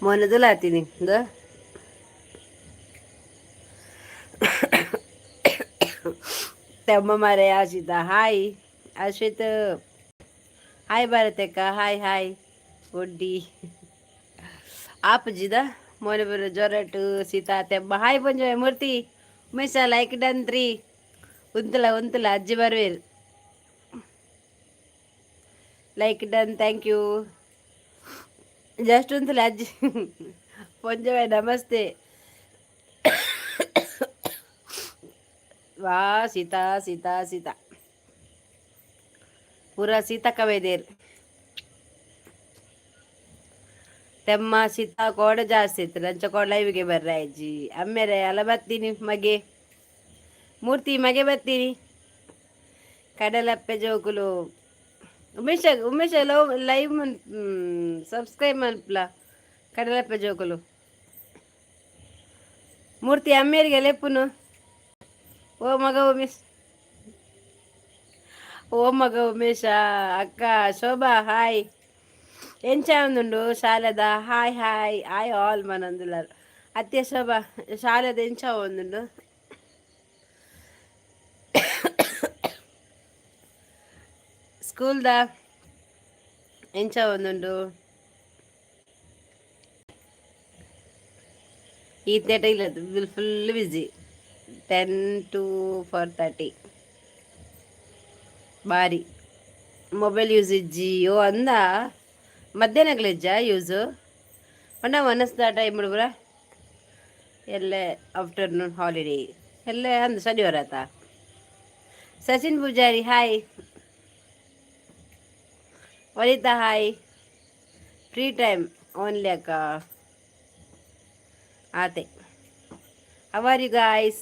ಮೊನದುಲಾತೀನಿ the. ತೆಮ್ಮ ಮಾರೆ ಆಶಿತ hi Ashwith hi ಭಾರತಕ್ಕ hi hi ಒಡ್ಡಿ ಆಪುಜಿದ ಮೋನೆ ಬರ ಜ್ವರಟು ಸೀತಾ ತೆಮ್ಮ ಹಾಯ್ ಪಂಜ ಮೂರ್ತಿ ಉಮೇಶ ಲೈಕ್ ಡನ್ ತ್ರೀ ಉಂತಲ ಉಂತಲ ಅಜ್ಜಿ ಬರ್ವೇರು like done thank you just ಉಂತಲ ಅಜ್ಜಿ ಪೊಂಜವೆ ನಮಸ್ತೆ ವಾ ಸೀತಾ ಸೀತಾ ಸೀತಾ ಪೂರಾ ಸೀತಕ್ಕ ಬೈದೇರು ತೆಮ್ಮ ಸೀತಾ ಕೋಡ ಜಾಸ್ತಿ ಇತ್ತು ನಂಚ ಕೋಡ ಲೈವ್ಗೆ ಬರ್ರ ಅಜ್ಜಿ ಅಮ್ಮೇರೆ ಅಲ್ಲ ಬರ್ತೀನಿ ಮಗೆ ಮೂರ್ತಿ ಮಗೆ ಬರ್ತೀನಿ Kadalappe Jokulu Umesh Umesh love live subscribe ಮನ್ಪಲ ಕಡಲಪ್ಪೆ ಜೋಕುಲು ಮೂರ್ತಿ ಅಮ್ಮೇರಿಗೆ ಲೆಪ್ಪುನು ಓ ಮಗ ಉಮೇಶ್ ಓ ಮಗ ಉಮೇಶ ಅಕ್ಕ ಶೋಭಾ ಹಾಯ್ ಎಂಚ ఉంದುಂಡು ಶಾಲೆದ ಹಾಯ್ ಹಾಯ್ ಹಾಯ್ ಆಲ್ ಮನಂದುಲಾರ್ ಅತ್ತೆ ಶೋಭಾ ಶಾಲೆದ ಎಂಚ ಒಂದುಂಡು ಸ್ಕೂಲ್ದ ಎಂಚ ಒಂದುಂಡು ಈತೇಟ ಇಲ್ಲ full busy 10 to 4:30 ಬಾರಿ ಮೊಬೈಲ್ ಯೂಸ್ ಇಜ್ಜಿ ಓ ಅಂದ ಮಧ್ಯಾಹ್ನಗಳಿಜ್ಜ ಯೂಸು ಪಂಡ ಒನಸ್ದ ಟೈಮ್ ಹುಡುಗ್ರ ಎಲ್ಲೆ ಆಫ್ಟರ್ನೂನ್ ಹಾಲಿಡೇ ಎಲ್ಲೆ ಅಂದು ಶನಿವಾರ ಆತ. Sachin Pujari hi Vanitha hi free time only ಅಕ್ಕ ಆತೆ. How are you guys?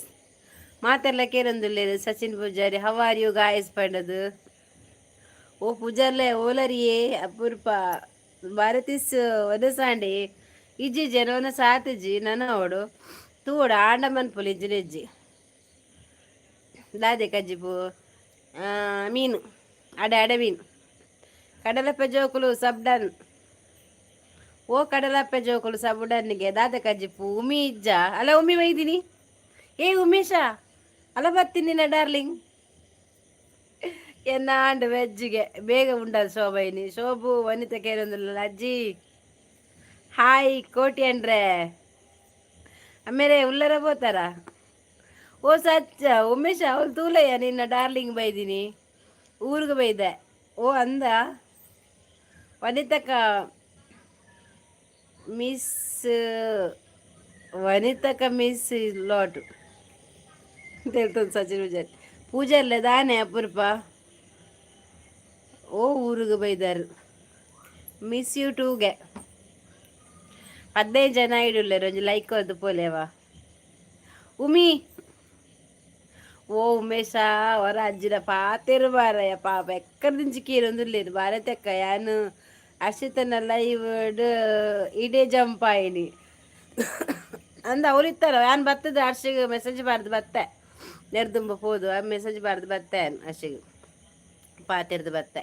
ಮಾತೆಲ್ಲ ಕೇರೊಂದುಲ್ಲೆರ್ Sachin Pujari how are you guys ಪಂಡದು. ಓ ಪೂಜಾರ್ಲೆ ಓಲರಿಯೇ ಅಪೂರ್ಪ ಭಾರತೀಸ್ ಒನಸಾಂಡೆ ಇಜ್ಜಿ ಜನ ಒನಸ ಆತಿಜಿ ನನ ಅವಡು ತೂವೊಡು ಆಂಡ ಮನ್ಪುಲಿ ಇಜ್ಜಿನ ಇಜ್ಜಿ ದಾದೆ ಕಜ್ಜಿಪು ಮೀನು ಅಡೆ ಅಡೆ ಮೀನು ಕಡಲಪ್ಪೆ ಜೋಕುಲು ಸಬ್ಡನ್ ಓ ಕಡಲಪ್ಪೆ ಜೋಕುಲು ಸಬುಡನ್ನಿಗೆ ದಾದೆ ಕಜ್ಜಿಪು ಉಮಿ ಇಜ್ಜ ಅಲ್ಲ ಉಮಿ ಒಯ್ದಿನಿ ಏ ಉಮೇಶ ಅಲ್ಲ ಬರ್ತೀನಿ ಡಾರ್ಲಿಂಗ್ ಎನ್ನಾಂಡ್ ವೆಜ್ಗೆ ಬೇಗ ಉಂಡದು ಶೋಭೈನಿ ಶೋಭು ವನಿತ ಕೇರೊಂದುಲ್ಲ ಅಜ್ಜಿ ಹಾಯ್ ಕೋಟಿ ಅಂಡ್ರೆ ಆಮೇಲೆ ಉಲ್ಲರ ಪೋತಾರ ಓ ಸಚ್ಚ ಉಮೇಶ ಅವಳು ತೂಲಯ್ಯ ನಿನ್ನ ಡಾರ್ಲಿಂಗ್ ಬೈದಿನಿ ಊರಿಗೆ ಬೈದೆ ಓ ಅಂದ ವನಿತಕ್ಕ ಮಿಸ್ ವನಿತಕ್ಕ ಮಿಸ್ ಲಾಟ್ తెలుతుంది ಸಚಿನ್ ಪೂಜಾರಿ ಪೂಜಾರ್ಲೆ ದಾನೆ ಅಪೂರ್ಪ ಓ ಊರಿಗೆ ಬೈದಾರು ಮಿಸ್ you ಟೂಗೆ 15 ಜನ ಇಡುಲ್ಲೆರ್ ಒಂಜಿ ಲೈಕ್ ಕೊರ್ದು ಪೋಲೆವಾ ಉಮಿ ಓ ಉಮೇಶ ಹೊರ ಅಜ್ಜಿನ ಪಾತೆರು ಬಾರಯ್ಯ ಪಾಪ ಎಕ್ಕರ್ದಿಂಚಿ ಕೀರೊಂದುಲ್ಲೆರ್ ಭಾರತಕ್ಕ ಯಾನ್ ಅರ್ಷಿತನ ಲೈವ್ ಇಡೇ ಜಂಪ್ ಆಯಿನಿ ಅಂದ ಅವ್ರು ಇತ್ತಾರ ಯಾನ್ ಬತ್ತದ ಹರ್ಷಿಗೆ ಮೆಸೇಜ್ ಬಾರ್ದು ಬತ್ತೆ ನೆರ್ದುಂಬ ಪೋದು ಆ ಮೆಸೇಜ್ ಬಾರ್ದು ಬತ್ತೆ ಹರ್ಷಿಗೆ ಪಾತೆರ್ದು ಬತ್ತೆ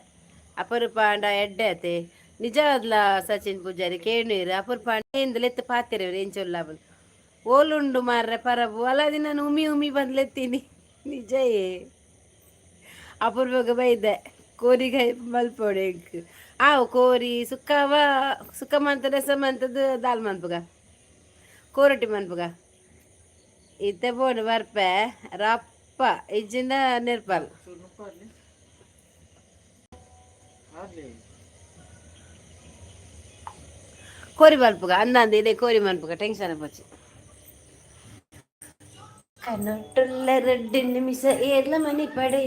ಅಪರೂಪ ಅಂಡ ಎಡ್ಡೆ ಆತೆ ನಿಜವಾದ್ಲ ಸಚಿನ್ ಪೂಜಾರಿ ಕೇಣೀರು ಅಪರೂಪ ಇಂದಲೆತ್ತು ಪಾತೆರೆ ಎಂಚೊಲ್ಲ ಓಲುಂಡು ಮಾರ್ರೆ ಪರಬು ಅಲ್ಲದಿ ನಾನು ಉಮಿ ಉಮಿ ಬಂದ್ಲೆತ್ತೀನಿ ನಿಜಯೇ ಅಪೂರ್ವಗ ಬೈದೆ ಕೋರಿಗಾಯಿ ಮಲ್ಪೊಡೆ ಎಂಕ್ ಆವು ಕೋರಿ ಸುಕ್ಕವ ಸುಕ್ಕ ಮಂತ ರಸ ಮಂತದ್ದು ದಾಲ್ ಮನ್ಪುಗ ಕೋರೊಟ್ಟಿ ಮನ್ಪುಗ ಇತ್ತೆ ಬೋಡು ಬರ್ಪೆ ರಪ್ಪ ಇಜ್ಜಿಂಡ ನೆರ್ಪಲ್. ಕೋರಿ ಮನ್ಪುಗ ಅಂದಂದು ಇದೇ ಕೋರಿ ಮನ್ಪುಗ ಟೆನ್ಷನ್ ಪೋಚಿ ಕನ್ನೊಟ್ಟುಲ್ಲ ರೆಡ್ಡಿ ನಿಮಿಷ ಏರ್ಲ ಮನಿ ಪಡೆ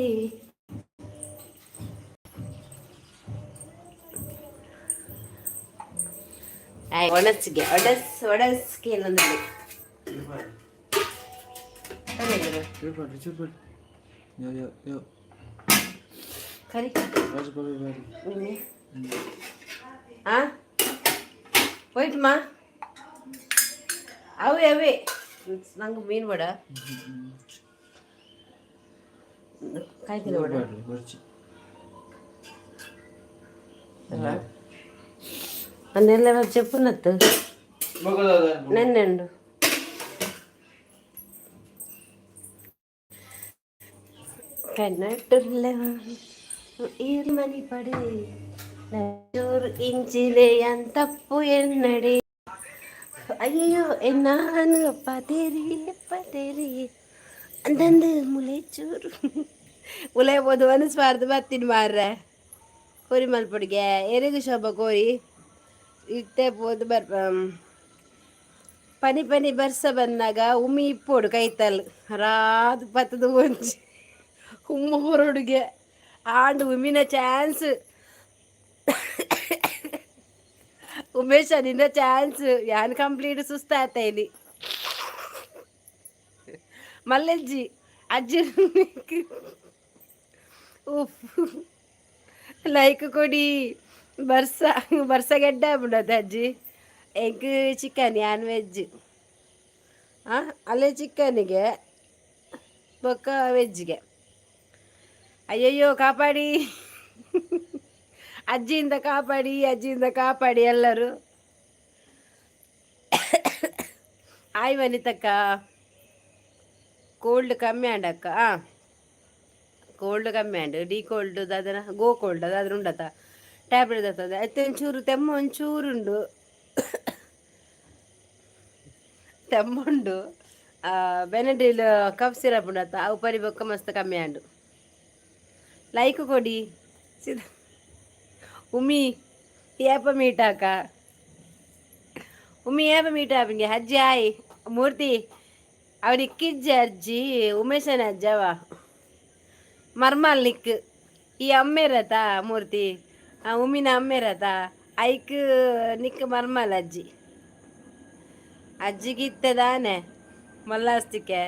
ಒಣಸ್ಗೆ ಒಡಸ್ ಒಡಸ್ಗೆ ಏನೊಂದು ಕರಿ పోయిట్మా అవి అవి ನಂಗೆ ಮೀನು ಬೇಡ ಕಾಯಿ ಬೇಡ ಅನ್ನೆಲ್ಲ చెప్పున్నట్టు. ನೆನ್ನೆಂಡು ಕನ್ನಟ್ಟುಲ್ಲ ಈರ್ಮನಿ ಪಡೆ ಚೂರು ಇಂಚಿಲೆ ಅಂತಪ್ಪು ಎನ್ನಡೆ. ಅಯ್ಯಯ್ಯೋ, ನಾನು ಪದೇರಿ ಪದೇರಿ ಅಂದಂದು ಮುಲೆ ಚೂರು ಉಲೆ ಬೋದು ಅನಿಸ್ಬಾರ್ದು. ಬತ್ತೀನಿ ಮಾರ್ರೆ, ಕೋರಿ ಮಲ್ಪೊಡಿಗೆ ಎರೆಗು ಶೋಭ ಕೋರಿ ಇತ್ತೆ ಪೋದು ಬರ್. ಪನಿ ಪನಿ ಬರ್ಸ ಬಂದಾಗ ಉಮಿ ಇಪ್ಪೋಡು ಕೈತಲ್ ರಾದು ಪತ್ತದ ಒಂಜಿ ಉಮ್ಮ ಹೊರಡುಗೆ ಆಂಡ್ ಉಮಿನ ಚಾನ್ಸ್. ಉಮೇಶ, ನಿನ್ನ ಚಾನ್ಸ್ ಯಾನ್ ಕಂಪ್ಲೀಟ್ ಸುಸ್ತಾತ ಇಲ್ಲಿ. ಮಲ್ಲಜ್ಜಿ ಅಜ್ಜಿ. ಉಫ್, ಲೈಕ್ ಕೊಡಿ. ಬರ್ಸ ಬರ್ಸ ಗೆಡ್ಡ ಬಿಡೋದು ಅಜ್ಜಿ. ಎಗ್ ಚಿಕನ್ ಯಾನ್ ವೆಜ್. ಅಲ್ಲೇ ಚಿಕನ್ಗೆ ಬೊಕ್ಕ ವೆಜ್ಗೆ. ಅಯ್ಯಯ್ಯೋ, ಕಾಪಾಡಿ ಅಜ್ಜಿಯಿಂದ, ಕಾಪಾಡಿ ಅಜ್ಜಿಯಿಂದ, ಕಾಪಾಡಿ ಎಲ್ಲರೂ. ಆಯ್ ವನಿತಕ್ಕ, ಕೋಲ್ಡ್ ಕಮ್ಮಿ ಆಂಡಕ್ಕ. ಹಾಂ, ಕೋಲ್ಡ್ ಕಮ್ಮಿ ಆಂಡ್. ಡಿ ಕೋಲ್ಡ್ ದಾದನ ಗೋ ಕೋಲ್ಡ್ ಅದಾದ್ರೆ ಉಂಡತ ಟ್ಯಾಬ್ಲೆಟ್ ದತ್ತದ. ಐತೆ ಒಂಚೂರು ತೆಮ್ಮ ಒಂಚೂರುಂಡು, ತೆಮ್ಮುಂಡು. ಬೆನಡ್ರಿಲ್ ಕಫ್ ಸಿರಪ್ ಉಂಡತ, ಅವು ಪರಿ ಬೊಕ್ಕ ಮಸ್ತ್ ಕಮ್ಮಿ ಆಂಡು. ಲೈಕ್ ಕೊಡಿ. ಸಿದ ಉಮಿ ಏಪ ಮೀಟಾಕ? ಉಮಿ ಏಪ ಮೀಟ್ ಆಪಿಂಗೆ? ಅಜ್ಜಿ ಆಯ್ ಮೂರ್ತಿ ಅವನಿಕ್ಕಿಜ್ಜಿ ಅಜ್ಜಿ. ಉಮೇಶನ ಅಜ್ಜವ ಮರ್ಮಾಲ್ ನಿಕ್ ಈ ಅಮ್ಮೇರತ ಮೂರ್ತಿ. ಉಮಿನ ಅಮ್ಮೇರತ, ಐಕ್ ನಿಕ್ ಮರ್ಮಾಲ್ ಅಜ್ಜಿ. ಅಜ್ಜಿಗೆ ಇತ್ತದಾನೆ ಮಲ್ಲಾಸ್ತಿಕೆ.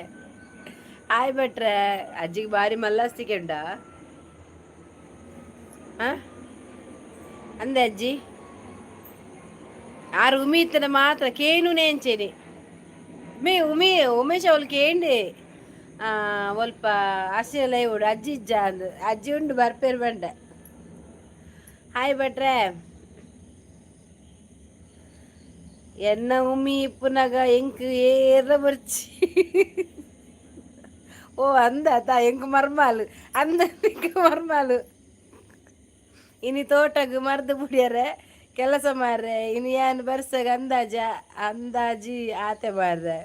ಆಯ್ ಭಟ್ರೆ, ಅಜ್ಜಿಗೆ ಬಾರಿ ಮಲ್ಲಾಸ್ತಿಕೆ ಉಂಡಾ? ಹಾಂ ಅಂದೆ ಅಜ್ಜಿ. ಆರು ಉಮಿ ಇತ್ತನ ಮಾತ್ರ ಕೇನು ನೇಂಚೇನಿ ಮೇ ಉಮಿ. ಉಮೇಶ್ ಅವಳು ಕೇಂಡೆ ಒಲ್ಪ ಹಸಿರಲ್ಲ ಇವುಡು ಅಜ್ಜಿ ಇಜ್ಜ ಅಂದು. ಅಜ್ಜಿ ಉಂಡು, ಬರ್ಪೇರು ಬಂಡೆ. ಹಾಯ್ ಭಟ್ರೆ. ಎನ್ನ ಉಮ್ಮಿ ಇಪ್ಪುನಗ ಎಂಕ್ ಏರ್ಲ ಬರ್ಚಿ. ಓ ಅಂದ ತಾ ಎಂಕ್ ಮರ್ಮಾಲು ಅಂದ ನಿಕ್ ಮರ್ಮಾಲು. ಇನಿ ತೋಟಗ್ ಮರ್ದ್ ಬುಡಿಯರೆ ಕೆಲಸ ಮಾರ್ರೆ. ಇನಿ ಯಾನ್ ಬರ್ಸಗ ಅಂದಾಜ ಅಂದಾಜಿ ಆತೆ ಮಾರ್ರೆ.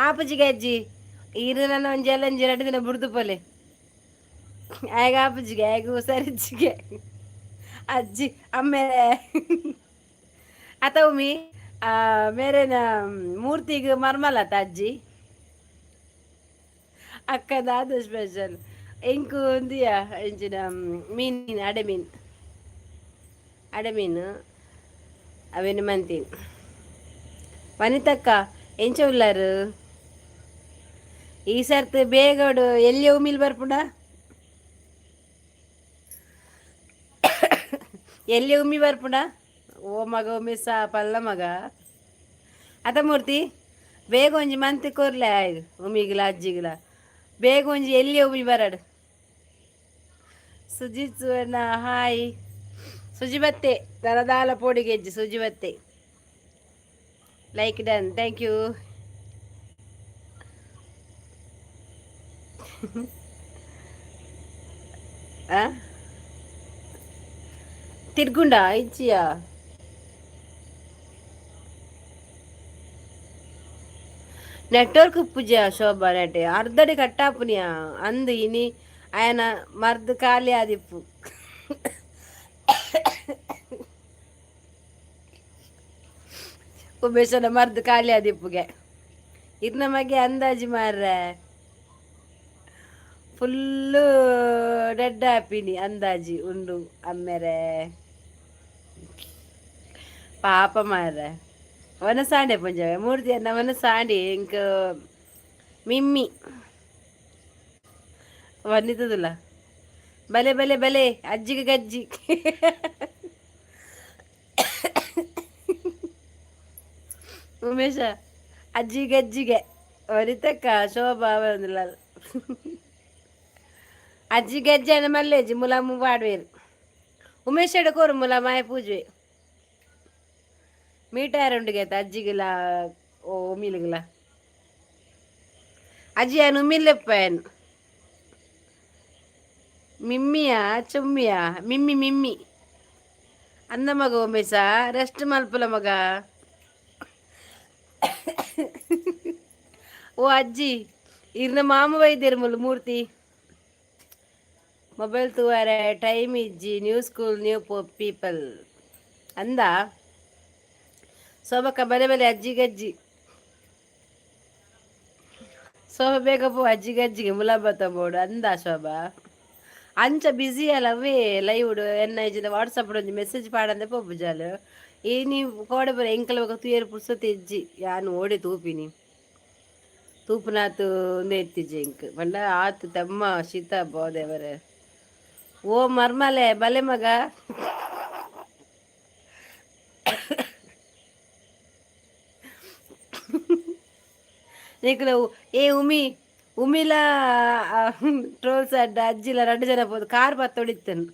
ಆಪುಜಿಗೆ ಅಜ್ಜಿ, ಇರು ನನ್ನ ಒಂಜಿ ಎಲ್ಲಂಜಿ 2 ದಿನ ಬುಡ್ದು ಪೋಲೆ. ಆಗ ಆಪುಜಿಗೆ, ಆಗ ಹುಷಾರಿಜ್ಜಿಗೆ ಅಜ್ಜಿ ಅಮ್ಮೇಲೆ ಅತ. ಉಮ್ಮಿ ಮೇರೆನ ಮೂರ್ತಿಗೆ ಮರ್ಮಲತ ಅಜ್ಜಿ. ಅಕ್ಕ ದಾದ ಸ್ಪೆಷಲ್? ಎಂಕು ಒಂದಿಯ ಎಂಚಿನ ಮೀನು, ಅಡೆ ಮೀನು, ಅಡೆ ಮೀನು ಅವೇನು ಮಂತೀನಿ. ವನಿತಕ್ಕ, ಎಂಚ ಉಲ್ಲಾರು? ಈ ಸರ್ತಿ ಬೇಗಡು ಎಲ್ಲಿ ಉಮಿಲ್ ಬರ್ಪುಂಡ? ಎಲ್ಲಿ ಉಮ್ಮಿ ಬರ್ಪುಂಡ? ಓ ಮಗ ಉಮ್ಮಿ ಸಾ ಪಲ್ಲ ಮಗ ಅತ ಮೂರ್ತಿ, ಬೇಗ ಒಂಜಿ ಮಂತ್ ಕೊರ್ಲೆ ಆಯ್ತು ಉಮ್ಮಿಗಿಲ ಅಜ್ಜಿಗಿಲ. ಬೇಗ ಒಂಜಿ ಎಲ್ಲಿ ಉಮ್ಮಿ ಬರಡು. ಸುಜಿತ್ ಸುವರ್ಣ ಹಾಯ್. ಸುಜಿ ಬತ್ತೆ ದರದಾಲ ಪೋಡಿಗೆಜ್ಜಿ. ಸುಜಿ ಬತ್ತೆ. Like done, thank you. ತಿರ್ಗುಂಡ ಇಚ್ಚಿಯಾ? ನೆಟ್ವರ್ಕ್ ಪೂಜೆ ಶೋಭಾ ನೆಟ್ ಅರ್ಧಡೆ ಕಟ್ಟಾಪುನಿಯ ಅಂದು. ಇನಿ ಆಯನ ಮರ್ದ್ ಖಾಲಿ ಆದಿಪ್ಪು. ಉಮೇಶನ ಮರ್ದ್ ಖಾಲಿ ಆದಿಪ್ಪುಗೆ. ಇರ್ನ ಮಗೆ ಅಂದಾಜಿ ಮಾರ್ರೆ, ಫುಲ್ಲು ಡೆಡ್ ಆಪಿನಿ ಅಂದಾಜಿ ಉಂಡು ಅಮ್ಮೆರೆ. ಪಾಪ ಮಾರ್ರೆ. ವನಸಾಂಡೆ ಪುಂಜವೆ ಮೂರ್ತಿ ಅನ್ನ ವನಸಾಂಡಿ ಇಂಕ್ ಮಿಮ್ಮಿ ವನ್ನಿತದಲ್ಲ. ಬಲೆ ಬಲೆ ಬಲೆ, ಅಜ್ಜಿಗೆ ಗಜ್ಜಿ. ಉಮೇಶ, ಅಜ್ಜಿ ಗಜ್ಜಿಗೆ. ವನಿತಕ್ಕ, ಶೋಭಾ ಬಂದಿಲ್ಲ. ಅಜ್ಜಿ ಗಜ್ಜಿ ಅನ್ನ ಮಲ್ಲೇಜಿ ಮುಲಾಮು ಪಾಡ್ವೇರು. ಉಮೇಶ್ ಎಡ ಕೋರು ಮುಲಾಮಾಯ ಪೂಜೆ. ಮೀಟಾರುಂಡುಗೆ ಅಜ್ಜಿಗಿಲ ಓ ಉಮಿಲಿಗಿಲ ಅಜ್ಜಿ ಯಾನ್ ಉಮಿಲೆಪ್ಪನ್ ಮಿಮ್ಮಿಯಾ ಚುಮ್ಮಿಯಾ ಮಿಮ್ಮಿ ಮಿಮ್ಮಿ ಅಂದ ಮಗ ಉಮೇಶ ರೆಸ್ಟ್ ಮಲ್ಪುಲ ಮಗ. ಓ ಅಜ್ಜಿ ಇರ್ನ ಮಾಮ ವೈದ್ಯರು ಮುಲ್ ಮೂರ್ತಿ ಮೊಬೈಲ್ ತೂವರೆ ಟೈಮ್ ಇಜ್ಜಿ. ನ್ಯೂ ಸ್ಕೂಲ್ ನ್ಯೂ ಪೀಪಲ್ ಅಂದ. ಶೋಭಕ್ಕ ಬಲೆ ಬಲೆ ಅಜ್ಜಿ ಗಜ್ಜಿ. ಶೋಭ ಬೇಗ ಪೋ ಅಜ್ಜಿ ಗಜ್ಜಿಗೆ ಮುಲಾಬತ್ತ ಬೋಡು ಅಂದ ಶೋಭಾ. ಅಂಚ ಬ್ಯುಸಿ ಅಲ್ಲ ಅವೇ ಲೈವ್ ಎನ್ನ ಇಜ್ಜಿಂದ ವಾಟ್ಸಪ್ ಒಂಜಿ ಮೆಸೇಜ್ ಪಾಡಂದೆ ಪೋಪುಜಾಲು. ಈ ನೀವು ಕೋಡೆ ಬರ ಎಂಕಲ್ ಬೊಕ ತೂಯೆರೆ ಪುರ್ಸೊತ್ತು ಇಜ್ಜಿ. ಯಾನ್ ಓಡೆ ತೂಪಿನಿ ತೂಪುನಾತ್ ಉಂದೇ ಇತ್ತಿಜಿ ಎಂಕ್ ಪಂಡ ಆತ್ ತಮ್ಮ ಶೀತ ಬೋದೇವರೆ. ಓ ಮರ್ಮಲೆ ಬಲೆ ಮಗ. ನಿಕ್ಲು ಏ ಉಮಿ ಉಮಿಲ ಟ್ರೋಲ್ಸ್ ಅಡ್ಡ ಅಜ್ಜಿಲ ರಡ್ಡ್ ಜನ ಪೋದು ಕಾರ್ ಪತ್ತೊಡಿತ್ತನು.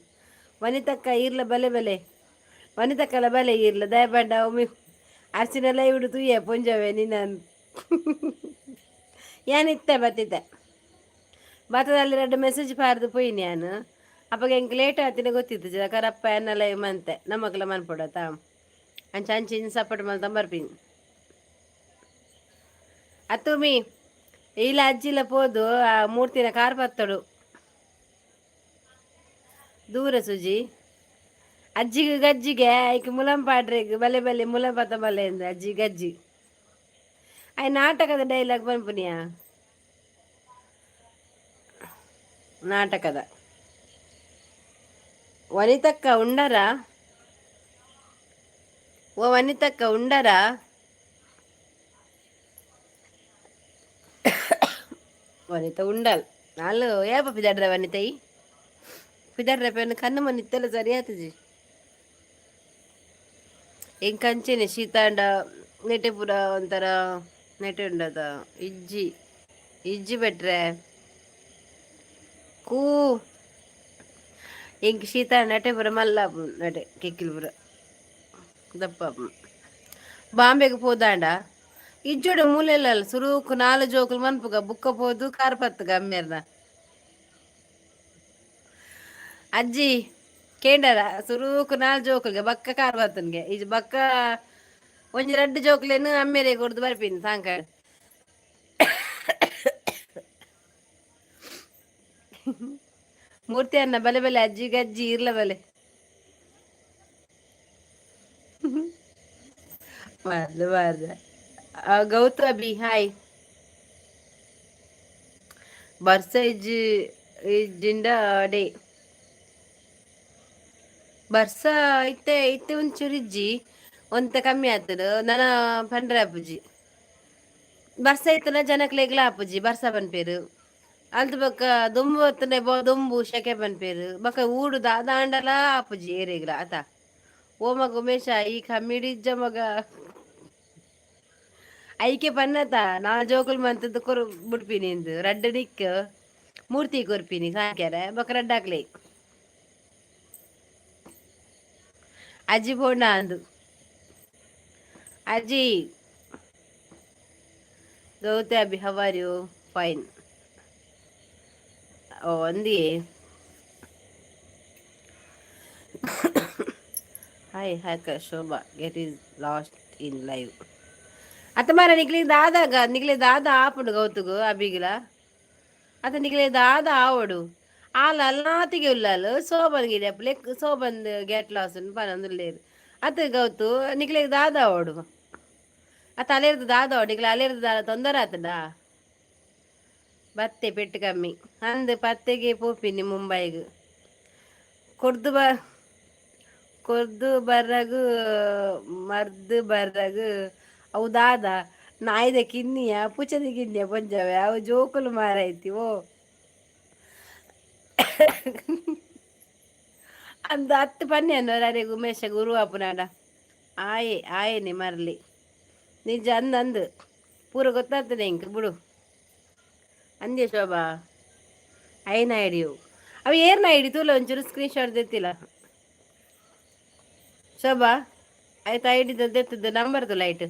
ವನಿತಕ್ಕ ಈರ್ಲ ಬಲೆ ಬಲೆ ವನಿತಕ್ಕಲ ಬಲೆ ಈರ್ಲ ದಯಪಂಡ ಉಮಿ ಅರ್ಚಿನ ಲೈವ್ ತೂಯೆ ಪೊಂಜವೆ ನಿನ್ನ. ಯಾನ್ ಇತ್ತೆ ಬತ್ತಿತ್ತೆ ಬತ್ತದಲ್ಲಿ ರಡ್ಡ್ ಮೆಸೇಜ್ ಪಾರ್ದು ಪೋಯಿನಿ ಯಾನ್. ಅಪಗ ಎಂಕ್ ಲೇಟ್ ಆತಿನ ಗೊತ್ತಿತ್ತು ಕರಪ್ಪ ಎನ್ನ ಲೈವ್ ಮಂತೆ ನಮ್ಮಕ್ಲ ಮನ್ಪೊಡತ್ತ ಅಂಚ ಅಂಚ ಇಂಚ ಸಪೋರ್ಟ್ ಮಲ್ತ ಬರ್ಪಿನಿ ಅತ್ತುಮಿ. ಇಲ್ಲ ಅಜ್ಜಿಲ ಪೋದು ಆ ಮೂರ್ತಿನ ಕಾರ್ ಪತ್ತೊಡು ದೂರ ಸುಜಿ ಅಜ್ಜಿಗೆ ಗಜ್ಜಿಗೆ ಐಕ್ ಮುಲಂ ಪಾಡ್ರೆಗ್ ಬಲೆ ಬಲೆ ಮುಲಂ ಪತ್ತ ಬಲೆ ಎಂದ ಅಜ್ಜಿ ಗಜ್ಜಿ. I ನಾಟಕದ ಡೈಲಾಗ್ ಪನ್ಪುನಿಯಾ ನಾಟಕದ. ವನಿತಕ್ಕ ಉಂಡರಾ? ಓ ವನಿತಕ್ಕ ಉಂಡರಾ? ವನಿತ ಉಂಡಲ್ ನಾಲ್ ಏಪ ಪಿದಾಡ್ರ ವನಿತೈ ಪಿದಾಡ್ರ ಪೆನ್ ಕಣ್ಣು ಮನಿತ್ತಲ್ಲ ಸರಿ ಆತಜಿ. ಎಂಕ್ ಅಂಚೆನೆ ಶೀತಾಂಡ ನೆಟೆ ಪೂರ ಒಂಥರ ನೆಟೆ ಉಂಡದ ಇಜ್ಜಿ ಇಜ್ಜಿ ಬೆಟ್ರೆ ಕೂ ಎಂಕ್ ಶೀತ ನೆಟೆ ಪೂರ ಮಲ್ಲ ನೆಟೆ ಕೆಕ್ಕಿಲ್ ಪೂರ ದಪ್ಪ. ಬಾಂಬೆಗ್ ಪೋದಾಂಡ ಇಜ್ಜೋಡ ಮೂಲೆಲ್ಲ ಸುರುಕು ನಾಲ್ ಜೋಕುಲು ಮನ್ಪುಗ ಬುಕ್ಕ ಪೋದು ಕಾರ್ ಪತ್ತುಗ ಅಮ್ಮೆರ್ನ. ಅಜ್ಜಿ ಕೇಂಡರ ಸುರುಕು ನಾಲ್ ಜೋಕುಲ್ಗೆ ಬಕ್ಕ ಕಾರ್ ಪತ್ತನ್ಗೆ ಇಜ್ ಬಕ್ಕ ಒಂಜಿ ರಡ್ಡ್ ಜೋಕುಲೆನ್ ಅಮ್ಮೆರೆ ಕೊರ್ದು ಬರ್ಪಿನಿ ಸಾಂಕಡ್. ಮೂರ್ತಿ ಅನ್ನ ಬಲೆ ಬಲೆ ಅಜ್ಜಿ ಗಜ್ಜಿ ಇರ್ಲ ಬಲೆ ಬಾರ್ದ ಬಾರ್ದ. ಗೌತ ಅಭಿ ಹಾಯ್. ಬರ್ಸ ಇಜ್ಜಿ ಇಜ್ಜಿಂಡ ಡೇ ಬರ್ಸ ಇತ್ತೆ ಇತ್ತೆ ಒಂಚೂರು ಇಜ್ಜಿ ಒಂತೆ ಕಮ್ಮಿ ಆತದ ನನ ಪಂಡ್ರೆ ಆಪುಜಿ. ಬರ್ಸ ಇತ್ತನ ಜನಕ್ಲೆಗ್ಲ ಆಪುಜಿ ಬರ್ಸ ಪನ್ಪೇರು. ಅಲ್ತ್ ಬೊಕ್ಕ ದುಂಬು ಬತ್ತನೆ ದುಂಬು ಶೆಕೆ ಪನ್ಪೇರು. ಬೊಕ್ಕ ಊಡು ದಾದಾಂಡಲ ಆಪುಜಿ ಏರೆಗ್ಲ ಅತ. ಓ ಮಗ ಉಮೇಶ ಈ ಕಮ್ಮಿಡಿ ಇಜ್ಜ ಮಗ. ಐಕೆ ಪನ್ನತ ನಾ ಜೋಕುಲು ಮಂತದ್ದು ಕೊರು ಬುಡ್ಪಿನಿ ಇಂದು ರಡ್ಡ್ ನಿಕ್ ಮೂರ್ತಿ ಕೊರ್ಪಿನಿ ಸಾಕ್ಯಾರೆ ಬೊಕ್ಕ ರಡ್ಡ್ ಹಾಕ್ಲೆ. ಅಜ್ಜಿ ಪೋಂಡ ಅಂದು ಅಜ್ಜಿ. Gauti Abhi how are you? Fine. Oh ಅಂದಿಯೇ. Hi hacker Shobha get is lost in live. ಅತ್ತ ಮಾರ ನಿಕ್ಲೆ ದಾದಾಗ ನಿಕ್ಲೆ ದಾದ ಆಪುಂಡು ಗೌತುಗು ಅಬಿಗಿಲ ಅತ್ತ ನಿಕ್ಲೆ ದಾದ ಆವಡು ಆಲ್ ಅಲ್ನಾತಿಗೆ ಉಲ್ಲಾಲ್ ಸೋಬನ್ಗೆ ಅಪ್ಲೆ ಸೋಬನ್ ಗೆಟ್ ಲಾಸ್ ಪನೊಂದುಲ್ಲೇರು ಅತ್ತ ಗೌತು ನಿಕ್ಲೆ ದಾದ ಆವಡು ಅತ್ತ ಅಲೇರ್ದು ದಾದ ಆವಡು ನಿಕ್ಲೆ ಅಲೇರ್ದು ದಾದ ತೊಂದರೆ ಆತದ ಬತ್ತೆ ಪೆಟ್ಟು ಕಮ್ಮಿ ಅಂದ್ ಪತ್ತೆಗೆ ಪೋಪಿನಿ ಮುಂಬೈಗ್ ಕೊರ್ದು ಬ ಕೊರ್ದು ಬರ್ರಗು ಮರ್ದು ಬರ್ರಗು ಅವು ದಾದ ನಾಯಿದ ಕಿನ್ನಿಯ ಪುಚದ ಕಿನ್ನಿಯ ಪೊಂಜವೆ ಅವು ಜೋಕುಲು ಮಾರೈತಿ ಓ ಅಂದ ಅತ್ತು ಪನ್ನಿ ಅರೆ ಉಮೇಶ ಗುರು ಅಪ್ಪನಾಡ ಆಯೆ ಆಯೆನೆ ಮರಲಿ ನಿಜ ಅಂದ ಅಂದು ಪೂರ ಗೊತ್ತಾಗ್ತದೆ ಇಂಕ್ ಬಿಡು ಅಂದೆ ಶೋಭಾ ಐನ ಐಡಿಯು ಅವು ಏರ್ನ ಐಡಿ ತೂಲ ಒಂಚೂರು ಸ್ಕ್ರೀನ್ ಶಾಟ್ ದೆತ್ತಿಲ್ಲ ಶೋಭಾ. ಆಯ್ತು, ಐಡಿ ದೆತ್ತದ ನಂಬರ್ ಲೈಟ್.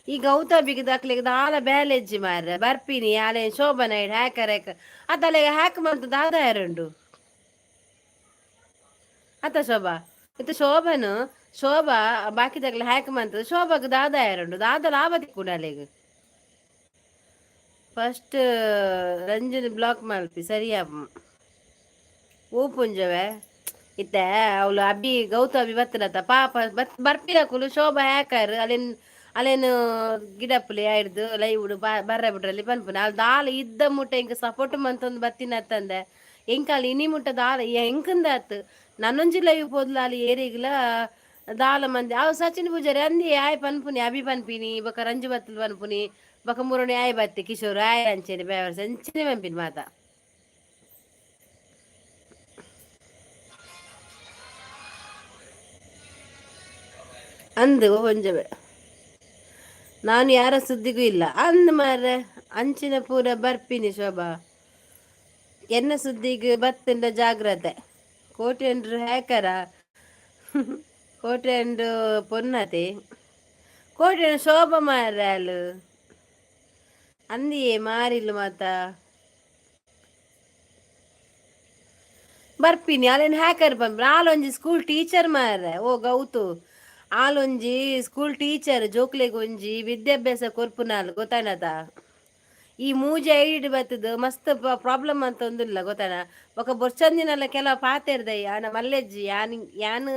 ಈ ಗೌತಮಿಗೆ ದಾಖಲೆಗೆ ದಾಲ ಬ್ಯಾಲೆಜ್ಜಿ ಮಾರ್ರೆ. ಬರ್ಪಿನಿ ಆಲೆ ಶೋಭನ ಐಡ್ ಹ್ಯಾಕರ್ ಹ್ಯಾಕರ್ ಅತ್ತಲೆ ಹ್ಯಾಕ್ ಮಂತ ದಾದ ಯಾರುಂಡು ಅತ್ತ ಶೋಭಾ? ಇತ್ತು ಶೋಭನು ಶೋಭಾ ಬಾಕಿದಾಗಲ ಹ್ಯಾಕ್ ಮಂತದ ಶೋಭಾಗ ದಾದ ಯಾರುಂಡು? ದಾದ ಲಾಭ ತಿಕ್ಕುಂಡು ಅಲೆಗ್? ಫಸ್ಟ್ ರಂಜನ್ ಬ್ಲಾಕ್ ಮಲ್ಪಿ ಸರಿಯಾ. ಓ ಪುಂಜವೆ, ಇತ್ತೆ ಅವಳು ಅಭಿ ಗೌತ ಅಭಿ ಬತ್ತನತ್ತ ಪಾಪ ಬತ್ ಬರ್ಪಿನಕುಲು. ಶೋಭಾ ಹ್ಯಾಕರ್, ಅಲೆನ್ ಅಲೆನ್ ಗಿಡಪ್ಪುಲಿ ಆಯ್ದು ಲೈವ್ ಬರ್ರೆ ಬಿಡ್ರಲ್ಲಿ ಪನ್ಪುನ. ಅಲ್ಲಿ ದಾಲ ಇದ್ದ ಮುಟ್ಟ ಎಂಕ್ ಸಪೋರ್ಟ್ ಮಂತೊಂದು ಬತ್ತಿನತ್ತಂದೆ ಎಂಕಾಲ ಇನಿ ಮುಟ್ಟ ದಾಲ ಎಂಕಂದ ಆತ್. ನನ್ನೊಂಜಿ ಲೈವ್ ಪೋದ್ಲ ಅಲ್ಲಿ ಏರಿಗ್ಲ ದಾಲ ಮಂದಿ ಅವು ಸಚಿನ್ ಪೂಜಾರಿ ಅಂದಿ ಆಯ್ ಪನ್ಪುನಿ, ಅಭಿ ಪನ್ಪಿನಿ, ಬೊಕ ರಂಜು ಬತ್ತಲ್ ಪನ್ಪುನಿ, ಬೊಕ ಮುರಣಿ ಆಯ್ ಬತ್ತಿ ಕಿಶೋರ್ ಆಯ್ ಅಂಚೆನೆ ಬೇವರ್ಸ್ ಅಂಚೆನೆ ಪನ್ಪಿನಿ ಮಾತ. ಅಂದು ಒಂಜವೆ ನಾನು ಯಾರ ಸುದ್ದಿಗೂ ಇಲ್ಲ ಅಂದ್ ಮಾರ್ರೆ. ಅಂಚಿನ ಪೂರ ಬರ್ಪಿನಿ ಶೋಭಾ, ಎನ್ನ ಸುದ್ದಿಗೆ ಬತ್ತಂಡ ಜಾಗ್ರತೆ. ಕೋಟೆಂಡ್ರು ಹ್ಯಾಕರ? ಕೋಟೆಂಡು ಪೊನ್ನತೆ ಕೋಟೆ ಶೋಭಾ ಮಾರ್ರೆ. ಅಲ್ಲು ಅಂದಿಯೇ ಮಾರಿಲ್ಲು ಮಾತ ಬರ್ಪಿನಿ. ಅಲ್ಲೇನು ಹ್ಯಾಕರ್ ಬಂದ್ರ? ಆಲೊಂಜಿ ಸ್ಕೂಲ್ ಟೀಚರ್ ಮಾರ್ರೆ. ಓ ಗೌತು, ಆಲೊಂಜಿ ಸ್ಕೂಲ್ ಟೀಚರ್, ಜೋಕ್ಲೆಗ್ ಒಂಜಿ ವಿದ್ಯಾಭ್ಯಾಸ ಕೊರ್ಪುನಾಲ್, ಗೊತ್ತಾನತ? ಈ ಮೂಜಿ ಐಡಿ ಬತ್ತದ ಮಸ್ತ್ ಪ್ರಾಬ್ಲಮ್ ಅಂತ ಒಂದಿಲ್ಲ, ಗೊತ್ತಾನ? ಬೊಕ ಬೊರ್ಚಂದಿನಲ್ಲ ಕೆಲವು ಪಾತೆರ್ದಯ್ಯ ಆನ ಮಲ್ಲೆಜ್ಜಿ. ಯಾನ್ ಯಾನ್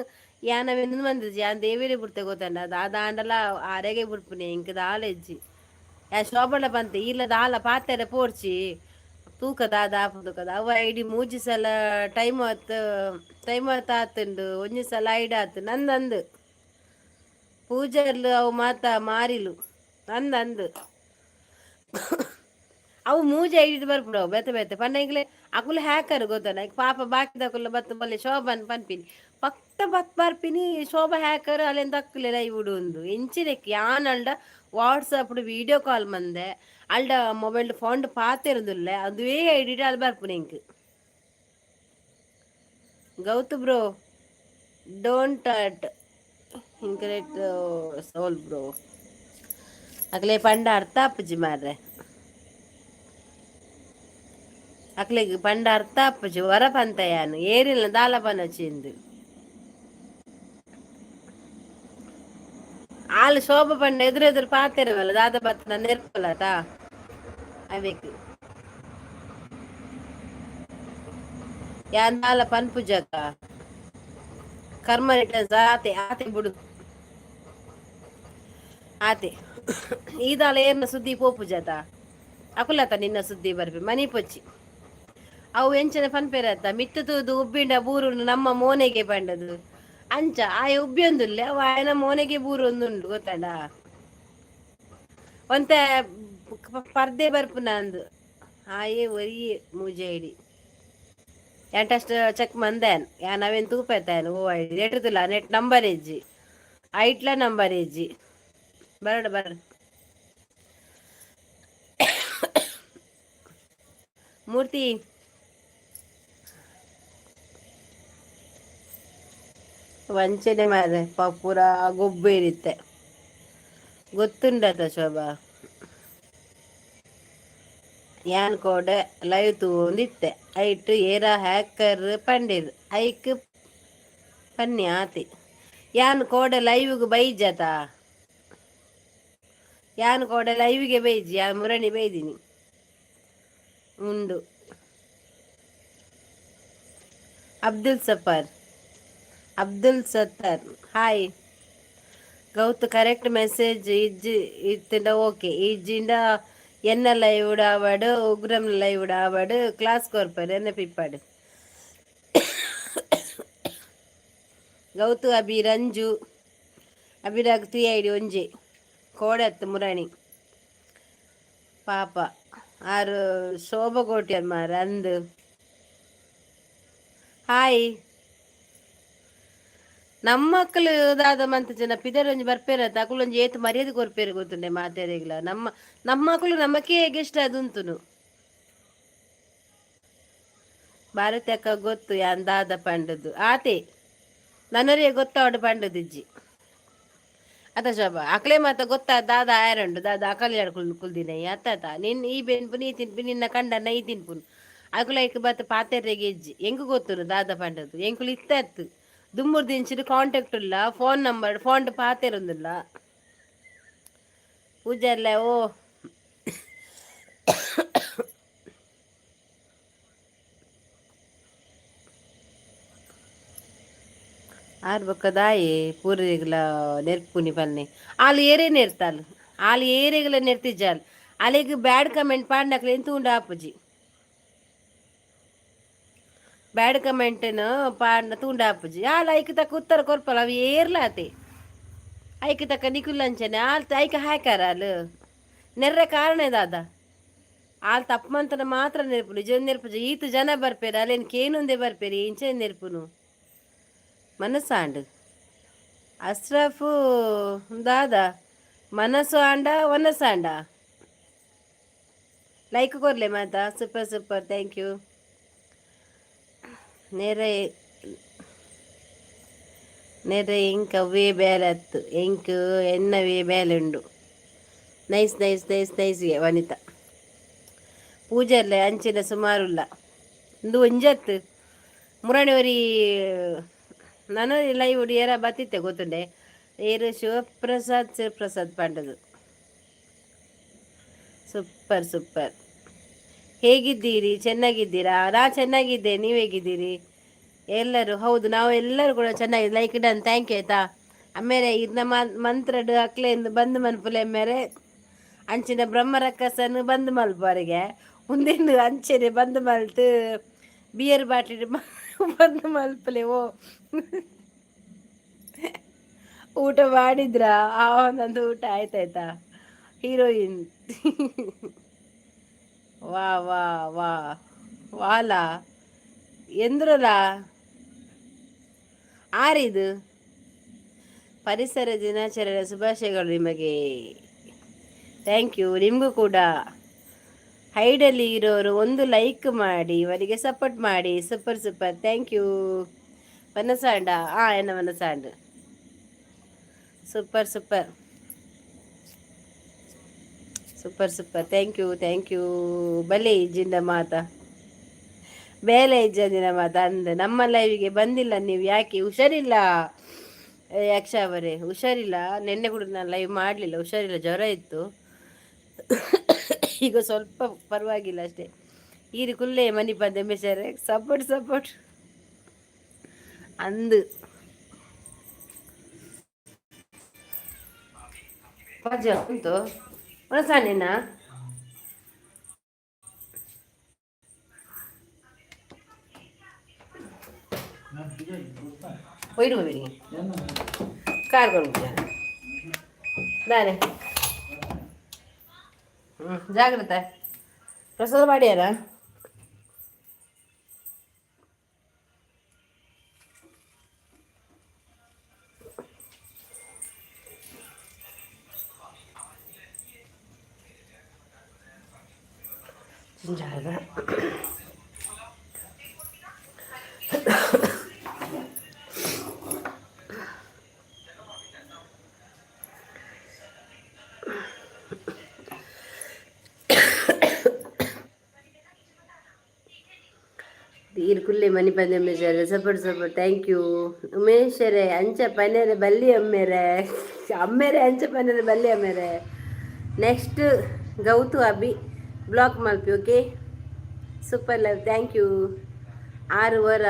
ಯಾನ್ ಅವೆನ್ ಮಂದಿಜ್ಜಿ. ಯಾನ್ ದೇವೇರೆ ಬುಡ್ತೆ, ಗೊತ್ತಾಂಡ? ದಾದಾಂಡಲ ಆರೆಗೆ ಬುಡ್ಪುನೆ, ಇಂಕ್ ದಾಲ ಇಜ್ಜಿ. ಯಾ ಶೋಭಣ ಪಂತೆ ಇಲ್ಲ ದಾಲ ಪಾತೆರೆ ಪೋರ್ಚಿ ತೂಕ ದಾದ ಆಪುಂಡು. ಅವು ಐಡಿ ಮೂಜಿ ಸಲ ಟೈಮ್ ಆತ್, ಟೈಮ್ ಆತ್ ಆತುಂಡು. ಒಂಜಿ ಸಲ ಐಡಿ ಆತು ನಂದಂದು ಪೂಜಾರ್ಲು ಅವು ಮಾತ ಮಾರಿಲು ಅಂದ್. ಅವು ಮೂಜಿ ಐಡಿ ಬರ್ಪುಡವು ಬೇತೆ ಬೇತೆ ಪಂಡ ಇಂಕ್ಲೆ ಅಕುಲು ಹ್ಯಾಕರ್, ಗೊತ್ತನ? ಪಾಪ ಬಾಕಿದಕುಲು ಬತ್ತು ಬಲ್ಲೆ ಶೋಭನ್ ಪನ್ಪಿನಿ, ಪಕ್ತ ಬತ್ ಬರ್ಪಿನಿ ಶೋಭಾ ಹ್ಯಾಕರ್, ಅಲ್ಲೇನ್ ದಕ್ಕುಲೆ ಲೈವ್ ಉಂದು ಎಂಚಿನೆಕ್. ಯಾನ್ ಅಲ್ಡ ವಾಟ್ಸಪ್ ವಿಡಿಯೋ ಕಾಲ್ ಮಂದೆ ಅಲ್ಡ ಮೊಬೈಲ್ ಫೋನ್ ಪಾತೆರುದುಲ್ಲೆ, ಅದುವೇ ಐಡಿ ಅಲ್ಲಿ ಬರ್ಪುನೆ ಎಂಕ್. ಗೌತು ಬ್ರೋ, don't hurt ಇಂಕ್ರೇಟ್ ಸೋಲ್ ಬ್ರೋ. ಅಕ್ಲೆ ಪಂಡ ಅರ್ಥ ಆಪುಜಿ ಮಾರ್ರೆ. ಅಕ್ಲೆಗ್ ಪಂಡ ಅರ್ಥ ಆಪುಜಿ. ವರ ಪಂತ ಯಾನ್ ಏರಿಲ್ಲ ದಾಲ ಪನೊಚಿಂದು. ಆಲ್ ಶೋಭ ಪಂಡ ಎದುರು ಎದುರು ಪಾತೆರವಲ್ಲ, ದಾದ ಬತ್ತನ ನೆರ್ಪಲತ ಅವೆಕ್ ಯಾನ್ ದಾಲ ಪನ್ಪುಜಕ್ಕ. ಕರ್ಮ ರಿಟರ್ನ್ಸ್. ಆತೆ ಆತೆ ಬುಡು ಆತೆ. ಈದಾಲ ಏರ್ನ ಸುದ್ದಿ ಪೋಪುಜತ ಅಕುಲತ ನಿನ್ನ ಸುದ್ದಿ ಬರ್ಪಿ ಮನಿ ಪೊಚ್ಚಿ. ಅವು ಎಂಚನ ಪನ್ಪೆರತ್ತ, ಮಿತ್ತು ತೂದು ಉಬ್ಬಿಂಡ ಬೂರುಂಡು ನಮ್ಮ ಮೋನೆಗೆ ಪಂಡದು ಅಂಚ. ಆಯ ಉಬ್ಬಿಯೊಂದುಲ್ಲೆ, ಅವು ಆಯನ ಮೋನೆಗೆ ಬೂರೊಂದುಂಡು, ಗೊತ್ತಂಡ? ಒಂತೆ ಪರ್ದೆ ಬರ್ಪುನ ಅಂದು ಆಯೆ ಒರಿ ಮೂಜೆ ಐಡಿ ಎಂಟಷ್ಟು ಚೆಕ್ ಮಂದೇನ್ ಯಾನ್ ಅವೇನ್ ತೂಪೈತಾನು. ಓ ಐಡಿ ಎಟುದಿಲ್ಲ, ನೆಟ್ ನಂಬರ್ ಇಜ್ಜಿ, ಐಟ್ಲ ನಂಬರ್ ಇಜ್ಜಿ. ಬರಡು ಬರಡು. ಮೂರ್ತಿ ವಂಚನೆ ಮಾರ್ರೆ. ಪೂರ ಗೊಬ್ಬು ಇರುತ್ತೆ, ಗೊತ್ತುಂಡತ ಶೋಭಾ? ಯಾನ್ ಕೋಡೆ ಲೈವ್ ತೂವೊಂದಿತ್ತೆ, ಐಟ್ ಏರ ಹ್ಯಾಕರ್ ಪಂಡಿರ್, ಐಕ್ ಪನ್ನಿ ಆತಿ. ಯಾನ್ ಕೋಡೆ ಲೈವ್ಗ್ ಬೈಜತ? ಯಾನ್ ಕೋಡೆ ಲೈವ್ಗೆ ಬೈಜಿ, ಯಾನ್ ಮುರಣಿ ಬೈದಿನಿ ಉಂಡು. ಅಬ್ದುಲ್ ಸಫರ್, ಅಬ್ದುಲ್ ಸತ್ತಾರ್ ಹಾಯ್. ಗೌತು, ಕರೆಕ್ಟ್ ಮೆಸೇಜ್ ಇಜ್ಜಿ ಇತ್ತಿಂಡ ಓಕೆ, ಇಜ್ಜಿಂಡ ಎನ್ನ ಲೈವ್ ಆವಡ್ ಉಗ್ರಂ ಲೈವ್ ಆವಡ್ ಕ್ಲಾಸ್ ಕೊರ್ಪರ್ ಎನ್ನ ಪಿಪ್ಪಾಡು. ಗೌತು, ಅಭಿ, ರಂಜು, ಅಭಿರಾಗ್ ತ್ರೀ ಐಡಿ ಒಂಜಿ ಕೋಡತ್ತು ಮುರಣಿ ಪಾಪ ಆರು ಶೋಭ ಕೋಟ್ಯರ್ ಮಾರ ಅಂದು. ಹಾಯ್. ನಮ್ಮ ಮಕ್ಕಳು ದಾದ ಮಂತ್ ಜನ ಪಿದರ್ ಒಂಜಿ ಬರ್ಪೇರತ್ತ, ಅಕುಲು ಒಂಜಿ ಏತ್ ಮರ್ಯಾದೆ ಕೊರ್ಪೇರು ಗೊತ್ತುಂಡೆ ಮಾತೆರೆಗ್ಲ. ನಮ್ಮ ನಮ್ಮ ಮಕ್ಕಳು ನಮಕೇ ಗೆಸ್ಟ್ ಅದುಂತುನು. ಭಾರತಿ ಅಕ್ಕ ಗೊತ್ತು ಯಾನ್ ದಾದ ಪಂಡದು. ಆತೆ ನನರೇ ಗೊತ್ತಾವಡು ಪಂಡದಿಜ್ಜಿ. ಅತ ಶೋಭಾ, ಅಕ್ಲೆ ಮಾತ ಗೊತ್ತಾ ದಾದ ಆಯರಂಡು ದಾದ ಅಕಲಿ ಕುಲ್ ಕುಲ್ದಿನ ಅತ್ತ ನಿನ್ ಈ ಬೆನ್ಪು ನೀ ತಿನ್ಪು ನಿನ್ನ ಕಂಡನ ಈ ತಿನ್ಪುನು ಅಕುಲ ಐಕ್ ಬತ್ತ ಪಾತೆರೆಗೆ ಇಜ್ಜಿ ಎಂಕ್ ಗೊತ್ತುನು ದಾದ ಪಂಡದು ಎಂಕುಲು ಇತ್ತತ್ತು ದುಮ್ಮುರ್ದಿಂಚಿನ ಕಾಂಟ್ಯಾಕ್ಟ್ ಇಲ್ಲ, ಫೋನ್ ನಂಬರ್ ಫೋನ್ ಪಾತೆರೊಂದಿಲ್ಲ. ಪೂಜಾರ್ಲೆ ಓ ಆರ್ ಬೊಕ್ಕ ದಾಯೆ ಪೂರೆಗ್ಲ ನೆರ್ಪುನಿ ಪನ್ನೆ ಆಲ್ ಏರೇ ನೆರ್ತಾಲ್ ಆಲ್ ಏರೆಗ್ಲ ನೆರ್ತಿಜ್ಜಾಲ್ ಅಲೆಗ್ ಬ್ಯಾಡ್ ಕಮೆಂಟ್ ಪಾಡ್ನಕ್ಲೆನ್ ತೂಂಡ ಆಪುಜಿ. ಬ್ಯಾಡ್ ಕಮೆಂಟ್ನ್ ಪಾಡ್ನ ತೂಂಡ ಆಪುಜಿ. ಆಲ್ ಐಕ್ ತಕ್ಕ ಉತ್ತರ ಕೊರ್ಪಲ್ ಅವು ಏರ್ಲ ಆತೆ ಐಕ್ ತಕ್ಕ ನಿಕುಲ್ ಅಂಚನೆ ಆಲ್ ಐಕ್ ಹಾಕ್ಯಾರ ಆಲ್ ನೆರ್ರೆ ಕಾರಣ ದಾದ ಆಲ್ ತಪ್ಪು ಮಂತನ ಮಾತ್ರ ನೆರ್ಪುನು ನಿಜ ನೆರ್ಪುಜಿ. ಈತ್ ಜನ ಬರ್ಪೇರು ಅಲ್ಲೇನು ಕೇನೊಂದೇ ಬರ್ಪೇರು ಇಂಚೆ ನೆರ್ಪುನು ಮನಸ್ಸಾಂಡ್ ಅಶ್ರಫ್ ದಾದ ಮನಸ್ಸು ಆಂಡ ವನಸಾಂಡ ಲೈಕ್ ಕೊರ್ಲೆ ಮಾತಾ. Super super, thank you. ನೆರೆ ನೆರೆ ಎಂಕ್ ಅವೇ ಬೇಲೆ ಅತ್ತು ಎಂಕ್ ಎನ್ನವೇ ಬೇಲೆ ಉಂಡು. ನೈಸ್ ನೈಸ್ ನೈಸ್ ನೈಸ್ ವನಿತಾ. ಪೂಜಾರ್ಲೆ ಅಂಚಿನ ಸುಮಾರುಲ್ಲ ಇಂದು ಒಂಜತ್ತು ಮುರಣಿ ಒರಿ ನಾನು ಲೈವ್ ಏರ ಬತ್ತಿತ್ತೆ ಗೊತ್ತುಂಡೆ ಏರು ಶಿವಪ್ರಸಾದ್ ಶಿವಪ್ರಸಾದ್ ಪಂಡದು. Super super. ಹೇಗಿದ್ದೀರಿ? ಚೆನ್ನಾಗಿದ್ದೀರಾ? ನಾ ಚೆನ್ನಾಗಿದ್ದೆ, ನೀವು ಹೇಗಿದ್ದೀರಿ ಎಲ್ಲರೂ? ಹೌದು, ನಾವು ಎಲ್ಲರೂ ಕೂಡ ಚೆನ್ನಾಗಿ. ಲೈಕ್ ಡನ್, thank you ಆಯ್ತಾ. ಆಮೇಲೆ ಇದನ್ನ ಮಂತ್ರಡು ಅಕ್ಲೆಂದು ಬಂದ್ ಮನ್ಪುಲೆ ಮೇರೆ ಅಂಚಿನ ಬ್ರಹ್ಮ ರಕ್ಕಸನು ಬಂದ್ ಮಲ್ಪವರಿಗೆ ಉಂದೆಂದು ಅಂಚೆನೆ ಬಂದ್ ಮಲ್ತು ಬಿಯರ್ ಬಾಟ್ಲಿ ಬಂದ್ ಮಲ್ಪಲೆ. ಓ ಊಟ ಮಾಡಿದ್ರಾ? ಆ ನಂದು ಊಟ ಆಯ್ತಾಯ್ತಾ. ಹೀರೋಯಿನ್ ವಾ ವಾ ವಾ ವಾಲಾ ಎಂದ್ರಲ್ಲ ಆರಿದು. ಪರಿಸರ ದಿನಾಚರಣೆ ಶುಭಾಶಯಗಳು ನಿಮಗೆ. Thank you, ನಿಮಗೂ ಕೂಡ. ಹೈಡಲ್ಲಿ ಇರೋರು ಒಂದು ಲೈಕ್ ಮಾಡಿ, ಇವರಿಗೆ ಸಪೋರ್ಟ್ ಮಾಡಿ. Super super, thank you. ವನಸಾಂಡ ಆ ಎನ್ನ ವನಸಾಂಡ್. Super super super super, thank you thank you. ಬಲೆ ಇಜ್ಜಿಂದ ಮಾತಾ ಬೇಲೆ ಇಜ್ಜಂದಿನ ಮಾತಾ ಅಂದ ನಮ್ಮ ಲೈವಿಗೆ ಬಂದಿಲ್ಲ ನೀವು ಯಾಕೆ? ಹುಷಾರಿಲ್ಲ ಯಕ್ಷ ಅವರೇ, ಹುಷಾರಿಲ್ಲ. ನಿನ್ನೆ ಕೂಡ ನಾನು ಲೈವ್ ಮಾಡಲಿಲ್ಲ, ಹುಷಾರಿಲ್ಲ, ಜ್ವರ ಇತ್ತು. ಈಗ ಸ್ವಲ್ಪ ಪರವಾಗಿಲ್ಲ ಅಷ್ಟೇ. ಈರು ಕುಲ್ಲೆ ಮನಿ ಬಂದೆ ಮೆಷರೆ ಸಪೋರ್ಟ್ ಸಪೋರ್ಟ್ ಅಂದು ಪಜ ಉಂಟು ಒಣಸಾನಿನ. ಹೋಯ್ಡು ಬಿಡಿ ಕಾರ್ ಕೊಂಡು ದಾನೆ. ಹ್ಞೂ ಜಾಗ್ರತೆ. ಪ್ರಸಾದ ಮಾಡ್ಯಾರ? ಜಾಗ ಈರ್ ಕುಲ್ಲೆ ಮನಿ ಪಂದೆ ಉಮೇಶರೇ, ಸಪೋರ್ಟ್ ಸಪೋರ್ಟ್, thank you ಉಮೇಶರೇ. ಅಂಚ ಪನೇರೆ ಬಲ್ಲಿ ಅಮ್ಮೇರೆ ಅಮ್ಮೇರೆ ಅಂಚ ಪನೇರೆ ಬಲ್ಲಿ ಅಮ್ಮೇರೆ. ನೆಕ್ಸ್ಟ್ ಗೌತು ಅಭಿ ಬ್ಲಾಕ್ ಮಲ್ಪಿ. Okay, super love, thank you. ಆರು ವರ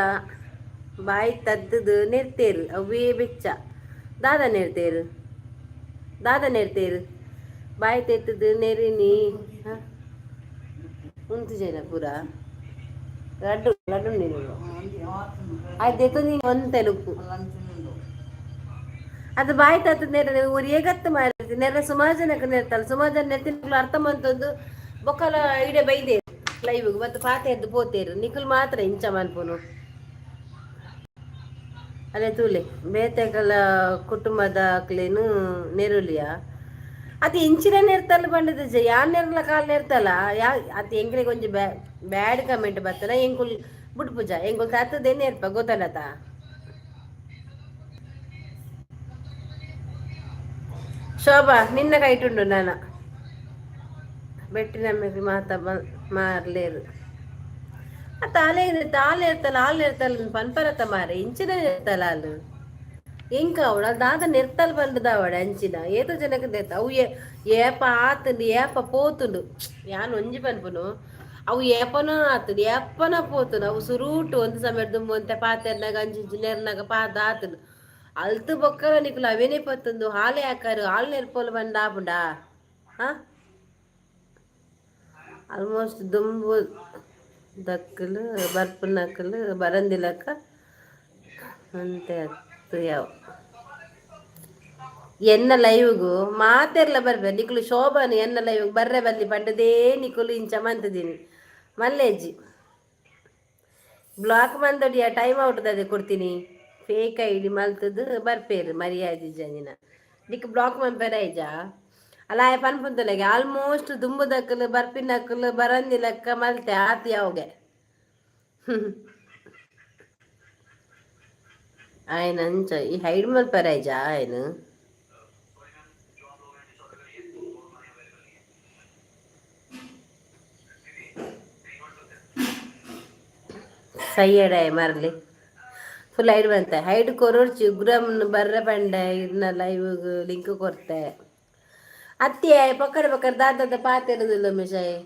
ಬಾಯಿ ತದ್ದದು ನೆರ್ತೇರು ಅವೇ ಬೆಚ್ಚ ದಾದ ನೆರ್ತೇರು ದಾದ ನೆರ್ತೇರು ಬಾಯಿ ತೆತ್ತದು ನೆರಿನಿ ಹಾಂ ಉಂತು ಜನ ಪೂರ ಲಡ್ಡು ಲಡ್ಡು ನೀನು ಆಯ್ತು ನೀನು ಒಂತೆ ಲುಕ್ಕು ಅದು ಬಾಯಿ ತತ್ತ ನೆರೆ ಒರಿಯಗತ್ತು ಮಾರಿ ನೆರೆ ಸುಮಾರು ಜನಕ್ಕೆ ನೆರ್ತಲ್ಲ, ಸುಮಾರು ಜನ ನೆರ್ತಿನ ಅರ್ಥ ಮಂತೊಂದು ಬೊಕ್ಕಲ ಇಡೆ ಬೈದೇರು ಲೈವ್ ಮತ್ತು ಪಾತೆ ಎದ್ದು ಪೋತೇರು ನಿಖಲ್ ಮಾತ್ರ ಇಂಚ ಮನ್ಪುನು. ಅದೇ ತೂಲೆ ಬೇತೆಕಲ ಕುಟುಂಬದ ಅಕ್ಲೇನು ನೆರುಲಿಯ ಅದು ಇಂಚಿನ ನೆರ್ತಲ್ಲ ಬಂಡದ ಯಾ ನೆರ್ಲ ಕಾಲ್ ನೆರ್ತಲ್ಲ ಯಾ ಅದು ಎಂಕ್ಲೆಗ್ ಒಂಜಿ ಬ್ಯಾಡ್ ಕಮೆಂಟ್ ಬತ್ತನ ಎಂಕುಲ್ ಬುಡ್ಪುಜ ಎಂಕುಲ್ ತಾತದೇ ನೇರ್ಪ ಗೊತ್ತಲ್ಲತ. ಶೋಭಾ ನಿನ್ನ ಕೈಟುಂಡು ನಾನ ಬೆಟ್ಟಿನ ಮಾತ ಮಾರ್ಲೇರು. ಆ ತಾಲೆ ತಾಲೆ ಇರ್ತಲ್ಲ, ಹಾಲು ಇರ್ತಲ್ಲ, ಪನ್ಪರತ ಮಾರೆ ಇಂಚಿನ ಇರ್ತಲ್ಲ ಹಾಲು ಎಂಕ ಅವಳ ದಾದ ನೆರ್ತಲ್ ಬಂದದಾವಡೆ ಅಂಚಿನ ಏತೋ ಜನಕ್ಕೆ ದೇತ ಅವು ಏಪ ಆತುಂಡು ಏಪ ಪೋತುಂಡು. ಯಾನ್ ಒಂಜಿ ಪನ್ಪುನು ಅವು ಏಪನ ಆತುಂಡು ಏಪನ ಪೋತುಂಡು. ಅವು ಸುರೂಟು ಒಂದು ಸಮಯ ದುಂಬು ಒಂತೆ ಪಾತೆರ್ನಾಗ ಅಂಚಿಂಚಿ ನೆರ್ನಾಗ ಪಾದ ಆತುಂಡು. ಅಲ್ತು ಬೊಕ್ಕಲ ನಿಕುಲು ಅವೇನೇ ಪತ್ತುಂದು ಹಾಲೆ ಹಾಕಾರು ಹಾಲು ನೆರ್ಪೋಲು ಬಂದ ಆಪುಂಡಾ? ಹಾ, ಆಲ್ಮೋಸ್ಟ್ ದುಂಬು ದಕ್ಕಲು ಬರ್ಪುನಕುಲು ಬರಂದಿಲಕ್ಕ ಅಂತೆ ಅತ್ತು. ಯಾವ ಎನ್ನ ಲೈವ್ಗು ಮಾತೆರ್ಲ ಬರ್ಬೆ ನಿಕುಲು. ಶೋಭಾನು ಎನ್ನ ಲೈವ್ ಬರ್ರೆ ಬಲ್ಲಿ ಪಂಡದೇ ನಿಕುಲು ಇಂಚ ಮಂತದೀನಿ ಮಲ್ಲೇಜಿ. ಬ್ಲಾಕ್ ಮಂದೊಡಿಯ ಟೈಮ್ ಔಟ್ ಅದೇ ಕೊಡ್ತೀನಿ. ಫೇಕ್ ಐಡಿ ಮಲ್ತದ್ದು ಬರ್ಪೇರು ಮರ್ಯಾದೆ ಜನಿನ ನಿಕ್ ಬ್ಲಾಕ್ ಮನ್ಪೆರ ಐಜಾ ಅಲ್ಲ. ಆಯ್ ಪನ್ಪುಂತಲೆಗೆ ಆಲ್ಮೋಸ್ಟ್ ದುಂಬುದಕ್ಕಲು ಬರ್ಪಿನಕ್ಕಲು ಬರಂದಿಲಕ್ಕ ಮಲ್ತೆ ಆತ್ ಯಾವ್ಗೆ ఆయన ಅಂಚ ಈ ಹೈಡ್ ಮಲ್ಪೆರ ಐಜಾ ఆయన. ಸೈಯಡಾಯ ಮರಲಿ ಫುಲ್ ಹೈಡ್ ಬಂತೆ. ಹೈಡ್ ಕೊರೊಡ್ಚಿ ಉಗ್ರಮ್ ಬರ್ರೆ ಪಂಡೆ ಇರ್ನ ಲೈವ್ ಲಿಂಕ್ ಕೊರ್ತೆ ಅತ್ತಿ ಪಕ್ಕಡ ಪಕ್ಕಡ ದಾದ ಪಾತೆರುದಿಲ್ಲ ಮಿಷಾಯ್.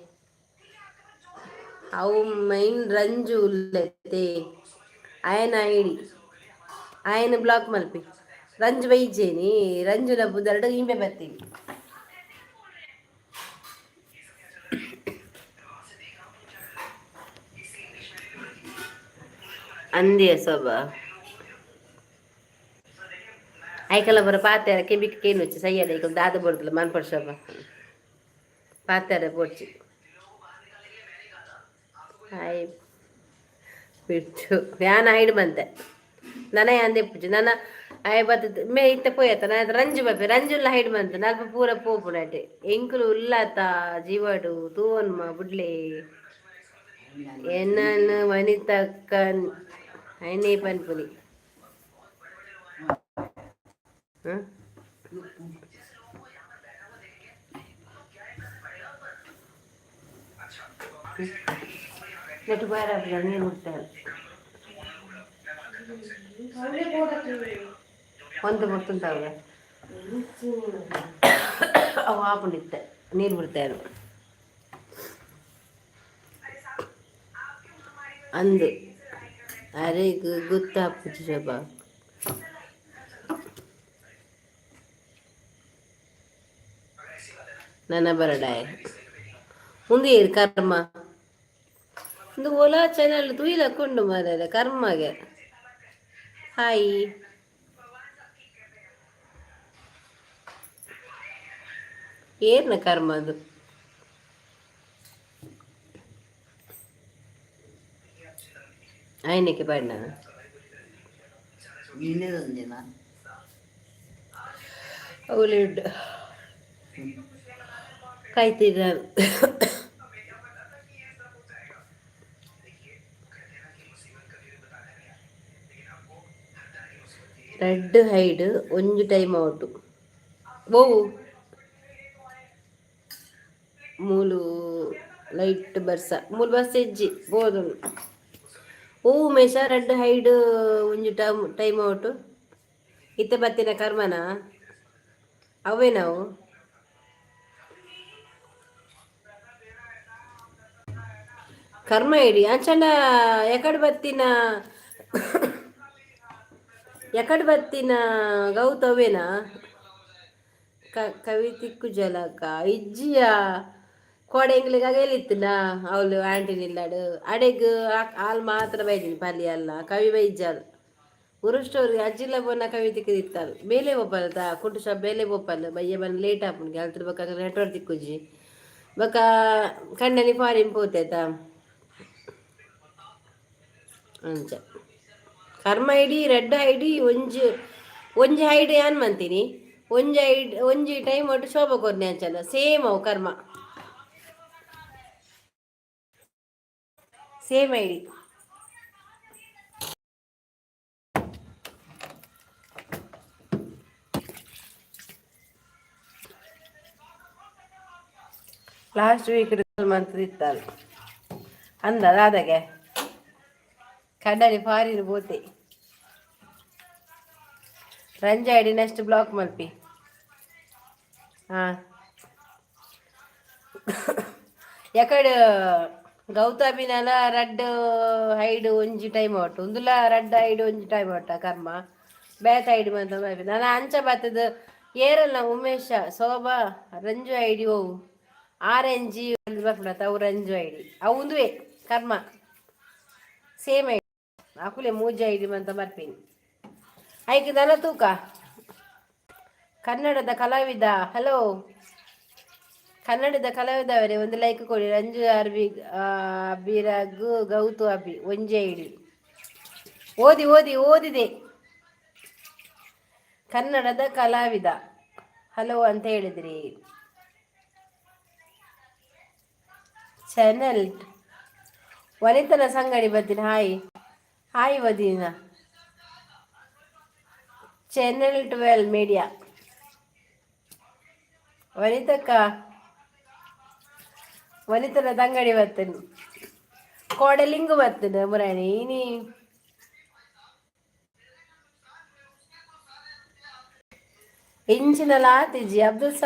ಅವು ಮೈನ್ ರಂಜು ಉಲ್ಲೆತೆ ಆಯನ ಐಡಿ ಆಯನ ಬ್ಲಾಕ್ ಮಲ್ಪಿ ರಂಜು ಬೈಜೇನಿ ರಂಜುನ ಬುದರಡು ಇಂಬೆ ಬರ್ತೀನಿ. ಅಂದಿಯ ಸೊಬ ಐಕಲ ಬರ ಪಾತೆರ ಕೆಬಿಕ್ ಕೇನುಚ್ಚಿ ಸಯ್ಯಡ ಐಕಲ್ ದಾದ ಬರ್ತಲ್ಲ ಮನ್ಪಡ್ ಶೋಭ ಪಾತೆರ ಪೋಡ್ಚಿ. ಹಾಯ್ ಬಿಟ್ಟು ಯಾನ್ ಹೈಡ್ ಬಂತೆ ನನ ಯಾನ್ ದೆಪ್ಪುಜಿ ನನ ಆಯ್ ಬತ್ತದ ಮೇ ಇತ್ತ ಪೋಯತ್ತ ನಾ ರಂಜು ಬಪ್ಪೆ ರಂಜುಲ್ಲ ಹೈಡ್ ಬಂತ ನಲ್ಪ ಪೂರ ಪೋಪುನಟೆ ಎಂಕುಲು ಉಲ್ಲಾತ ಜೀವಡು ತೂವನ್ಮ ಬುಡ್ಲೆ ಎನ್ನನ್ ವನಿತಕ್ಕನ್ ಐನೇ ಪನ್ಪುನಿ. ಹ್ಮ್ ನೆಟ್ ಬಾರ ನೀರು ಬಿಡ್ತಾರೆ ಒಂದು ಬರ್ತುಂಟಾವೆ ಅವು ಆಪುಂಡಿತ್ತೆ ನೀರು ಬಿಡ್ತಾರೆ ಅಂದು ಅರೆಗ್ ಗೊತ್ತಾಪುಜಿ ಶೋಭಾ. ನನ ಬರಡಾಯ ಉಂದು ಏರ್ ಕರ್ಮ ಒಂದು ಓಲಾ ಚಾನಲ್ ತೂಯಿಲಕ್ಕೊಂಡು ಮಾರ್ರೆ ಕರ್ಮಗೆ. ಹಾಯ್ ಏರ್ನ ಕರ್ಮ ಅದು ఆయనకి పడినా. ನೀನೇದಂದಿನ. ಅವಳು ಕಾಯ್ತಿದ್ದಾನೆ. ರೆಡ್ ಹೈಡ್ ಒಂಜಿ ಟೈಮ್ ಔಟು ಓವು ಮೂಲು ಲೈಟ್ ಬರ್ಸ ಮೂಲು ಬರ್ಸ ಇಜ್ಜಿ ಬೋದುಂಡು. ಓ ಉಮೇಶ ರೆಡ್ ಹೈಡ್ ಒಂಜಿ ಟೈಮ್ ಟೈಮ್ ಔಟು ಇತ್ತೆ ಬತ್ತಿನ ಕರ್ಮನ ಅವೇ ನಾವು ಕರ್ಮ ಇಡಿ ಅಂಚಂಡ ಎಕಡೆ ಬತ್ತಿನ ಎಕಡೆ ಬತ್ತಿನ ಗೌತವೇನಾ ಕವಿತಿಕ್ಕು ಜಲಕ ಇಜ್ಜಿಯ ಕೋಡೆ ಎಂಗ್ಲಿಗ್ ಅಗಲಿತ್ತಿನ ಅವಳು ಆಂಟಿನಿಲ್ಲಾಡು ಅಡೆಗ್ ಹಾಲು ಮಾತ್ರ ಬೈದಿನಿ ಪಲ್ಲಿ ಅಲ್ಲ ಕವಿ ಬೈಜಾಲ್ ಉರುಷ್ಟವ್ರಿಗೆ ಅಜ್ಜಿಲ್ಲ ಬೋನ ಕವಿ ತಿಕ್ಕದಿತ್ತಾಲ್ ಬೇಲೆ ಬೋಪಲ್ ತಾ ಕುಂಟು ಶಾಪ್ ಬೇಲೆ ಬೋಪಲ್ ಬಯ್ಯ ಬಂದು ಲೇಟ್ ಆಪುಂಡು ಅಲ್ತಿರ್ ಬೊಕ್ಕ ನೆಟ್ವರ್ಕ್ ತಿಕ್ಕುಜಿ ಬೊಕ್ಕ ಕಂಡನಿ ಫಾರಿನ್ ಪೋತೇತ ಅಂಚ ಕರ್ಮ ಐಡಿ ರೆಡ್ ಐಡಿ ಒಂಜಿ ಒಂಜಿ ಐಡಿ ಯಾನ್ ಮಂತೀನಿ ಒಂಜಿ ಐಡಿ ಒಂಜಿ ಟೈಮ್ ಒಟ್ಟು ಶೋಭ ಕೊರ್ನೆ ಅಂಚನ ಸೇಮ್ ಅವು ಕರ್ಮ ಸೇಮ್ ಐಡಿ. ಲಾಸ್ಟ್ ವೀಕ್ ಮಂತ್ ಇತ್ತಲ್ಲ ಅಂದ ದಾದಾಗೆ ಕಡಲಿ ಫಾರಿನ್ ಬೋತೆ. ರಂಜ ಐಡಿ ನೆಕ್ಸ್ಟ್ ಬ್ಲಾಕ್ ಮಲ್ಪಿ. ಹಾಂ, ಎಕಡೆ ಗೌತಮಿನಲ ರಡ್ಡ್ ಹೈಡ್ ಒಂಜಿ ಟೈಮ್ ಔಟ್, ಉಂದುಲ ರಡ್ಡ್ ಹೈಡ್ ಒಂಜಿ ಟೈಮ್ ಔಟ. ಕರ್ಮ ಬೇತ ಐಡಿ ಮಂತ ನಾನು ಅಂಚ ಬತ್ತದ. ಏರಲ್ಲ ಉಮೇಶ, ಶೋಭಾ, ರಂಜು ಐಡಿ ಓವು? ಆರ್ ಎನ್ ಜಿ ಬರ್ಪುಂಡತ್ತ, ಅವು ರಂಜು ಐಡಿ. ಅವು ಉಂದುವೆ ಕರ್ಮ, ಸೇಮ್ ಐಡಿ. ಅಕುಲೆ ಮೂಜಿ ಐಡಿ ಮಂತ ಬರ್ಪಿನಿ. ಐಕ್ ನನ ತೂಕ. ಕನ್ನಡದ ಕಲಾವಿದ, ಹಲೋ. ಕನ್ನಡದ ಕಲಾವಿದವರೇ, ಒಂದು ಲೈಕ್ ಕೊಡಿ. ರಂಜು ಅರ್ಬಿ ಅಭಿರಾಗು ಗೌತು ಅಭಿ ಒಂಜಿ ಐಡಿ. ಓದಿ ಓದಿ ಓದಿದೆ. ಕನ್ನಡದ ಕಲಾವಿದ ಹಲೋ ಅಂತ ಹೇಳಿದ್ರಿ. ಚಾನೆಲ್ ವನಿತನ ಸಂಗಡಿ ಬರ್ತೀನಿ. ಹಾಯ್ ಹಾಯ್ ವದೀನ. ಚಾನೆಲ್ 12 ಮೀಡಿಯಾ ವನಿತಕ್ಕ, ವನಿತನ ತಂಗಡಿ ಬರ್ತೇನೆ. ಕೋಡಲಿಂಗು ಬರ್ತದೆ ಮುರಾಣಿ ಇನಿ. ಇಂಚಿನ ಆತಿಜಿ ಅಬ್ದುಲ್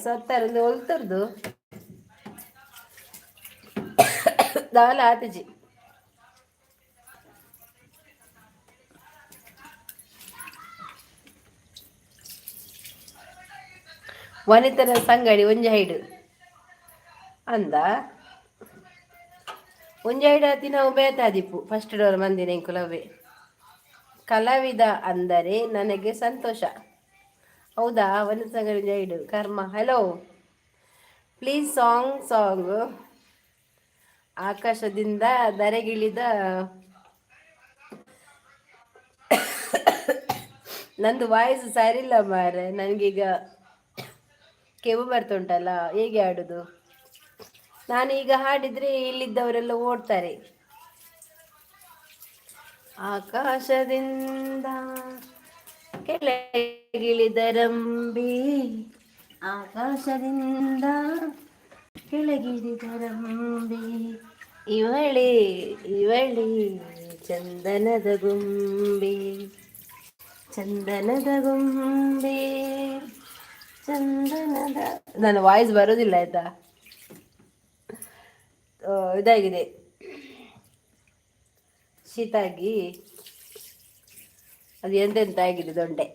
ಸತ್ತಾರಂದು ಒಲ್ತರ್ದು ದಾಲ ಆತಿಜಿ. ವನಿತನ ಸಂಗಡಿ ಒಂಜಿ ಹೈಡು ಅಂದ. ಒಂಜಿ ಐಡು ಆತಿ. ನಾವು ಬೇತಾದಿಪ್ಪು ಫಸ್ಟ್ ಡೋರ್ ಮಂದಿನ ಎಂಕುಲವೇ. ಕಲಾವಿದ ಅಂದರೆ ನನಗೆ ಸಂತೋಷ. ಹೌದಾ? ವನಿತ ಸಂಗಡಿ ಒಂಜಿ ಐಡು. ಕರ್ಮ, ಹಲೋ. Please song song. ಆಕಾಶದಿಂದ ಧರೆಗಿಳಿದ. ನಂದು ವಾಯ್ಸ್ ಸರಿಲ್ಲ ಮಾರೆ. ನನಗೀಗ ಕೆಮ್ಮು ಬರ್ತುಂಟಲ್ಲ, ಹೇಗೆ ಹಾಡುದು ನಾನು? ಈಗ ಹಾಡಿದರೆ ಇಲ್ಲಿದ್ದವರೆಲ್ಲ ಓಡ್ತಾರೆ. ಆಕಾಶದಿಂದ ಕೆಳಗಿಳಿದರಂಬಿ, ಆಕಾಶದಿಂದ ಕೆಳಗಿಳಿದರಂಬಿ, ಇವಳಿ ಇವಳಿ ಚಂದನದ ಗೊಂಬೆ, ಚಂದನದ ಗೊಂಬೆ, ಚಂದನದ. ನನ್ನ ವಾಯ್ಸ್ ಬರೋದಿಲ್ಲ ಆಯ್ತಾ? ಇದಾಗಿದೆ, ಶೀತ ಆಗಿ ಅದು ಎಂತೆಂತ ಆಗಿದೆ ದೊಂಡೆ.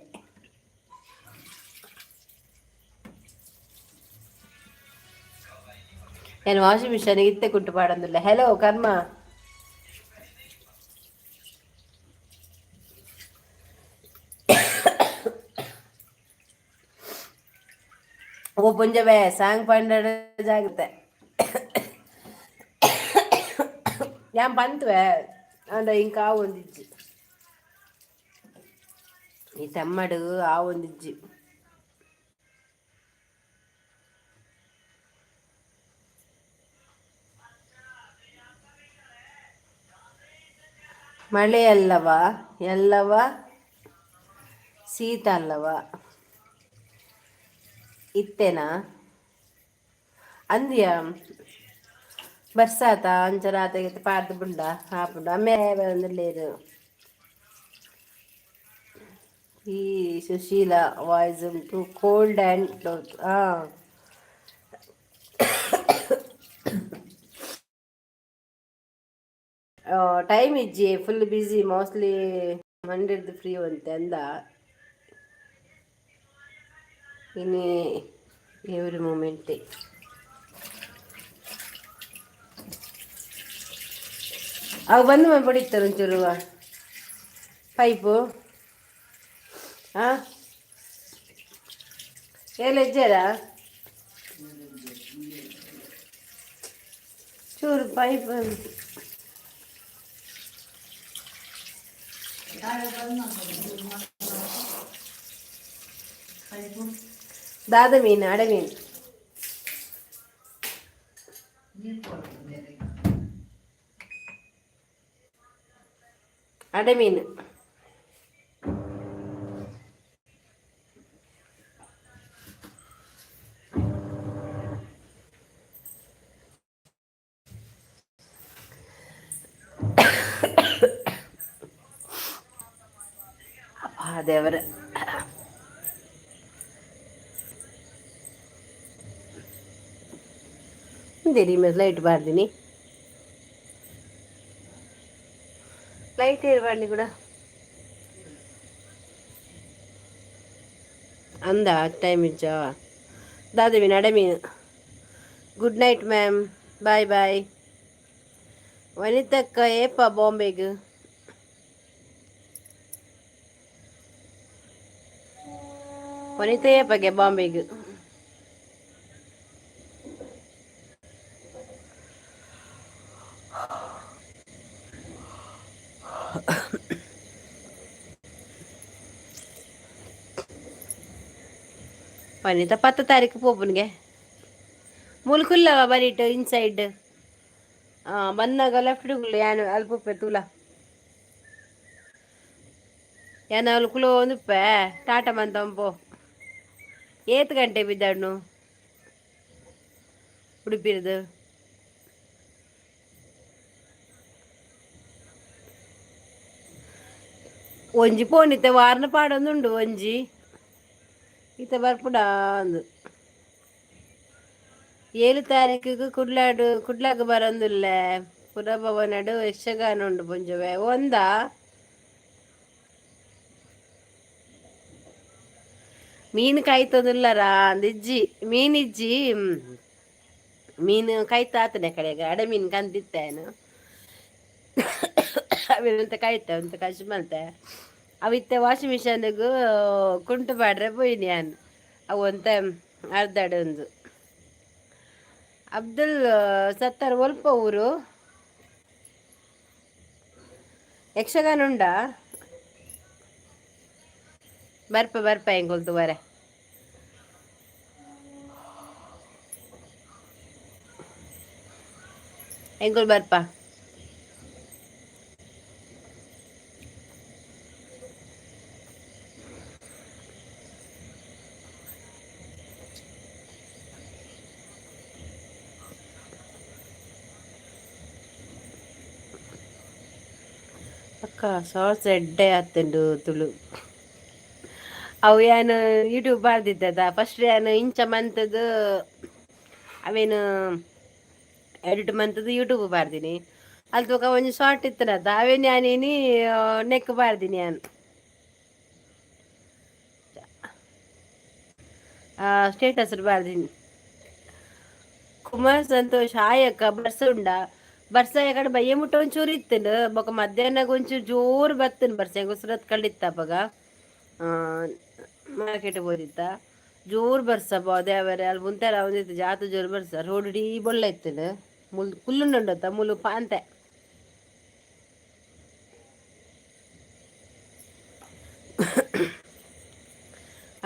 ನಾನು ವಾಷಿಂಗ್ ಮಿಷನ್ ಇತ್ತೆ ಕುಟ್ಟು ಪಾಡೊಂದಿಲ್ಲ. ಹಲೋ ಕರ್ಮ. ಓ ಪುಂಜಬೆ, ಸಾಂಗ್ ಪಂಡ ಜಾಗ್ರತೆ. ಯಾನ್ ಪಂತುವೆ ಅಂಡ ಇಂಕ ಆವೊಂದಿಜ್ಜಿ. ಈ ತಮ್ಮಡು ಆವೊಂದಿಜ್ಜಿ. ಮಳೆ ಅಲ್ಲವ ಎಲ್ಲವ, ಶೀತ ಅಲ್ಲವ ಇತ್ತೆನಾ ಅಂದ್ಯ. ಬರ್ಸಾತ ಅಂಚರಾತ ಪಾರ್ದು ಬುಂಡ ಆಪುಂಡು ಅಮ್ಮೆ ಬಂದಿಲ್ಲೇರು. ಈ ಸುಶೀಲ ವಾಯ್ಸ್ ಉಂಟು ಕೋಲ್ಡ್ ಆ್ಯಂಡ್ ಹಾಂ. ಟೈಮ್ ಇಜ್ಜಿ, ಫುಲ್ ಬ್ಯುಸಿ. ಮೋಸ್ಟ್ಲಿ ಮಂಡೇದು ಫ್ರೀ ಅಂತೆ ಅಂದ. ಇನ್ನು ಎವ್ರಿ ಮೂಮೆಂಟ್ ಅವು ಬಂದು ಬಡಿತಾರೆ ಒಂಚೂರು ಪೈಪು. ಹಾಂ, ಎಲ್ಲ ಇಜ್ಜಾರಾ ಚೂರು ಪೈಪ್. ದಾದ ಮೀನು, ಅಡೆ ಮೀನು. ಅಡೆ ಮೀನು. ದೇವರ. ದೇರಿ ಮೇಲೆ ಲೈಟ್ ಬಾರ್ದಿನಿ. ಲೈಟ್ ಇರಬಾರ್ದು ಕೂಡ. ಅಂದ ಟೈಮ್ ಇಜ್ಜ ದಾದವಿ ನಡಮೀನು. Good night ma'am, bye bye. ವನಿತಕ್ಕ ಏಪ ಬಾಂಬೆಗೆ? ವನಿತಾ ಏಪಗೆ ಬಾಂಬೆಗೆ? ವನಿತಾ 10 ತಾರೀಕು ಪೋಪುನಿಗೆ. ಮುಲ್ಕುಲ್ಲವ ಬರೀಟ್ ಇನ್ಸೈಡ್ ಬನ್ನಾಗ ಲೆಫ್ಟ್ ಯಾನು ಅಲ್ಪ ತೂಲ. ಯಾನ್ ಅವ್ಲು ಕುಲೋ ಒಂದುಪ್ಪೆ ಟಾಟಾ ಮಂತಂಪೋ. ಏತ್ ಗಂಟೆ ಬಿದ್ದಾಡ್ನು ಉಡುಪಿರ್ದು? ಒಂಜಿ ಪೋನಿತ್ತೆ ವಾರ್ನ ಪಾಡೊಂದುಂಡು ಒಂಜಿ ಇತ್ತೆ ಬರ್ಪುಡ ಅಂದು. 7 ತಾರೀಕಿಗೆ ಕುಡ್ಲಾಡು ಕುಡ್ಲಾಗ ಬರಂದುಲ್ಲೆ. ಪುರಭವನಡು ಯಕ್ಷಗಾನ ಉಂಡು ಪುಂಜವೆ ಒಂದ. ಮೀನು ಕಾಯ್ತದುಲ್ಲರಾ ಅಂದಿಜ್ಜಿ. ಮೀನಿಜ್ಜಿ, ಮೀನು ಕಾಯ್ತಾತನೆ ಕಡೆಗೆ ಅಡೆ ಮೀನು ಕಂದಿತ್ತೇನು ಅವೇನಂತ ಕಾಯ್ತ ಅಂತ ಕಶ್ ಮಲ್ತೆ. ಅವಿತ್ತೆ ವಾಷಿಂಗ್ ಮಿಷನ್ಗೆ ಕುಂಟು ಪಾಡ್ರೆ ಪೋಯಿನಿ ಯಾನ್. ಅವು ಒಂತೆ ಅರ್ಧಡೆ ಒಂದು. ಅಬ್ದುಲ್ ಸತ್ತಾರ್ ಒಲ್ಪ ಊರು? ಯಕ್ಷಗಾನ ಉಂಡಾ? ಬರ್ಪ ಬರ್ಪ ಎಂಕೊಲ್ತು ಬರೆ. ಎಂಕೊಲ್ ಬರ್ಪ. ಅಕ್ಕ ಸಾಸ್ ಎಡ್ಡೆ ಆತುಂಡು ತುಳು. ಅವು ಯಾನ್ ಯೂಟ್ಯೂಬ್ ಬಾರ್ದಿತ್ತದ ಫಸ್ಟ್ ಯಾನ್ ಇಂಚ ಮಂತದು ಅವೇನು ಎಡಿಟ್ ಮಂತದು ಯೂಟ್ಯೂಬ್ ಬಾರ್ದಿನಿ. ಅಲ್ಲಿ ತೂಕ ಒಂಜಿ ಶಾರ್ಟ್ ಇತ್ತನದ ಅವೇನು ಯಾನೇನಿ ನೆಕ್ ಬಾರ್ದಿನಿ ಯಾನ್. ಸ್ಟೇಟಸ್ ಬಾರ್ದಿನಿ. ಕುಮಾರ್ ಸಂತೋಷ್ ಹಾಯ್ ಅಕ್ಕ, ಬರ್ಸ ಉಂಡಾ? ಬರ್ಸ ಕಡೆ ಬಯ್ಯ ಮುಟ್ಟ ಒಂಚೂರು ಇತ್ತುಂಡು. ಬೊಕ ಮಧ್ಯಾಹ್ನ ಒಂಚೂರು ಜೋರು ಬತ್ತುಂಡು ಬರ್ಸ. ಉಸ್ರತ್ ಕಳ್ಳಿತ್ತ ಅಪಗ ಮಾರ್ಕೆಟ್ ಪೋದಿತ್ತ. ಜೋರು ಬರ್ಸ ದೇವರೆ ಅಲ್ಲಿ ಮುಂತಾರ ಒಂದಿತ್ತು ಜಾತ ಜೋರು ಬರ್ಸ. ರೋಡ್ ಇಡೀ ಬೊಳ್ಳ ಇತ್ತುಂಡು. ಮುಲ್ ಕುಲ್ಲುಂಡುಂಡತ್ತ ಮುಲು ಪಾಂತೆ.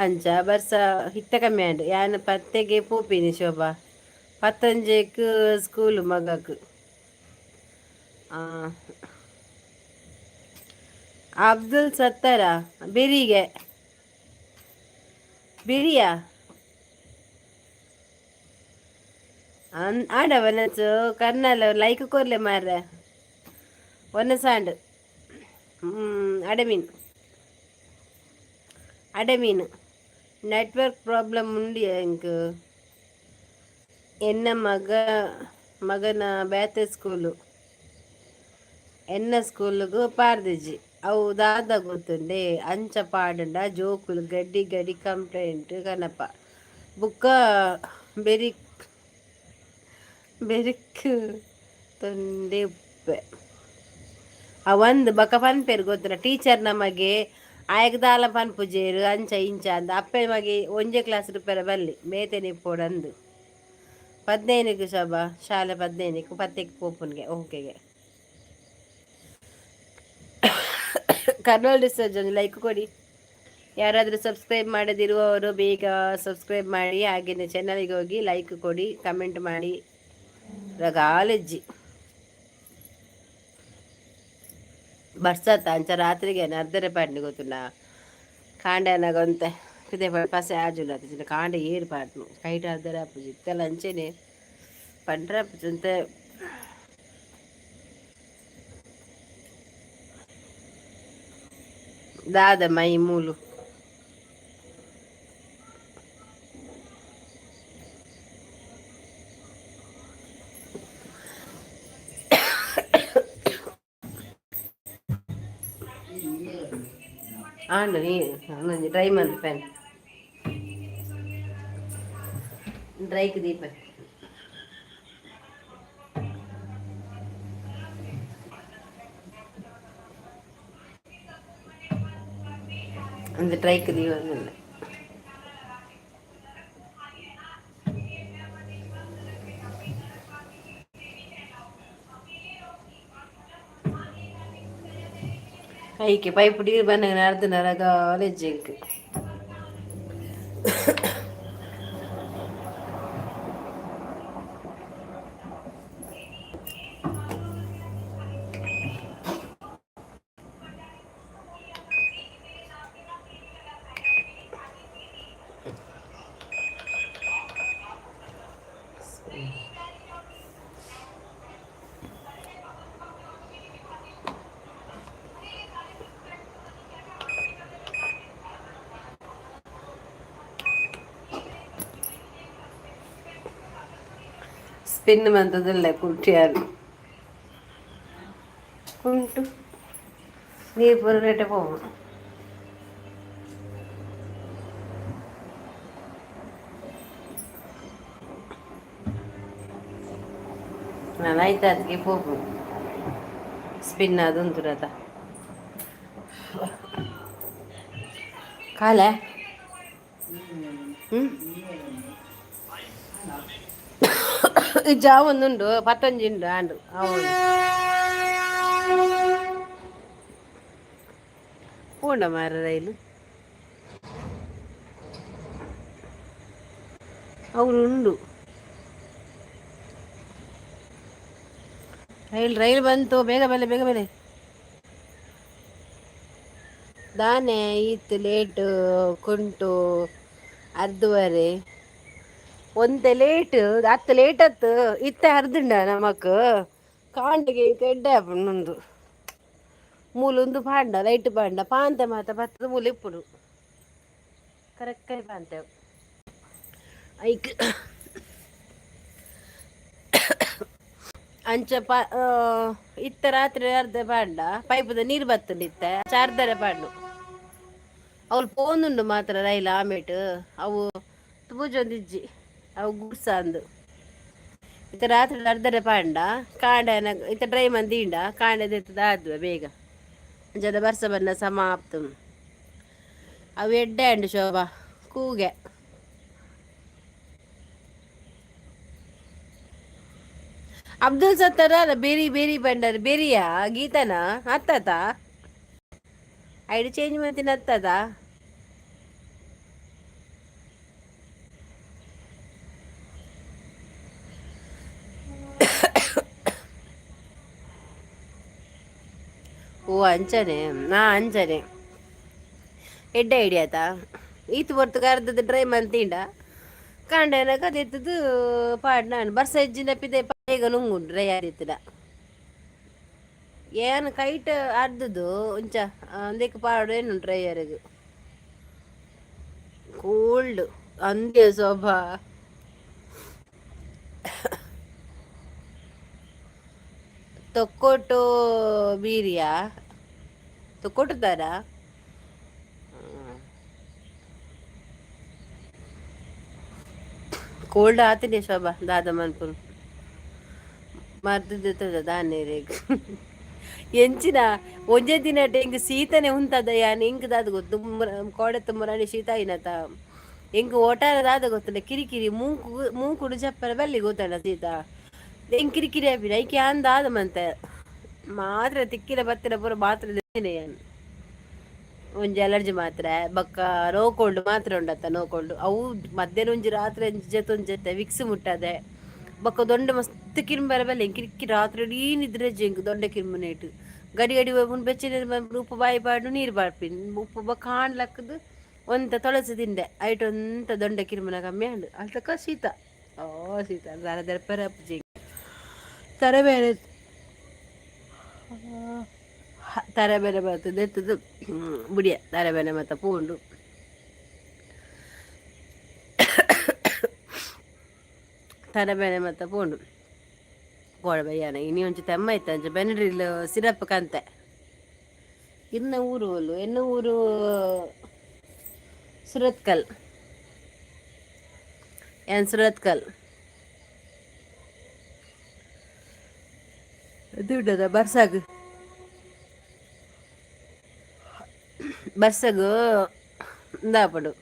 ಅಂಚ ಬರ್ಸ ಹಿತ್ತ ಕಮ್ಮಿ ಆಂಡ್. ಯಾನ್ ಪತ್ತೆಗೆ ಪೋಪಿನಿ ಶೋಭಾ. ಪತ್ತಂಜೆಕ್ ಸ್ಕೂಲ್ ಮಗಕ್. ಅಬ್ದುಲ್ ಸತ್ತಾರ ಬೆರಿಗೆ ಬಿರಿಯಾ ಆಂಡ ಒನಸು ಕರ್ನಲ್ ಲೈಕ್ ಕೊರ್ಲೆ ಮಾರ್ರೆ. ಒನಸಾಂಡ್ ಅಡೆಮೀನು ಅಡೆಮೀನು. ನೆಟ್ವರ್ಕ್ ಪ್ರಾಬ್ಲಮ್ ಉಂಡು ಎಂಕ್. ಎನ್ನ ಮಗ ಮಗನ ಬೇತೆ ಸ್ಕೂಲು ಎನ್ನ ಸ್ಕೂಲ್ಗು ಪಾರ್ದಿಜಿ. ಅವು ದಾದ ಗೊತ್ತುಂಡೆ ಅಂಚ ಪಾಡುಂಡ ಜೋಕುಲು ಗಡ್ಡಿ ಗಡಿ ಕಂಪ್ಲೇಂಟ್ ಕನಪ. ಬುಕ್ಕ ಬೆರಿಕ್ ಬೆರಿಕ್ ತೊಂದೆ ಉಪ್ಪೆ. ಆ ಒಂದು ಬಕ ಪನ್ಪೇರು ಗೊತ್ತುಂಡ ಟೀಚರ್ ನಮಗೆ ಆಯಗ್ ದಾಲ ಪನ್ಪುಜೇರು ಅಂಚ ಇಂಚ ಅಂದ್. ಅಪ್ಪೆ ಮಗೆ ಒಂಜೇ ಕ್ಲಾಸ್ ರುಪೇರ ಬಲ್ಲಿ ಬೇತೆನೆ ಇಪ್ಪೊಡಂದು. 15ಕ್ಕೆ ಶೋಭಾ ಶಾಲೆ, 15ಕ್ಕೆ ಪತ್ತೆಗೆ ಪೋಪುನ್ಗೆ ಓಕೆಗೆ. ಕರ್ನಾಲ್ ಡಿಸ್ಟರ್ಜ್ ಒಂದು ಲೈಕ್ ಕೊಡಿ. ಯಾರಾದರೂ ಸಬ್ಸ್ಕ್ರೈಬ್ ಮಾಡದಿರುವವರು ಬೇಗ ಸಬ್ಸ್ಕ್ರೈಬ್ ಮಾಡಿ. ಹಾಗೆಯೇ ಚಾನಲ್ಗೆ ಹೋಗಿ ಲೈಕ್ ಕೊಡಿ, ಕಮೆಂಟ್ ಮಾಡಿ. ರಗಾಲಜ್ಜಿ ಬರ್ಸತ್ತ ಅಂಚ ರಾತ್ರಿಗೆ ಅರ್ಧರೆ ಪಾಡ್ನಿ ಗೊತ್ತುಂಡ. ಕಾಂಡೆ ಅನ್ನಾಗ ಒಂತೆ ಪಿದೆ ಪಸೆ ಆಜುಂಡು ಅತ್ತ ಕಾಂಡೆ ಏರು ಪಾಡ್ನು ಕೈಟ್ ಅರ್ಧರೆ ಆಪುಜಿ. ಇತ್ತೆಲ್ಲ ಅಂಚೆನೆ ಪಂಡ್ರೆ ಆಪುಜಿ ಒಂತೆ. ದಾದ ಮೈ ಮೂಲು. ಆಂಡ ನೀ ಡ್ರೈ ಮಲ್ಪೆನ್ ಡ್ರೈಕ್ ದೀಪ. ಅಂದ್ ಟ್ರೈಕ್ ದೀವೊಂದುಲ್ಲೆ. ಐಕೆ ಪೈಪ್ ನೀರು ಬನ್ನಗ ಅರ್ಧ ನರಗಾಲ ಎಂಕ್. ಸ್ಪಿನ್ ಮಂತದಲ್ಲ ಕುಟ್ಟಿಯಾರು ಕುಂಟು ನೀರು ಪೂರ ರೇಟೆ ಪೋವು. ನಾನು ಆಯ್ತು ಅದಕ್ಕೆ ಪೋಪು ಸ್ಪಿನ್ ಅದುಂತುರತ ಕಾಲ. ಹ್ಞೂ, ಜಾವೊಂದುಂಡು ಪತ್ತೊಂಜಿ ಉಂಡು ಆಂಡು ಅವು ಪೂಂಡ ಮಾರ ರೈಲು ಅವ್ರು ಉಂಡು. ರೈಲ್ ರೈಲ್ ಬಂತು, ಬೇಗ ಬೆಲೆ ಬೇಗ ಬೆಲೆ. ದಾನೆ ಇತ್ತು ಲೇಟು ಕುಂಟು ಅರ್ಧುವರೆ ಒಂತೆ ಲೇಟ್ ಅತ್ತು ಲೇಟ್ ಅತ್ತು ಇತ್ತೆ ಅರ್ದುಂಡ ನಮಕ್ ಕಾಂಡಿಗೆ ಎಡ್ಡೆ ಆಪುಂಡು. ಮೂಲುಂದು ಪಾಂಡ ಲೈಟ್ ಪಾಂಡ ಪಾಂತೆ ಮಾತ ಬತ್ತದ ಮೂಲು ಇಪ್ಪುಡು ಕರೆಕ್ಟ್ ಪಾಂತೆ ಐಕ್ ಅಂಚ ಪ ಇತ್ತ ರಾತ್ರಿ ಅರ್ಧ ಪಾಂಡ ಪೈಪದ ನೀರು ಬತ್ತುಂಡು ಇತ್ತೆ ಅರ್ಧರೆ ಪಾಂಡು. ಅವ್ಲು ಪೋನುಂಡು ಮಾತ್ರ ರೈಲ್ ಆಮೇಟ್ ಅವು ಪೂಜೊಂದಿಜ್ಜಿ ಅವು ಗುಡ್ಸ ಅಂದು. ಇತ್ತ ರಾತ್ರಿ ಅರ್ಧರೆ ಪಾಂಡ ಕಾಂಡ ಇತ್ತ ಡ್ರೈ ಮಂದಿಂಡ ಕಾಂಡ ದೆತ್ತದ ಆದ್ವೆ ಬೇಗ ಅಂಚದ ಬರ್ಸ ಬನ್ನ ಸಮಾಪ್ತ. ಅವು ಎಡ್ಡೆ ಅಂಡು ಶೋಭಾ ಕೂಗೆ. ಅಬ್ದುಲ್ ಸತ್ತಾರ ಬೇರಿ ಬೇರಿ ಬಂಡರ್ ಬೇರಿಯಾ ಗೀತನ ಅತ್ತತ ಐಡಿ ಚೇಂಜ್ ಮಾಡ್ತೀನಿ ಅತ್ತದ. ಓ ಅಂಚನೆ ನಾ ಅಂಚನೆ ಎಡ್ಡೆ ಐಡಿಯಾ ಆತಾ. ಈತ್ ಹೊರ್ತು ಅರ್ಧದ ಡ್ರೈ ಮಂತಿಂಡ ಕಾಂಡೇನಕ ಅದಿತ್ತದು ಪಾಡ್ ನಾನು ಬರ್ಸ ಇಜ್ಜಿಂದ ಪಿದೆ ಬೇಗ ನುಂಗುಂಡು ಡ್ರೈ ಆದಿತ್ತದ ಏನು ಕೈಟ್ ಅರ್ಧದು ಒಂಚ ಒಂದಕ್ಕೆ ಪಾಡು ಏನು ಡ್ರೈಯರ್ಗೆ ಕೋಲ್ಡ್ ಅಂದೆ ಶೋಭಾ. ತೊಕ್ಕೊಟ್ಟು ಬೀರಿಯಾ ತೊಕ್ಕೊಟ್ಟುತ್ತಾರ ಕೋಲ್ಡ್ ಆತಿನಿ ಶೋಭಾ ದಾದ ಮನ್ಪುನು ಮರ್ದದ ದಾನೇರೆಗ್ ಎಂಚಿನ ಒಂಜೇ ದಿನ ಎಂಕ್ ಶೀತನೆ ಉಂತದ ಯಾನ್ ಎಂಕ್ ದಾದ ಗೊತ್ತು ಕೋಡೆ ತುಮ್ಮರಾಣಿ ಶೀತ ಆಯಿನತ ಎಂಕ್ ಓಟಾರ ದಾದ ಗೊತ್ತುಂಡ ಕಿರಿಕಿರಿ ಮೂಂಕು ಮೂಂಕುಡು ಜಪ್ಪರ ಬಲ್ಲಿ ಗೊತ್ತಂಡ ಶೀತ ಎಂಕ್ ಕಿರಿಕಿರಿ ಆಪಿನ ಐಕೆ ಯಾನ್ ದಾದ ಮಂತೆ ಮಾತ್ರ ತಿಕ್ಕಿನ ಬತ್ತಿನ ಪೂರ ಮಾತ್ರ ಯಾನ್ ಒಂಜಿ ಅಲರ್ಜಿ ಮಾತ್ರ ಬೊಕ್ಕ ನೋಕೋಲ್ಡ್ ಮಾತ್ರ ಉಂಡತ್ತ. ನೋಕೋಲ್ಡ್ ಅವು ಮಧ್ಯಾಹ್ನ ಒಂಜಿ ರಾತ್ರಿ ಒಂಜಿ ಜೊತೆ ವಿಕ್ಸ್ ಮುಟ್ಟದೆ. ಬೊಕ್ಕ ದೊಂಡೆ ಮಸ್ತ್ ಕಿರ್ಂಬರ ಬಲ್ಲೆ ಕಿರಿಕಿ ರಾತ್ರಿ ಇಡೀ ನಿದ್ರೆ ಎಂಕ್ ದೊಂಡೆ ಕಿರ್ಮುನೇಟ್ ಗಡಿ ಗಡಿ ಬೆಚ್ಚ ನೀರು ಉಪ್ಪು ಬಾಯಿ ಪಾಡು ನೀರು ಬಾಡ್ಪಿನಿ ಉಪ್ಪು ಬೊಕ್ಕ ಆಣ್ ಲಕ್ಕದು ಒಂತ ತೊಳಸಿ ತಿಂಡೆ ಐಟ್ ಒಂತ ದೊಂಡೆ ಕಿರ್ಮುನ ಕಮ್ಮಿ ಆಂಡ್ ಅಲ್ತಕ ಶೀತ. ಓ ಶೀತ ದಾರ ದರ್ಪರ ಅಪ್ಪುಜಿ ತರಬೇರೆ. ತರಬೇನೆ ಬರ್ತದೆ ಎತ್ತದು ಬುಡಿಯ ತರಬೇನೆ ಮತ್ತೆ ಪೋಂಡು. ತರಬೇನೆ ಮತ್ತೆ ಪೋಂಡು ಕೋಡ ಬಯ್ಯಾನ ಇನಿ ಒಂಚಿ ತೆಮ್ಮ ಇತ್ತ ಅಂಚ ಬೆನಡ್ರಿಲ್ ಸಿರಪ್ ಕಂತೆ. ಇನ್ನ ಊರು ಒಲ್ಲು? ಎನ್ನ ಊರು ಸುರತ್ಕಲ್. ಏನ್ ಸುರತ್ಕಲ್ ದುಡ್ಡದ ಬರ್ಸಾಗ ಬರ್ಸಗು ಇಂದಾಪಡು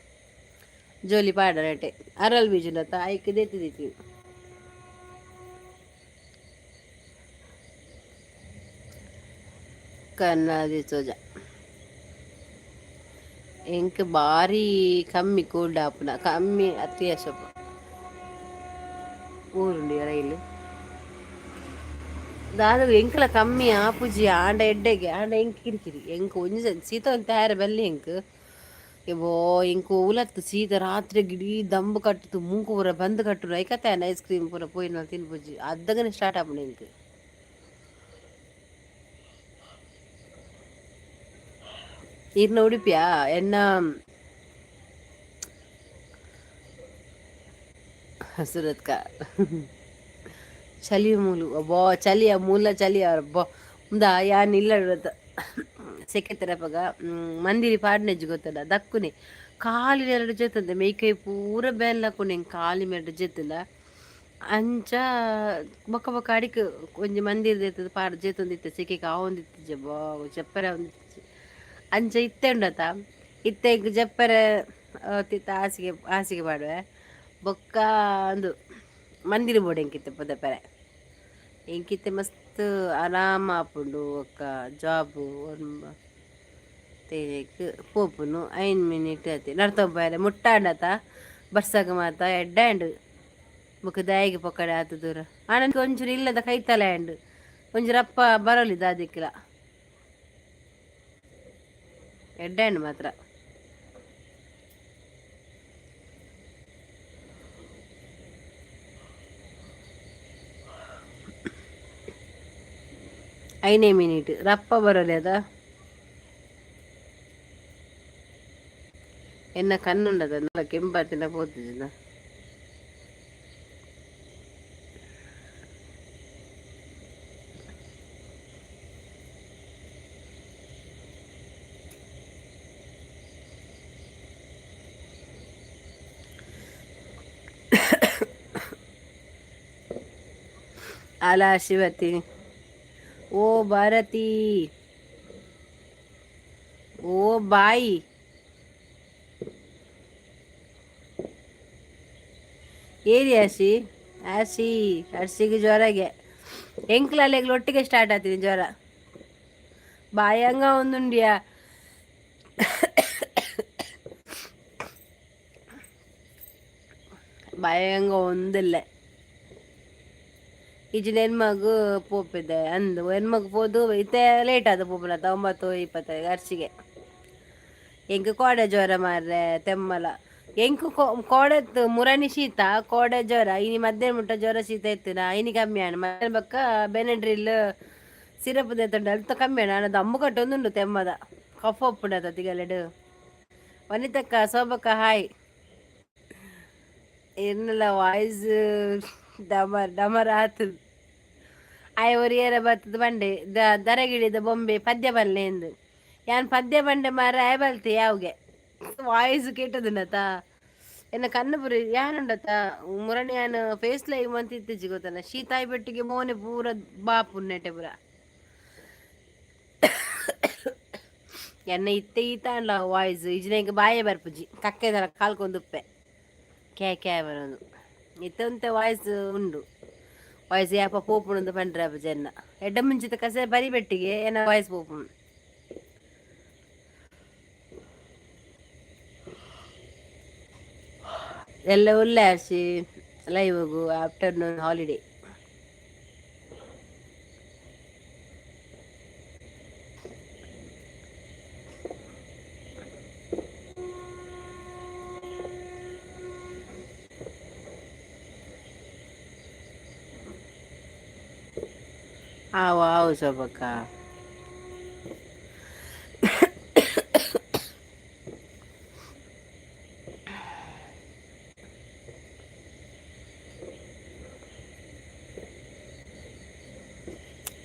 ಜೋಲಿ ಪಾಡನಟೆ ಅರಲ್ ಬೀಜುನತ ಐಕ್ ದೆತ್ತಿ ದಿತ್ತಿ. ಕನ್ನದಿ ಸೋಜ ಎಂಕ್ ಬಾರಿ ಕಮ್ಮಿ ಕೋಲ್ಡ್ ಆಪುನ, ಕಮ್ಮಿ ಅತ್ಯಾಸಪ್ಪ. ಊರುಂಡು ರೈಲು ದಾದ ಎಂಕ್ಲ ಕಮ್ಮಿ ಆಪುಜಿ. ಆಂಡ ಎಡ್ಡೆಗೆ ಆಂಡ ಎಂಕ್ ಕಿರಿಕಿರಿ. ಎಂಕ್ ಒಂಜಿ ಶೀತ ಒಂತೆ ಆಯೆರೆ ಬಲ್ಲಿ ಎಂಕ್. ಎಬೋ, ಎಂಕ್ ಉಲತ್ತು ಸೀತ ರಾತ್ರಿ ಗಿಡೀ ದಂಬು ಕಟ್ಟುದು ಮೂಂಕು ಪೂರ ಬಂದ್ ಕಟ್ಟುನು. ಐಕತ್ತೆ ಐಸ್ ಕ್ರೀಮ್ ಪೂರ ಪೋಯಿನ ತಿನ್ಪುಜಿ. ಅದ್ದಗನೆ ಸ್ಟಾರ್ಟ್ ಆಪುಂಡು ಎಂಕ್. ಈರ್ನ ಉಡುಪಿಯಾ? ಎನ್ನ ಸುರತ್ಕ. ಚಳಿ ಮೂಲು, ಅಬ್ಬಾ ಚಳಿ, ಮೂಲ ಚಳಿ ಅಬ್ಬಾ. ಉಂದಾ ಯಾನ್ ಇಲ್ಲಡ್ ಸೆಕೆ ತೆರಪಗ ಮಂದಿರಿ ಪಾಡ್ನೆಜ್ಜಿ ಗೊತ್ತಲ್ಲ ದಕ್ಕುನೆ ಕಾಲಿ ಎರಡು ಜೆತ್ತಂತೆ ಮೈಕೈ ಪೂರ ಬೇನ್ಲಕ್ಕುನೆ ಕಾಲಿ ಮೆರಡು ಜೆತ್ತುಂಡ ಅಂಚ ಬೊಕ್ಕ ಬೊಕ್ಕ ಅಡಿಕ್ ಒಂಜಿ ಮಂದಿರ ದೆತ್ತದ ಪಾಡ್ ಜೆತ್ತೊಂದಿತ್ತೆ. ಸೆಕೆಗ್ ಆವೊಂದಿತ್ತಿಜಿ, ಅಬ್ಬಾ ಜೆಪ್ಪರೆ ಆವೊಂದಿತ್ತಿಜಿ. ಅಂಚ ಇತ್ತೆ ಉಂಡತ, ಇತ್ತೆ ಎಂಕ್ ಜೆಪ್ಪರೆ ತಿತ್ತ ಹಾಸಿಗೆ ಹಾಸಿಗೆ ಪಾಡುವೆ. ಬೊಕ್ಕ ಅಂದು ಮಂದಿರ ಬೋಡು ಎಂಕಿತ್ತೆ ಪುದಪೆರೆ. ಎಂಕಿತ್ತೆ ಮಸ್ತ್ ಆರಾಮ ಆಪುಂಡು. ಬೊಕ್ಕ ಜಾಬು ತೇಜೆಕ್ ಪೋಪುನು 5 ಮಿನಿಟ್ ಆತೆ ನಡ್ತೊಂದು ಮುಟ್ಟಾಂಡತ. ಬರ್ಸಗ್ ಮಾತ ಎಡ್ಡೆ ಆಂಡ್. ಬೊಕ್ಕ ದಾಯಿಗೆ ಪೊಕ್ಕಡೆ ಆತ್ ದೂರ ಆಂಡ ಒಂಚೂರು ಇಲ್ಲದ ಕೈತಲೆ ಆಂಡ್, ಒಂಜಿ ರಪ್ಪ ಬರೊಲಿ ದಾದಿಕ್ಲ ಎಡ್ಡೆ ಆಂಡ್ ಮಾತ್ರ. ಐನೇ ಮಿನಿಟ್ ರಪ್ಪ ಬರೊಲಿ ಅದ. ಎನ್ನ ಕಣ್ಣುಂಡದ ನಲ್ಲ ಕೆಂಪಾತಿನ ಪೋತುಜಿನ. ಅಲ ಶಿವತಿ, ಓ ಭಾರತಿ, ಓ ಬಾಯಿ ಏರಿ ಆಶಿ ಆಶಿ ಅರ್ಶಿಗೆ ಜ್ವರಗೆ ಎಂಕ್ಲ ಒಟ್ಟಿಗೆ ಸ್ಟಾರ್ಟ್ ಆಗ್ತೀನಿ ಜ್ವರ. ಬಾಯಂಗ ಒಂದುಂಡಿಯಾ ಬಾಯಂಗ ಒಂದಿಲ್ಲ. ಇಜ್ಜಿಂಡ ಹೆಣ್ಮಗು ಪೋಪಿದ್ದೆ ಅಂದು ಹೆಣ್ಮಗು ಪೋದು ಇತ್ತೆ ಲೇಟ್ ಆದ ಪೋಪುನತ 9:25 ಅರ್ಶಿಗೆ. ಎಂಕ್ ಕೋಡೆ ಜ್ವರ ಮಾರ್ರೆ, ತೆಮ್ಮಲ. ಎಂಕ್ ಕೋಡೆ ಮುರಣಿ ಶೀತ, ಕೋಡೆ ಜ್ವರ. ಇನಿ ಮಧ್ಯಾಹ್ನ ಮುಟ್ಟ ಜ್ವರ ಶೀತ ಇತ್ತಿನ, ಇನಿ ಕಮ್ಮಿ ಆಂಡ್. ಮಧ್ಯಾಹ್ನ ಬೊಕ್ಕ ಬೆನಡ್ರಿಲ್ ಸಿರಪ್ ದೆತ್ತೊಂಡು ಅಲ್ತ ಕಮ್ಮಿ ಆಂಡ್. ಆಂಡ ದಮ್ಮು ಕಟ್ಟೊಂದುಂಡು ತೆಮ್ಮದ, ಕಫ ಉಪ್ಪುಂಡತ ತಿಗಲೆಡ್. ವನಿತಕ್ಕ, ಶೋಭಕ್ಕ ಹಾಯ್. ಎನ್ನಲ ವಾಯ್ಸ್ ಡಮರ್ ಡಮರ್ ಆತು. ಆಯೆ ಒರಿಯರ ಬತ್ತದ ಬಂಡೆ ದರಗಿಳಿದ ಬೊಂಬೆ ಪದ್ಯ ಬಲ್ಲೆ ಎಂದು. ಯಾನ್ ಪದ್ಯ ಬಂಡೆ ಮಾರ ಆಯೆ ಬಲ್ತೆ ಯಾವ್ಗೆ ವಾಯ್ಸ್ ಕೆಟ್ಟದನತ. ಎನ್ನ ಕಣ್ಣು ಪುರಿ ಯಾನುಂಡತ ಮುರಣಿ ಯಾನ್ ಫೇಸ್ ಲೈವ್ ಮಂತ್ ಇತ್ತಿಜಿ ಗೊತ್ತನ. ಶೀತಾಯಿ ಬೆಟ್ಟಿಗೆ ಮೋನೆ ಪೂರ ಬಾಪು ನೆಟೆ ಪೂರ. ಎನ್ನ ಇತ್ತೆ ಈತಾಂಡ್ಲ ವಾಯ್ಸ್ ಇಜ್ಜಿನ ಎಂಕ್ ಬಾಯೇ ಬರ್ಪುಜಿ, ಕಕ್ಕೆದರ ಕಾಲ್ಕೊಂದುಪ್ಪೆ ಕ್ಯಾ ಕ್ಯಾ ಬರೋದು. ಇತ್ತೆ ಒಂತೆ ವಾಯ್ಸ್ ಉಂಡು. ವಾಯ್ಸ್ ಯಾಪ ಪೋಪುಂಡು ಪಂಡ್ರೆ ಜನ ಎಡ್ಡ ಮುಂಚಿತ ಕಸೆ ಬರಿ ಬೆಟ್ಟಿಗೆ ಏನ ವಾಯ್ಸ್ ಪೋಪುಂಡು. ಎಲ್ಲ ಉಲ್ಲೆ ಹರ್ಷಿ ಲೈವ್ಗು? Afternoon holiday. ಆವು ಆವು ಶೋಭಕ್ಕ.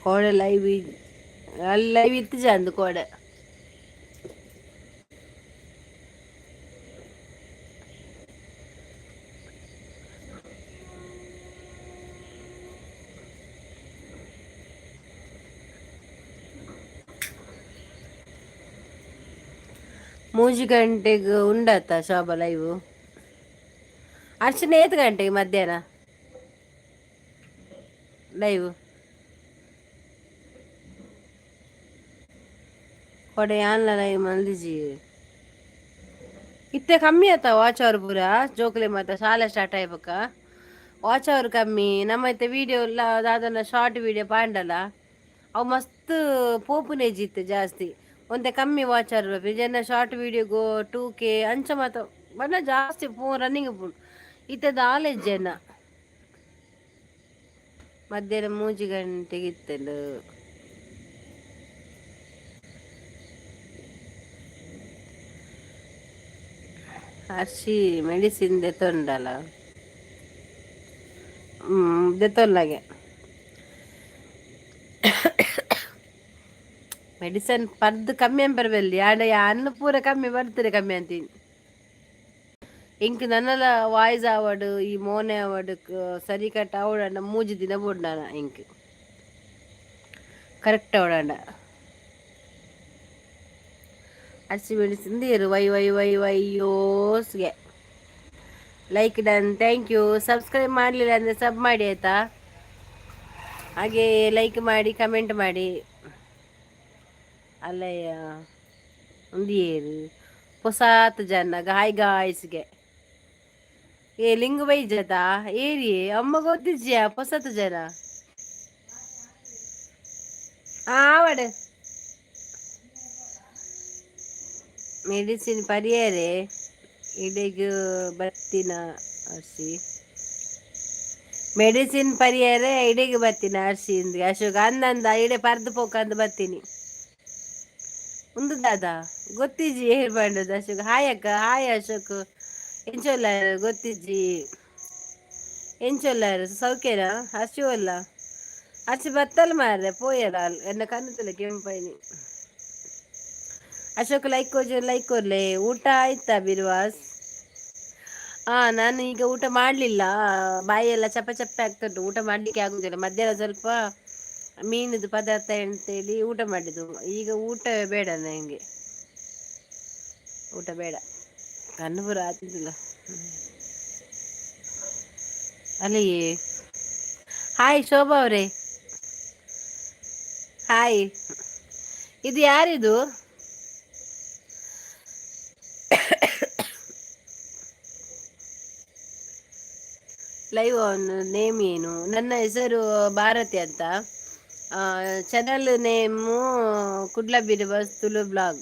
ಕೋಡೆ ಲೈವ್, ಅಲ್ಲಿ ಲೈವ್ ಇತ್ತಿಜ ಅಂದು ಕೋಡೆ. ಮೂಜಿ ಗಂಟೆಗೆ ಉಂಡಾತ ಶೋಭಾ ಲೈವ್? ಅರ್ಚನೆ ಏತ್ ಗಂಟೆಗೆ ಮಧ್ಯಾಹ್ನ ಲೈವ್? ಕೊಡೆ ಯಾನ್ಲ ಲೈವ್ ಮಲ್ದಿಜಿ. ಇತ್ತೆ ಕಮ್ಮಿ ಆತ ವಾಚ್ ಅವರ್ ಪೂರ. ಜೋಕುಲೆ ಮಾತ ಶಾಲೆ ಸ್ಟಾರ್ಟ್ ಆಯ್ಬಕ್ಕ ವಾಚ್ ಅವರ್ ಕಮ್ಮಿ. ನಮ್ಮ ಇತ್ತೆ ವೀಡಿಯೋ ಎಲ್ಲ ದಾದನ ಶಾರ್ಟ್ ವೀಡಿಯೋ ಪಾಂಡಲ, ಅವು ಮಸ್ತ್ ಪೋಪುನೇಜಿ ಇತ್ತೆ ಜಾಸ್ತಿ. ಒಂತೆ ಕಮ್ಮಿ ವಾಚ್ ಅವರ್ ಜನ. ಶಾರ್ಟ್ ವೀಡಿಯೋಗು 2K ಅಂಚ ಮಾತ ಬಣ್ಣ ಜಾಸ್ತಿ ಫೋನ್ ರನ್ನಿಂಗ್ ಉಪ್ಪುಂಡು. ಇತ್ತೆ ದಾಲ ಜನ. ಮಧ್ಯಾಹ್ನ ಮೂಜಿ ಗಂಟೆಗೆ ಇತ್ತಂಡು. ಅರ್ಶಿ ಮೆಡಿಸಿನ್ ದೆತೊಂಡಲ? ದೆತೊಲ್ಲಾಗೆ. ಮೆಡಿಸನ್ ಪರ್ದು ಕಮ್ಮಿ ಅಂಪರ್ ಆಂಡ ಅನ್ನ ಪೂರ ಕಮ್ಮಿ ಬರ್ತದೆ, ಕಮ್ಮಿ ಅಂತೀನಿ. ಇಂಕ್ ನನ್ನಲ ವಾಯ್ಸ್ ಆವಡ್, ಈ ಮೋನೆ ಆವಡ್, ಸರಿ ಕಟ್ ಆವಡಂಡ 3 ದಿನ ಬೋಡು ಇಂಕ್ ಕರೆಕ್ಟ್ ಆವಡಂಡ. ಅರ್ಶಿ ಮೆಡಿಸಿನ್ ದೇರು. ವೈ ವೈ ವೈ ವೈ ಯೋಸ್ಗೆ like done, thank you. Subscribe ಮಾಡಲಿಲ್ಲ ಅಂದರೆ ಸಬ್ ಮಾಡಿ ಆಯಿತಾ? ಹಾಗೆ ಲೈಕ್ ಮಾಡಿ, ಕಮೆಂಟ್ ಮಾಡಿ. ಅಲ್ಲಯ್ಯ, ಒಂದು ಏರು ಪೊಸಾತ್ ಜನ. ಹಾಯ್ ಗಾಯ್ಸ್ಗೆ. ಏ ಲಿಂಗು ಬೈಜತಾ ಏರಿ ಅಮ್ಮ ಗೊತ್ತಿಜ್ಜಿಯಾ? ಪೊಸತ್ ಜನ ಆವಡೆ. ಮೆಡಿಸಿನ್ ಪರಿಯರೆ ಇಡೆಗ್ ಬತ್ತಿನ ಅರ್ಶಿ. ಮೆಡಿಸಿನ್ ಪರಿಯರೆ ಇಡೆಗ್ ಬತ್ತಿನ ಅರ್ಶಿ ಇಂದ್ ಅಶೋಕ್ ಅಂದಂದ. ಇಡೆ ಪರ್ದು ಪೋಕಂದು ಬತ್ತೀನಿ. ಉಂದು ದಾದಾ ಗೊತ್ತಿಜ್ಜಿ ಏರ್ ಬಂಡದ. ಅಶೋಕ್ ಹಾಯ್ ಅಕ್ಕ. ಹಾಯ್ ಅಶೋಕ್, ಎಂಚೊಲ್ಲ? ಗೊತ್ತಿಜ್ಜಿ, ಎಂಚೊಲ್ಲಾರು? ಸೌಖ್ಯನಾ? ಹಸಿವಲ್ಲ ಅಚ್ಚಿ ಬತ್ತಲ್ ಮಾರ್ರೆ, ಪೋಯರ ಎನ್ನ ಕಣ್ಣು ಕೆಂಪೈನಿ. ಅಶೋಕ್ ಲೈಕ್ ಕೋಜು, ಲೈಕ್ ಕೊರ್ಲೆ. ಊಟ ಆಯ್ತಾ ಬಿರ್ವಾಸ್? ನಾನು ಈಗ ಊಟ ಮಾಡಲಿಲ್ಲ. ಬಾಯಿಯೆಲ್ಲ ಚಪ್ಪೆ ಚಪ್ಪೆ ಆಗ್ತುಂಟು, ಊಟ ಮಾಡಲಿಕ್ಕೆ ಆಗುದಿಲ್ಲ. ಮಧ್ಯಾಹ್ನ ಸ್ವಲ್ಪ ಮೀನದು ಪದಾರ್ಥ ಅಂತೇಳಿ ಊಟ ಮಾಡಿದ್ದು. ಈಗ ಊಟ ಬೇಡ ನನಗೆ, ಊಟ ಬೇಡ. ಕಣ್ಣು ಪೂರ ಆತಿದ್ದಿಲ್ಲ. ಅಲ್ಲಿ ಹಾಯ್ ಶೋಭಾ ಅವರೇ, ಹಾಯ್. ಇದು ಯಾರಿದು? ಲೈವ್ ನೇಮ್ ಏನು? ನನ್ನ ಹೆಸರು ಭಾರತಿ ಅಂತ. ಚಾನಲ್ ನೇಮು ಕುಡ್ಲ ಬಿರುಬಸ್ ತುಳು ಬ್ಲಾಗ್.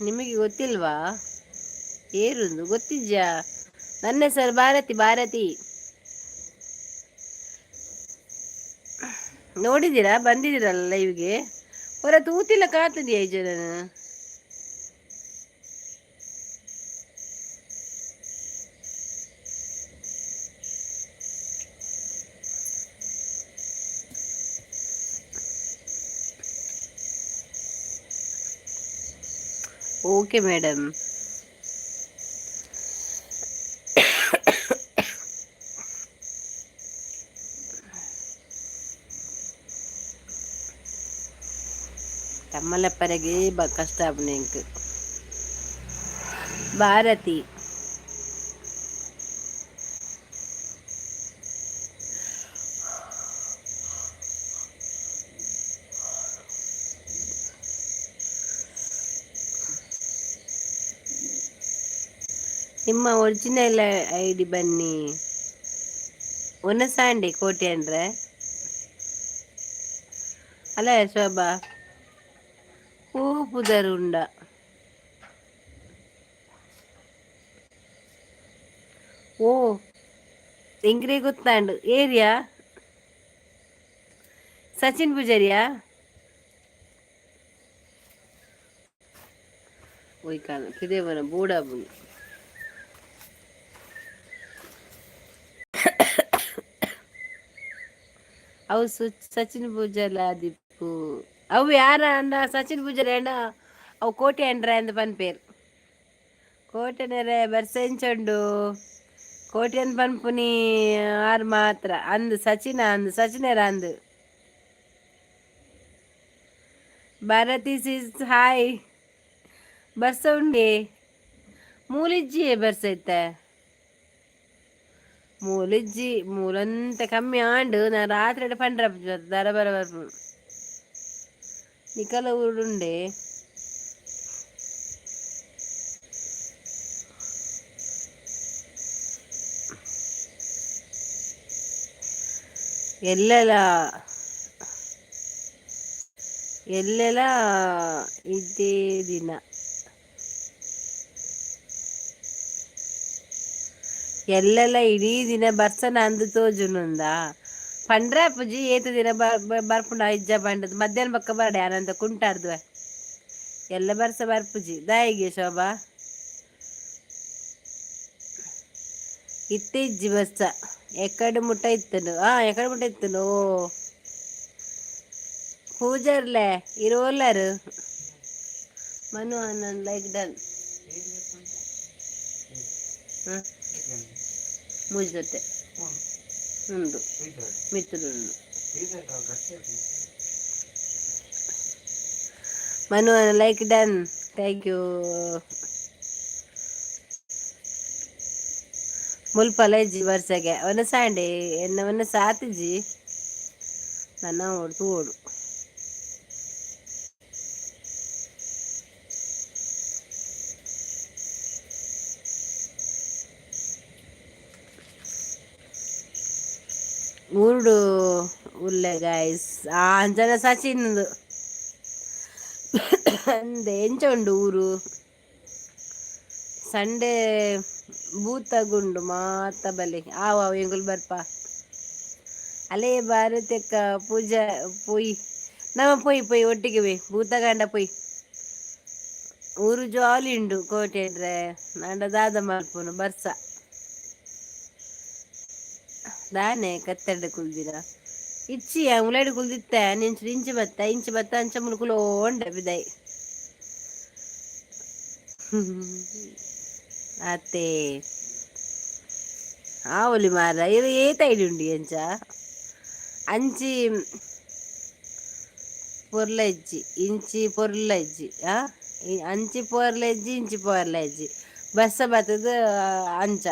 ನಿಮಗೆ ಗೊತ್ತಿಲ್ವಾ? ಏರುಂದು ಗೊತ್ತಿದ್ಯಾ? ನನ್ನ ಹೆಸರು ಭಾರತಿ. ಭಾರತಿ ನೋಡಿದ್ದೀರಾ? ಬಂದಿದ್ದೀರಲ್ಲ ಲೈವ್ಗೆ? ಹೊರ ತೂತಿಲ್ಲ ಕಾತದಿಯಾ ಈ ಜನ? Okay madam. ತಮ್ಮಲಪ್ಪರಿಗೆ ಬ ಕಷ್ಟ ಆಪುಂಡು. ಭಾರತಿ, ನಿಮ್ಮ ಒರಿಜಿನಲ್ ಐಡಿ ಬನ್ನಿ. ಒನಸಾಂಡೆ ಕೋಟೆ ಅಂದ್ರೆ ಅಲ್ಲ ಶೋಭಾ? ಹೂ ಪುದರುಂಡ. ಓ ಎಂಕ್ರೆ ಗೊತ್ತಾಂಡು. ಏರಿಯಾ ಸಚಿನ್ ಪೂಜಾರಿಯಾ? ಒಯ್ಕಾನ ಪಿದೇವನ ಬೋಡಾಬುಂಡು. ಅವು ಸಚಿನ್ ಪೂಜಾರ್ಲ ಆದಿಪ್ಪು. ಅವು ಯಾರ ಅಂಡ ಸಚಿನ್ ಪೂಜಾರಿ ಅಂಡ ಅವು ಕೋಟೆ ಅಂಡ್ರ ಅಂದ್ ಪನ್ಪೇರು. ಕೋಟೆನೆರೆ ಬರ್ಸೆಂಚುಂಡು ಕೋಟೆನ್ ಪನ್ಪುನಿ ಆರ್ ಮಾತ್ರ ಅಂದ್ ಸಚಿನ ಅಂದ್ ಸಚಿನೆರ ಅಂದ್. Bharati sis hi. ಬರ್ಸ ಉಂಡೆ ಮೂಲಿಜ್ಜಿಯೇ ಬರ್ಸ ಇತ್ತೆ. ಮೂಲಿಜ್ಜಿ ಮೂಲಂತ ಕಮ್ಮಿ ಆಂಡ್. ನಾ ರಾತ್ರಿ ಪಂಡ್ರ ದರ ಬರ ಬರ್ಪು ನಿಕಲ ಊರುಡುಂಡೆ. ಎಲ್ಲೆಲ ಎಲ್ಲೆಲ ಇದೇ ದಿನ ಎಲ್ಲೆಲ್ಲ ಇಡೀ ದಿನ ಬರ್ಸನ ಅಂದ್ ತೋಜುನುಂದ ಪಂಡ್ರ ಪುಜಿ ಏತ್ ದಿನ ಬರ್ಪುಂಡ ಇಜ್ಜ ಪಂಡದ್ ಮಧ್ಯಾಹ್ನ ಬೊಕ್ಕ ಬರಡೆ ಅನಂತ ಕುಂಟಾರ್ದುವೆ ಎಲ್ಲ ಬರ್ಸ ಬರ್ಪುಜಿ ದಾಯಿಗೆ ಶೋಭಾ. ಇತ್ತೆ ಇಜ್ಜಿ ಬರ್ಸ ಎಕ್ಕಡೆ ಮುಟ್ಟ ಇತ್ತುಂಡು. ಆ ಎಕ್ಕಡೆ ಮುಟ್ಟ ಇತ್ತುಂಡು. ಓ ಪೂಜಾರ್ಲೆ ಇರೋಲ್ಲರು. Manu Anand like done. ಮೂಜಿ ಉಂಡು ಮಿತ್ತುಂಡು. Manu like done, thank you. ಮುಲ್ಪಲ ಇಜ್ಜಿ ಬರ್ಸಗೆ ಒನ ಸಾಂಡೆ ಎನ್ನ ಒನ ಸಾತಿಜಿ ನನ್ನ ಓಡು ತೂವೊಡು. ಊರುಡು ಉಲ್ಲೆ ಗಾಯ್ಸ್. ಆ ಅಂಚನ ಸಚಿನ್ ಅಂದೆ ಎಂಚ ಉಂಡು ಊರು. ಸಂಡೆ ಭೂತಗುಂಡು ಮಾತ ಬಲೆ ಆವ ಎಂಕುಲು ಬರ್ಪ ಅಲೇ ಭಾರತಕ್ಕ ಪೂಜಾ ಪೋಯಿ ನಮ ಪೋಯಿ ಪೋಯಿ ಒಟ್ಟಿಗೆ ಪೋಯಿ ಭೂತಗಂಡ ಪೋಯಿ. ಊರು ಜಾಲಿ ಉಂಡು ಕೋಟೆಡ್ರೆ ನಾಂಡ ದಾದ ಮಲ್ಪುನು ಬರ್ಸ ದಾನೆ ಕತ್ತೆರಡು ಕುಲ್ದಿನ ಇಚ್ಚಿ ಉಲೈಡ್ ಕುಲ್ದಿತ್ತೆ ನಿಂಚು ಇಂಚಿ ಬತ್ತ ಇಂಚಿ ಬತ್ತ ಅಂಚ ಮುಲ್ಕುಲು ಓಂಡೆ ಬಿದೈ ಅತ್ತೆ ಆವೊಲಿ ಮಾರ ಇರು ಏತ್ ಐಡಿ ಉಂಡು ಎಂಚ ಅಂಚಿ ಪೊರ್ಲ ಇಜ್ಜಿ ಇಂಚಿ ಪೊರ್ಲ ಇಜ್ಜಿ. ಆ ಅಂಚಿ ಪೊರ್ಲ ಇಜ್ಜಿ ಇಂಚಿ ಪೊರ್ಲ ಇಜ್ಜಿ. ಬರ್ಸ ಬತ್ತದ ಅಂಚ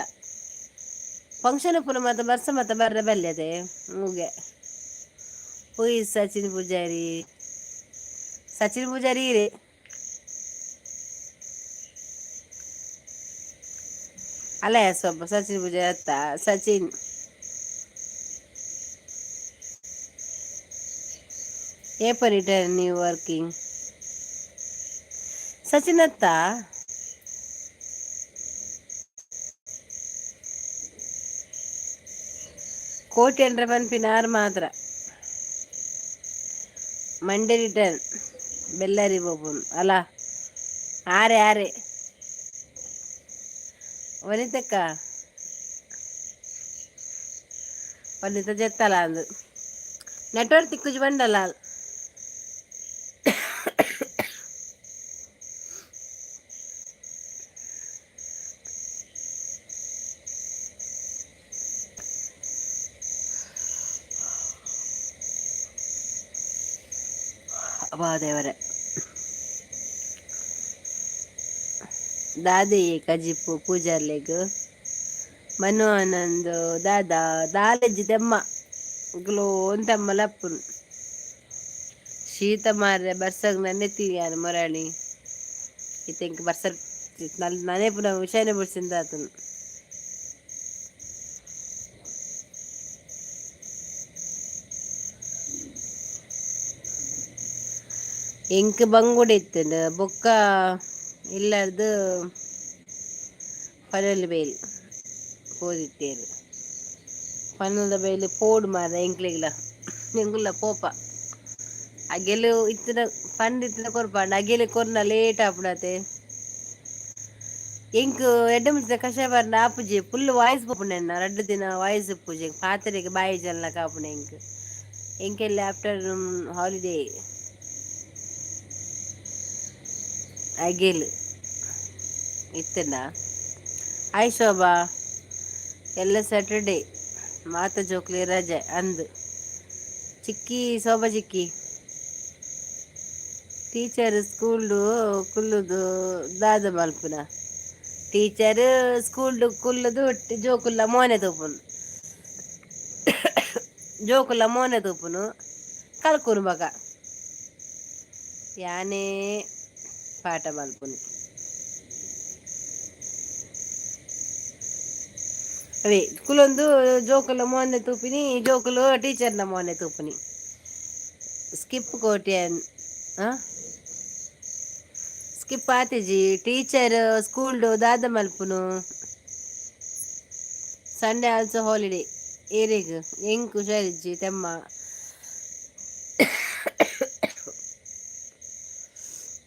ಫಂಕ್ಷನ್ ಪೂರ ಮಾತ ಬರ್ಸ ಮಾತ ಬರ್ರೆ ಬಲ್ಯದೆ ಮೂಗೆ. Who is Sachin Poojary? Sachin Poojary ರೇ. ಅಲ್ಲ ಸ್ವಲ್ಪ ಸಚಿನ್ ಪೂಜಾರಿ ಅತ್ತ ಸಚಿನ್. ಏಪ ರಿಟರ್ನ್ ನೀವು ವರ್ಕಿಂಗ್ ಸಚಿನ್ ಅತ್ತ? ಕೋಟಿ ಅಂದ್ರೆ ಪನ್ಪಿನಾರ್ ಮಾತ್ರ. ಮಂಡೇ ರಿಟರ್ನ್ ಬೆಳ್ಳಾರಿ ಬೋಪುನು ಅಲ್ಲ. ಆರೆ ಆರೆ ವನಿತಕ್ಕ ವನಿತ ಜೆತ್ತಲ ಅಂದು ನೆಟ್ವರ್ಕ್ ತಿಕ್ಕುಜಿ ಬಂಡಲ್ಲ. ಅಬ್ಬಾ ದೇವರೇ. ದಾದೆಯೇ ಕಜಿಪು ಪೂಜಾರ್ಲೆಗ್ ಮನು ಆನಂದ್ ದಾದಾ ದಾಲೆಜ್ಜಿ ತೆಮ್ಮ ಗ್ಲೋ ತೆಮ್ಮ ಲಪ್ಪುನು ಶೀತ ಮಾರ್ರೆ ಬರ್ಸಗ್ ನನ್ನೆ ತೀಯಾನ ಮೊರಾಣಿ ಇತ್ತೆ ಇಂಕ್ ಬರ್ಸ ನನೆ ಪುನ ವಿಷಯನೆ ಬುಡ್ಸಿಂದಾತನು. ಎಂಕ್ ಬಂಗುಡೆ ಇತ್ತುಂಡು ಬೊಕ್ಕ ಇಲ್ಲರ್ದು ಪನೊಲಿ ಬೈಲ್ ಪೋದಿತ್ತೇರು. ಪನೊದ ಬೈಲ್ ಪೋಡು ಮಾರ್ರೆ ಎಂಕ್ಲೆಗ್ಲ ಎಂಕುಲ್ಲ ಪೋಪ ಅಗೆಲು ಇತ್ತಿನ ಪಂದ್ ಇತ್ತಿನ ಕೊರ್ಪಾಂಡ ಅಗೆಲು ಕೊರ್ನ ಲೇಟ್ ಆಪುಂಡತೆ. ಎಂಕ್ ಎಡ್ಡೆ ಮುಂಚಿದ ಕಷಾಯ ಪರ್ಂಡ ಆಪುಜಿ ಫುಲ್ ವಾಯ್ಸ್ ಪೋಪುಂಡು ಎನ್ನ ರಡ್ಡ್ ದಿನ ವಾಯ್ಸ್ ಇಪ್ಪುಜಿ ಪಾತೆರೆಗ್ ಬಾಯಿ ಜಲ್ಲಕ ಆಪುಂಡು ಎಂಕ್. ಎಂಕೆಲ್ಲ ಆಫ್ಟರ್ನೂನ್ ಹಾಲಿಡೇ ಅಗೆಲ್ ಇತ್ತಂಡ. ಹಾಯ್ ಶೋಭಾ. ಎಲ್ಲ ಸ್ಯಾಟರ್ಡೇ ಮಾತ ಜೋಕ್ಲಿ ರಜೆ ಅಂದು. ಚಿಕ್ಕಿ ಶೋಭಾ ಚಿಕ್ಕಿ ಟೀಚರ್ ಸ್ಕೂಲ್ಡು ಕುಲ್ಲುದು ದಾದ ಮಲ್ಪುನ. ಟೀಚರ್ ಸ್ಕೂಲ್ಡು ಕುಲ್ಲುದು ಜೋಕುಲ್ಲ ಮೋನೆ ತೂಪುನು, ಜೋಕುಲ್ಲ ಮೋನೆ ತೂಪುನು ಕಲ್ಕುನು ಬಕ ಯಾನೇ ಪಾಠ ಮಲ್ಪುನು. ಅವೇ ಕುಲೊಂದು ಜೋಕುಲ ಮೋನೆ ತೂಪಿನಿ, ಜೋಕುಲು ಟೀಚರ್ನ ಮೋನೆ ತೂಪುನಿ. ಸ್ಕಿಪ್ ಕೋಟಿಯನ್ ಸ್ಕಿಪ್ ಆತಿಜಿ. ಟೀಚರ್ ಸ್ಕೂಲ್ಡು ದಾದ ಮಲ್ಪುನು. ಸಂಡೇ ಆಲ್ಸೋ ಹಾಲಿಡೇ ಏರೆಗ್ ಎಂಕ್ ಹುಷಾರಿಜ್ಜಿ ತೆಮ್ಮ.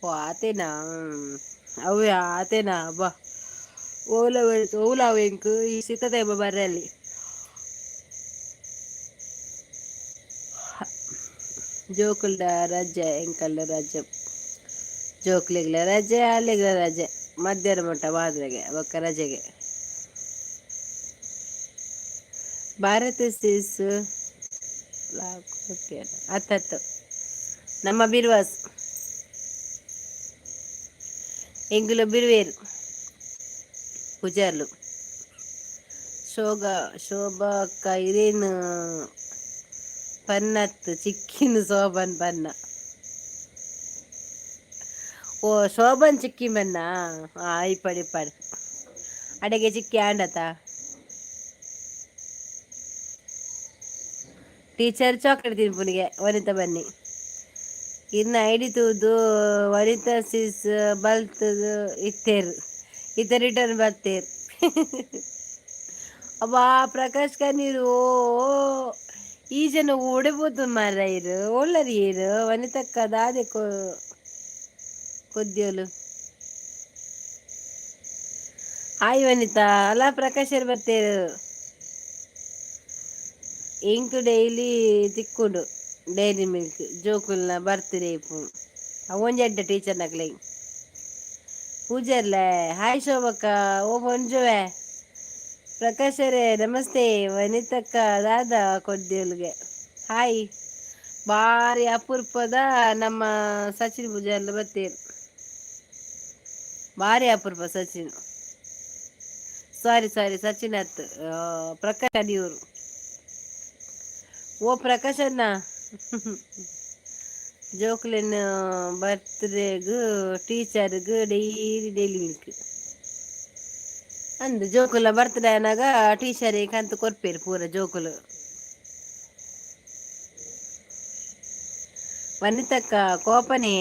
ಓ ಆತೇನಾ? ಅವೇ ಆತೇನಾ? ಅಬ್ಬಾ, ಓಲ ಓಲಾವ್ ಎಂಕ್ ಈ ಸಿತತೆ ಬರ್ರಲ್ಲಿ. ಜೋಕುಲ್ಡ ರಜೆ ಎಂಕಲ್ಡ ರಜೆ, ಜೋಕ್ಲೆಗ್ಲ ರಜೆ ಅಲ್ಲೆಗ್ಲ ರಜೆ. ಮಧ್ಯಾಹ್ನ ಮಟ್ಟ ಮಾದ್ರೆಗೆ ಬೊಕ್ಕ ರಜೆಗೆ. ಭಾರತ ಸಿಸ್ ಹತ್ತತ್ತು ನಮ್ಮ ಬಿರ್ವಾಸ್ ಎಂಗುಲ ಬಿರುವೇರು ಪೂಜಾರ್ಲು. ಶೋಗ ಶೋಭಾ ಅಕ್ಕ ಇರೇನು ಪನ್ನತ್ ಚಿಕ್ಕಿನ ಶೋಭನ್ ಪನ್ನ. ಓ ಶೋಭನ್ ಚಿಕ್ಕಿ ಬನ್ನ ಇಪ್ಪಡು ಇಪ್ಪಡು ಅಡೆಗೆ ಚಿಕ್ಕಿ ಆಂಡತ. ಟೀಚರ್ ಚಾಕ್ಲೇಟ್ ತಿನ್ಪುನಿಗೆ ವನಿತಾ ಬನ್ನಿ. ಇನ್ನು ಐಡಿ ತೂದು ವನಿತಾ ಸಿಸ್ ಬಲ್ತದು ಇತ್ತೇರು ಇತ್ತ ರಿಟರ್ನ್ ಬರ್ತೇರು. ಅಬ್ಬಾ ಪ್ರಕಾಶ್ ಕಣ್ಣೀರು. ಓ ಈ ಜನ ಓಡಬಹುದು ಮಾರ ಇರು ಒಳ್ಳರಿ ಇರು ವನಿತಕ್ಕ ದಾದೆ ಕೊದ್ಯೋಲು. ಹಾಯ್ ವನಿತಾ. ಅಲ್ಲ ಪ್ರಕಾಶ್ ಬರ್ತೇರು. ಇಂಕ್ ಡೈಲಿ ತಿಕ್ಕುಂಡು ಡೈರಿ ಮಿಲ್ಕ್ ಜೋಕುಲ್ನ ಬರ್ತ್ಡೇ ಇಪ್ಪು ಅವೊಂಜಿ ಎಡ್ಡೆ ಟೀಚರ್ ನಕ್ಲೆ ಪೂಜಾರ್ಲೆ. ಹಾಯ್ ಶೋಭಕ್ಕ. ಓ ಪೊಂಜುವೆ ಪ್ರಕಾಶರೇ ನಮಸ್ತೆ. ವನಿತಕ್ಕ ದಾದ ಕೊದ್ಯೋಲ್ಗೆ ಹಾಯ್. ಬಾರಿ ಅಪರೂಪದ ನಮ್ಮ ಸಚಿನ್ ಪೂಜಾರ್ಲ ಬತ್ತೇರು. ಭಾರಿ ಅಪರೂಪ ಸಚಿನ್. ಸಾರಿ ಸಾರಿ ಸಚಿನ್ ಅತ್ ಪ್ರಕಾಶ್ ಅಡಿಯೂರು. ಓ ಪ್ರಕಾಶ್ ಅಣ್ಣ ಜೋಕ್ಲೆನ ಬರ್ತ್ಡೇಗ್ ಟೀಚರ್ಗ್ ಡೈಲಿ ಡೈಲಿ ಮಿಲ್ಕ್ ಅಂದ್. ಜೋಕುಲ ಬರ್ತ್ಡೇ ಆನಾಗ ಟೀಚರ್ ಕಂತು ಕೊರ್ಪೇರು ಪೂರ ಜೋಕುಲು. ವನಿತಕ್ಕ ಕೋಪನೆ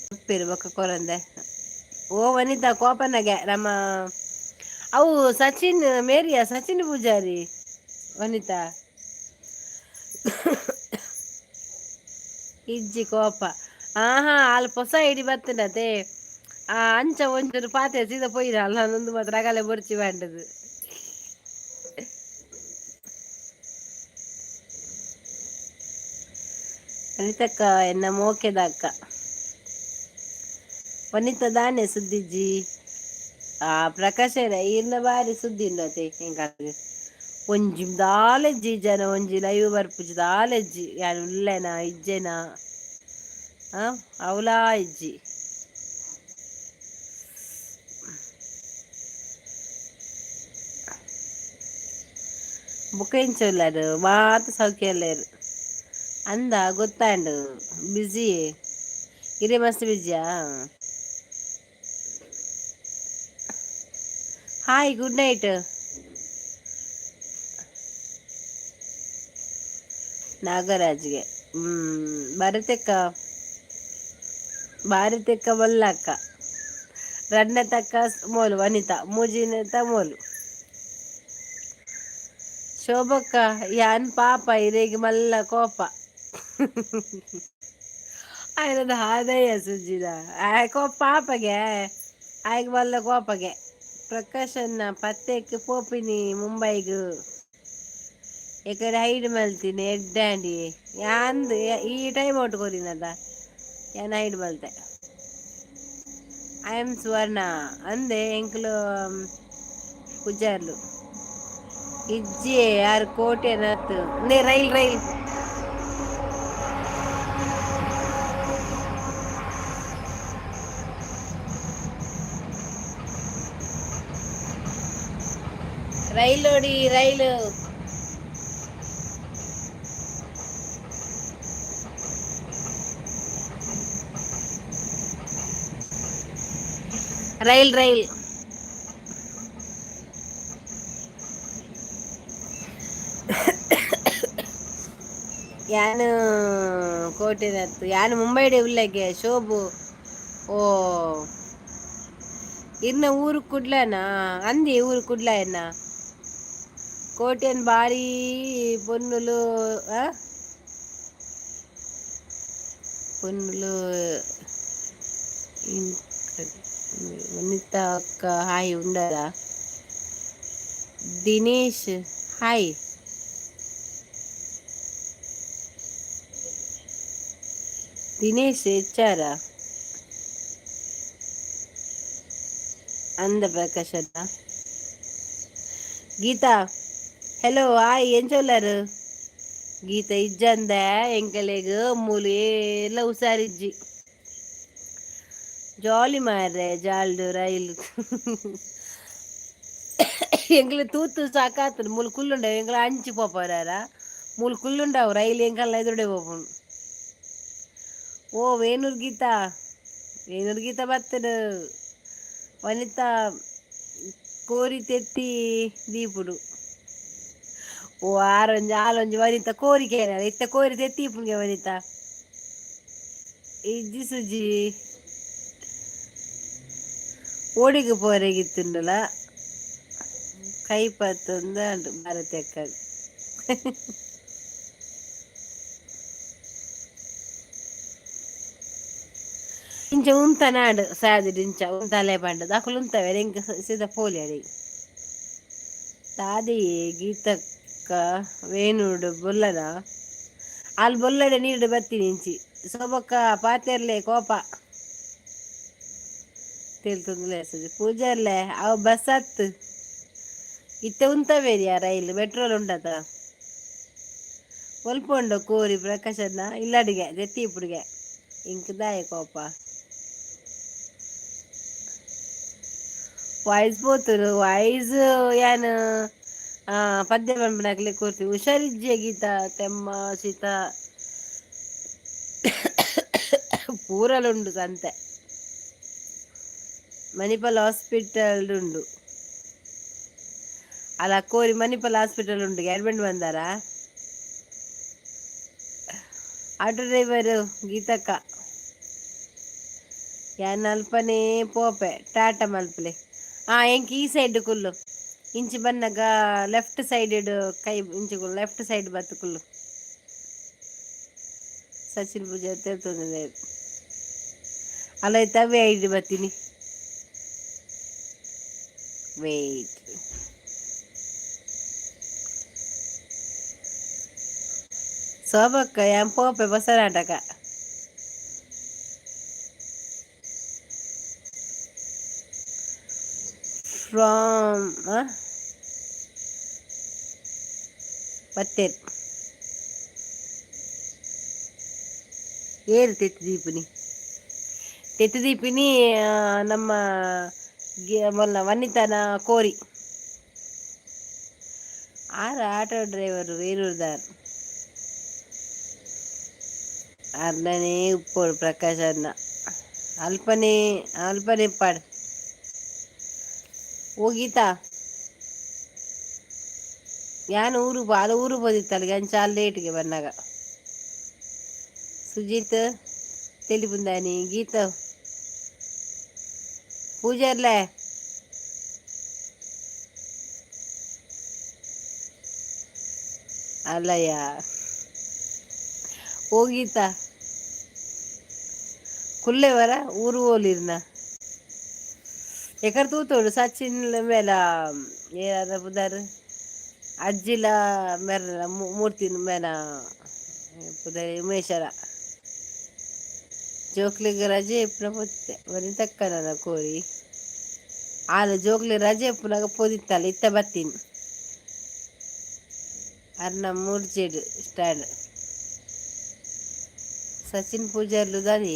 ಕೊರ್ಪೇರು ಬೊಕ್ಕ ಕೊರಂದೆ. ಓ ವನಿತಾ ಕೋಪನಗೆ ನಮ್ಮ ಅವು ಸಚಿನ್ ಮೇರಿಯ ಸಚಿನ್ ಪೂಜಾರಿ ವನಿತಾ ಇಜ್ಜಿ ಕೋಪ. ಆಹಾ ಅಲ್ ಪೊಸ ಐಡಿ ಬತ್ತನತೆ ಆ ಅಂಚ ಒಂಚೂರು ಪಾತೆ ಸೀದಾ ಪೋಯಿರ ಅಲ್ಲ ನಂದು ಮಾತ್ರ ಅಗಲೆ ಬೊರ್ಚಿ ಬಂಡದು. ವನಿತಕ್ಕ ಎನ್ನ ಮೋಕೆದ ಅಕ್ಕ. ವನಿತಾ ದಾನೆ ಸುದ್ದಿಜ್ಜಿ. ಆ ಪ್ರಕಾಶರ ಈರ್ನ ಬಾರಿ ಸುದ್ದಿ ಉಂಡತೆ ಎಂಕಾಗ. ಒಂಜಿ ದಾಲೆಜ್ಜಿ ಜನ ಒಂಜಿ ಲೈವ್ ಬರ್ಪುಜಿ ದಾಲೆಜ್ಜಿ ಯಾನ್ ಉಲ್ಲೆನಾ ಇಜ್ಜೆನಾ ಅವಲಾ ಇಜ್ಜಿ. ಬೊಕ ಎಂಚ ಉಲ್ಲರ್ ಮಾತ ಸೌಖ್ಯ ಉಲ್ಲೆರ್ ಅಂದ ಗೊತ್ತಾಂಡು. ಬ್ಯುಸಿ ಇರೆ ಮಸ್ತ್ ಬ್ಯುಸಿಯಾ? Hi good night. ನಾಗರಾಜ್ಗೆ ಭಾರತಕ್ಕ ಭಾರತಕ್ಕ ಬಲ್ಲಕ್ಕ ರಡ್ನ ತಕ್ಕ ಮೋಲು ವನಿತಾ ಮೂಜಿನತ ಮೋಲು. ಶೋಭಕ್ಕ ಯಾನ್ ಪಾಪ ಇರೆಗ್ ಮಲ್ಲ ಕೋಪ ಆಯ್ನದ ಹಾದಯ್ಯ ಸುಜ್ಜಿದ ಆಯ್ ಪಾಪಗೆ ಆಯ್ಗ್ ಮಲ್ಲ ಕೋಪಗೆ. ಪ್ರಕಾಶನ್ನ ಪತ್ತೆಕ್ ಪೋಪಿನಿ ಮುಂಬೈಗ್ ಎಕಡೆ ಹೈಡ್ ಮಲ್ತೀನಿ ಎಡ್ಡಾಂಡಿ ಯಾಂದು ಈ ಟೈಮ್ ಔಟ್ ಕೊರಿನದ ಯಾನ್ ಹೈಡ್ ಮಲ್ತೆ. I am ಸುವರ್ಣ ಅಂದೆ ಎಂಕ್ಲು ಪೂಜಾರ್ಲು ಇಜ್ಜಿ ಯಾರು ಕೋಟೆ ನತ್ತು ನೇ ರೈಲ್ ರೈಲ್ ರೈಲ್ ಓಡಿ ರೈಲು. ರೈಲ್ ರೈಲ್ ಯಾನು ಕೋಟೆನತ್ತು ಯಾನು ಮುಂಬೈಡೆ ಉಲ್ಲಗೆ ಶೋಭು. ಓ ಇರ್ನ ಊರು ಕುಡ್ಲನಾ ಅಂದಿ ಊರು ಕುಡ್ಲ ಎನ್ನ ಕೋಟೆನ್ ಬಾರಿ ಪೊನ್ನುಲು ಆ ಪೊನ್ನುಲು. ವನಿತಾ ಅಕ್ಕ ಹಾಯ್ ಉಂಡರಾ. ದಿನೇಶ್ ಹಾಯ್. ದಿನೇಶ್ ಹೆಚ್ಚಾರ ಅಂದ ಪ್ರಕಾಶ್ ಅಣ್ಣ. ಗೀತಾ ಹಲೋ ಹಾಯ್ ಎಂಚೊಲ್ಲರು ಗೀತ ಇಜ್ಜಂದ ಎಂಕಲೆಗ್ ಮೂಲು ಏರ್ಲ ಹುಷಾರಿಜ್ಜಿ ಜಾಲಿ ಮಾರ್ರೆ ಜಾಲ್ಡು ರೈಲು ಎಂಕ್ಲೆ ತೂತು ಸಾಕಾತುಂಡು ಮೂಲು ಕುಲ್ಲುಂಡವು ಎಂಕ್ಲ ಅಂಚಿ ಪೋಪರಾರ ಮೂಲು ಕುಲ್ಲುಂಡವು ರೈಲು ಎಂಕಲ್ನ ಎದುರುಡೆ ಪೋಪುಂಡು. ಓ ವೇಣೂರ್ ಗೀತಾ ವೇಣೂರ್ ಗೀತಾ ಬತ್ತಡು. ವನಿತಾ ಕೋರಿ ತೆತ್ತಿ ದೀಪುಡು. ಓ ಆರೊಂಜಿ ಆಲೊಂಜಿ ವನಿತಾ ಕೋರಿ ಕೇನರ ಇತ್ತೆ ಕೋರಿ ತೆತ್ತಿ ಇಪ್ಪುಂಗೆ ವನಿತಾ ಇಜ್ಜಿ ಸುಜಿ ಓಡಿಗೆ ಪೋರೆಗಿತ್ತುಂಡಲ ಕೈ ಪತ್ತೊಂದು ಭಾರತಿ ಅಕ್ಕ. ಇಂಚ ಉಂತನಾಡು ಸಾದಿಡ್ ಇಂಚ ಉಂತಲೆ ಪಂಡ ಅಕುಲು ಉಂತವೆರ್ ಎಂಕ್ ಸೀದಾ ಪೋಲಿ ಅಡೆಗ್. ದಾದೆಯೇ ಗೀತಕ್ಕ ವೇಣೂರ್ಡು ಬೊಲ್ಲನ ಆಲ್ ಬೊಲ್ಲಡೆ ನೀರ್ಡ್ ಬತ್ತಿನಿ ಇಂಚಿ ಸೋಬೊಕ್ಕ ಪಾತೆರ್ಲೆ ಕೋಪ ತೆಲ್ತೊಂದುಲ್ಲೆ ಸುಜಿ ಪೂಜಾರ್ಲೆ ಅವು ಬಸ್ ಅತ್ ಇತ್ತೆ ಉಂತವೇರಿಯಾ ರೈಲ್ ಪೆಟ್ರೋಲ್ ಉಂಡತ ಒಲ್ಪ ಉಂಡು ಕೋರಿ ಪ್ರಕಾಶನ ಇಲ್ಲಡಿಗೆ ದೆತ್ತಿ ಇಪ್ಪುಡುಗೆ ಇಂಕ್ ದಾಯೆ ಕೋಪ ವಾಯ್ಸ್ ಪೋತುಂಡು ವಾಯ್ಸ್ ಯಾನ್ ಪದ್ಯ ಪನ್ಪುನಕ್ಲೆ ಕೊರ್ತಿ ಹುಷಾರಿಜ್ಜೆ ಗೀತಾ ತೆಮ್ಮ ಶೀತ ಪೂರಲುಂಡು ಸಂತೆ ಮಣಿಪಾಲ್ ಹಾಸ್ಪಿಟಲ್ ಉಂಡು ಅಲ್ಲ ಕೋರಿ ಮಣಿಪಾಲ್ ಹಾಸ್ಪಿಟಲ್ ಉಂಡು ಅಡ್ಮಿಟ್ ಬಂದಾರಾ ಆಟೋ ಡ್ರೈವರ್ ಗೀತಕ್ಕ ಯಾನ್ ಅಲ್ಪನೇ ಪೋಪೆ ಟಾಟಾ ಮಲ್ಪಲೆ. ಎಂಕ್ ಈ ಸೈಡ್ ಕುಲ್ಲು ಇಂಚಿ ಬನ್ನಗ ಲೆಫ್ಟ್ ಸೈಡ್ ಕೈ ಇಂಚಿ ಲೆಫ್ಟ್ ಸೈಡ್ ಬತ್ತು ಕುಲ್ಲು. ಸಚಿನ್ ಪೂಜೆ ತೆಲ್ತೊಂದುಲ್ಲೆರ್ ಅಲ್ಲ ಇತ್ತೆ ಅವೇ ಐಡಿ ಬತ್ತೀನಿ ವೇಟ್. ಶೋಭಕ್ಕ ಯಾನ್ ಪೋಪೆ ಬಸನಾಟಕ. ಫ್ರಾಮ್ ಬತ್ತೆರ್ ಏರ್ ತೆತ್ತಿ ದೀಪಿನಿ ತೆತ್ತಿ ದೀಪಿನಿ ನಮ್ಮ ಮೊಲ್ಲ ವನಿತನ ಕೋರಿ ಆರ್ ಆಟೋ ಡ್ರೈವರ್ ವೇರೂರ್ದಾರ್ ಅರ್ನನೇ ಉಪ್ಪೋಡು ಪ್ರಕಾಶ್ ಅಣ್ಣ ಅಲ್ಪನೇ ಅಲ್ಪನೇ ಪಾಡ್. ಓ ಗೀತಾ ಯಾನ್ ಊರು ಬಾಲ ಊರು ಪೋದಿತ್ತಲ್ಗೆ ಅಂಚ ಲೇಟ್ಗೆ ಬನ್ನಾಗ. ಸುಜಿತ್ ತೆಲಿಪುಂದಾನಿ ಗೀತ ಪೂಜಾರ್ಲೆ ಅಲ್ಲಯ್ಯ. ಓ ಗೀತಾ ಕುಲ್ಲೆವರ ಊರು ಓಲಿರ್ನ ಎಕರ್ ತೂತೋಡು ಸಚಿನ್ ಮೇಲ ಏರಾದ ಪುದರ್ ಅಜ್ಜಿಲ ಮೆರ್ನ ಮೂರ್ತಿ ಮೇನ ಉಮೇಶರ ಜೋಕ್ಲಿಗ್ ರಜೆ ಇಪ್ಪುನ ಪೊತ್ತೆ ವನಿತಕ್ಕ ನನ ಕೋರಿ ಆಲ ಜೋಕ್ಲಿ ರಜೆ ಇಪ್ಪುನಗ ಪೋದಿತ್ತಲ್ಲ ಇತ್ತ ಬತ್ತೀನಿ ಅರ್ನ ಮೂರ್ಜೆಡ್ ಸ್ಟ್ಯಾಂಡ್ ಸಚಿನ್ ಪೂಜಾರ್ಲು ದಾದಿ.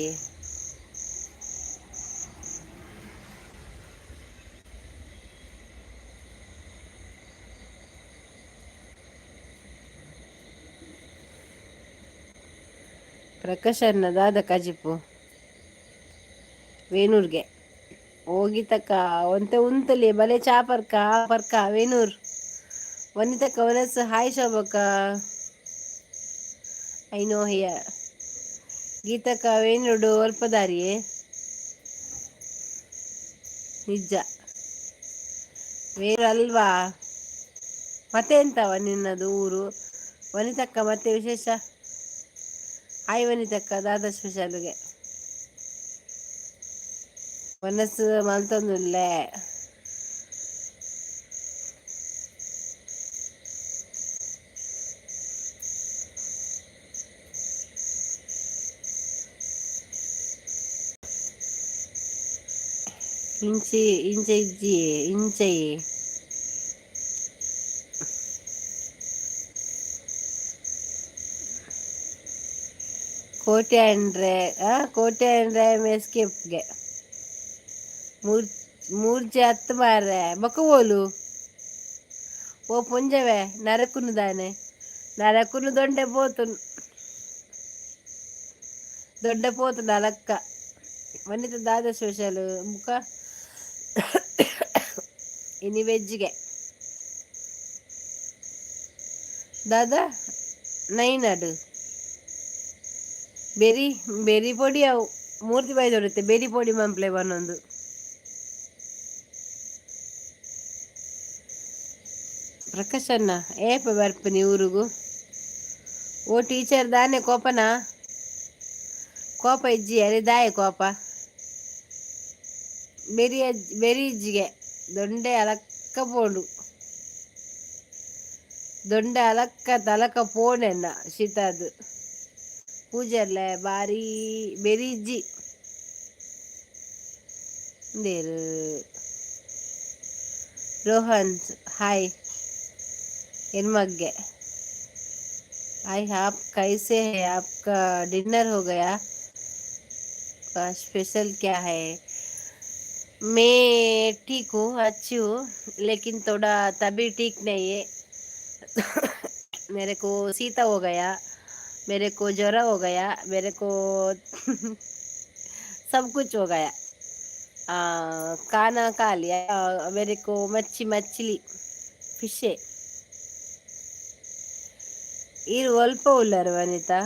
ಪ್ರಕಾಶನ್ನ ದಾದ ಕಜಿಪು ವೇಣೂರ್ಗೆ ಹೋಗಿತಕ್ಕ ಒಂತೆ ಉಂತಲಿ ಬಲೆ ಚಾ ಪರ್ಕ ಪರ್ಕ ವೇಣೂರ್. ವನಿತಕ್ಕ ವನಸ್. ಹಾಯ್ ಶೋಭಕ್ಕ, I know here. ಗೀತಕ್ಕ ವೇಣೂರ್ಡು ಅಲ್ಪದಾರಿಯೇ ನಿಜ ವೇರು ಅಲ್ವಾ? ಮತ್ತೆ ಎಂತವ ನಿನ್ನದು ಊರು ವನಿತಕ್ಕ? ಮತ್ತೆ ವಿಶೇಷ? ಹಾಯ್ ವನಿತಕ್ಕ, ದಾದಾ ಸ್ಪೆಷಲ್ಗೆ ಮನಸ್ಸು ಮಲ್ತೊಂದುಲ್ಲೆ. ಇಂಚಿ ಇಂಚ ಇಜ್ಜಿ ಇಂಚೈ. ಕೋಟೆ ಅಂದ್ರೆ ಕೋಟೆ ಅಂದ್ರೆ ಎಸ್ಕೇಪ್ಗೆ ಮೂರ್ ಮೂರ್ಜೆ ಹತ್ತು ಮಾರ್ರೆ ಬೊಕ ಓಲು ಓ ಪೊಂಜವೆ ನರಕುನು ದಾನೆ ನರಕುನು ದೊಂಡೆ ಪೋತು ದೊಡ್ಡ ಪೋತು ನಲಕ್ಕ. ವನಿತ ದಾದ ಸ್ಪೆಷಲ್ ಮುಖ ಇನಿ ವೆಜ್ಗೆ ದಾದಾ ನೈನಾಡು ಬೆರಿ ಬೆರಿ ಪೊಡಿ ಅವು ಮೂರ್ತಿ ಬಾಯಿ ದೊಡುತ್ತೆ ಬೆರಿ ಪೊಡಿ ಮಂಪ್ಲೆ ಬನ್ನೊಂದು. ಪ್ರಕಾಶಣ್ಣ ಏಪ ಬರ್ಪನಿ ಊರುಗು? ಓ ಟೀಚರ್ ದಾನೆ ಕೋಪನಾ? ಕೋಪ ಇಜ್ಜಿ ಅರೆ ದಾಯೆ ಕೋಪ? ಬೆರಿ ಬೆರಿ ಇಜ್ಜಿಗೆ ದೊಂಡೆ ಅಲಕ್ಕ ಪೋಂಡು ದೊಂಡೆ ಅಲಕ್ಕ ತಲಕ ಪೋಣೆನ್ನ ಶೀತಾದ್ ಪೂಜೆರ್ಲೆ ಬಾರಿ ಬೆರಿ ಇಜ್ಜಿ ದೇರು. ರೋಹನ್ ಹಾಯ್ ಎನ್ಮಗ್ಗೆ. हाय, आप कैसे हैं? आपका डिनर हो गया? का स्पेशल क्या है? मैं ठीक हूँ, अच्छी हूँ, लेकिन थोड़ा तबीयत ठीक नहीं है। मेरे को सीता हो गया, मेरे को ज्वर हो गया, मेरे को सब कुछ हो गया। खाना खा लिया। मेरे को मच्छी मछली फिश है. ಈರು ಒಲ್ಪ ಉಲ್ಲರು ವನಿತಾ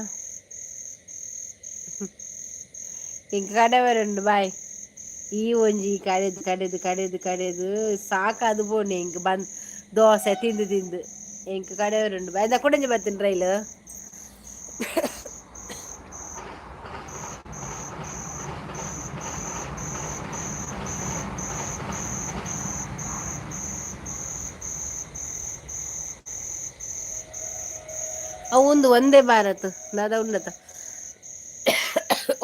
ಇಂಕ ಕಡವರುಂಡು ಬಾಯ್. ಈ ಒಂಜಿ ಕಡೆದು ಕಡೆದು ಕಡೆದು ಕಡೆದು ಸಾಕಾದು ಪೋಂಡು ಇಂಕ್ ಬಂದ್ ದೋಸೆ ತಿಂದು ತಿಂದು ಇಂಕ್ ಕಡೆವರುಂಡು ಬಾಯ್. ಕುಡಂಜಿ ಬತ್ತಿನ ರೈಲು. ಅವು ಒಂದು ವಂದೇ ಭಾರತ್ ದಾದ ಉಂಡತ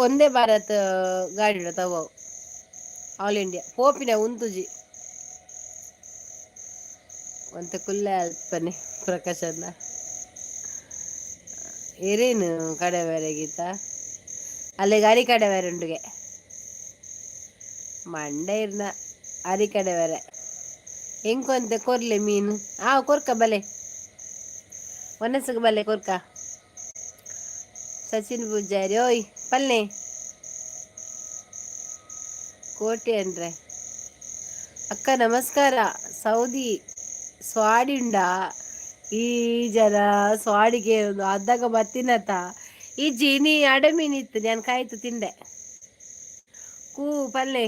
ವಂದೇ ಭಾರತ್ ಗಾಡಿ ಉಂಡತ ಅವು ಆಲ್ ಇಂಡಿಯಾ ಪೋಪಿನ ಉಂತುಜಿ ಒಂತೆ ಕುಲ್ಲೆ ಅಲ್ಪನೆ. ಪ್ರಕಾಶನ್ನ ಏರೇನು ಕಡೆ ಬೇರೆ ಗೀತ ಅಲ್ಲೇ ಅರಿ ಕಡೆ ಬೇರೆ ಉಂಡುಗೆ ಮಂಡೆ ಇರ್ನ ಅರಿ ಕಡೆ ಬೇರೆ ಎಂಕೊಂತೆ ಕೊರ್ಲೆ ಮೀನು ಆ ಕೊರ್ಕ ಬಲೆ ಒನಸುಗು ಬಲೆ ಕೊರ್ಕ. ಸಚಿನ್ ಪೂಜಾರಿ ಓಯ್ ಪಲ್ನೆ ಕೋಟೆ ಅಂದ್ರೆ. ಅಕ್ಕ ನಮಸ್ಕಾರ, ಸೌದಿ ಸ್ವಾಡಿ ಉಂಡ? ಈ ಜನ ಸ್ವಾಡಿಗೆ ಅದ್ದಾಗ ಬತ್ತಿನತ ಈ ಜೀನಿ ಅಡೆ ಮೀನು ಇತ್ತು ನಾನು ಕಾಯ್ತು ತಿಂದೆ ಕೂ ಪಲ್ಲೆ.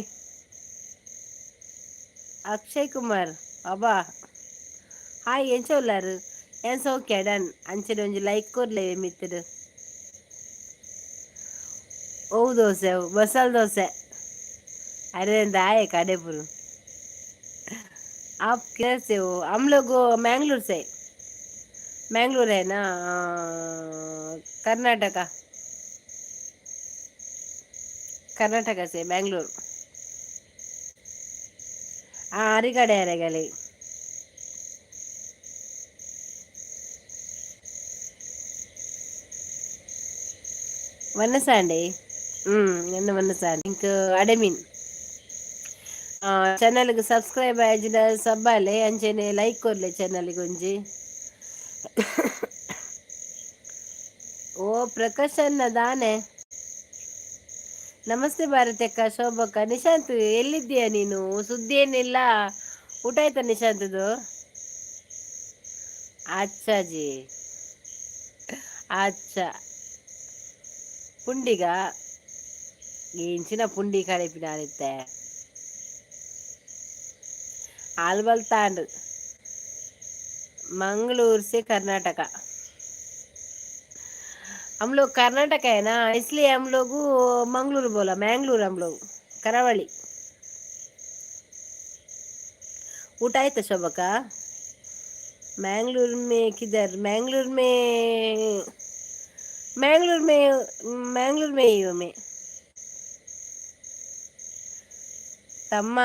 ಅಕ್ಷಯ್ ಕುಮಾರ್ ಅಬ್ಬಾ ಹಾಯ್, ಎಂಚ ಉಲ್ಲಾರು? ಏನ್ ಸೌಖ್ಯ? ಡನ್. ಅಂಚನೆ ಒಂಜಿ ಲೈಕ್ ಕೊರ್ಲೆ ಮಿತ್ತುಡು. ಓ ದೋಸೆ ಮಸಾಲೆ ದೋಸೆ. अरे दाए काडेपुर. आप कैसे हो? हम लोग मैंगलोर से. ಮ್ಯಾಂಗ್ಳೂರೇನಾ? ಕರ್ನಾಟಕ, ಕರ್ನಾಟಕ ಸೇ ಮ್ಯಾಂಗ್ಳೂರು. ಅರಿಗಡೆ ಅರೆಗಲಿ. ವನಸಾಂಡೆ. ಎನ್ನ ವನಸಾಂಡೆ ಇಂಕ್ ಅಡೆಮಿನ್. ಚಾನಲ್ಗೆ ಸಬ್ಸ್ಕ್ರೈಬ್ ಆಯ್ಜಿಡ ಸಬ್ಬಾಲೆ, ಅಂಚೆನೆ ಲೈಕ್ ಕೊರ್ಲೆ ಚಾನಲ್ಗೆ ಒಂಜಿ. ಓ ಪ್ರಕಾಶ್ ಅಣ್ಣ ದಾನೆ. ನಮಸ್ತೆ ಭಾರತಕ್ಕ, ಶೋಭಕ್ಕ, ನಿಶಾಂತ್ ಎಲ್ಲಿದ್ದೀಯಾ ನೀನು? ಸುದ್ದಿ ಏನಿಲ್ಲ. ಊಟ ಆಯ್ತಾ ನಿಶಾಂತದು? ಅಚ್ಚಾ ಜಿ, ಅಚ್ಚಾ. ಪುಂಡಿಗ ಎಂಚಿನ ಪುಂಡಿ ಕಡೆಪಿನಾನಿತ್ತೆ ಆಲ್ಬಲ್ ತಾಂಡ್. मंगलूर से कर्नाटका। हम लोग कर्नाटक है ना, इसलिए हम लोग मंगलूर बोला, मैंगलूर हम लोग ಕರಾವಳಿ. ಊಟ ಆಯ್ತಾ ಶೋಭಕ್ಕ? मैंगलूर में किधर? मैंगलूर में, मैंगलूर में, मैंगलूर में ही हूँ मैं. ತಮ್ಮ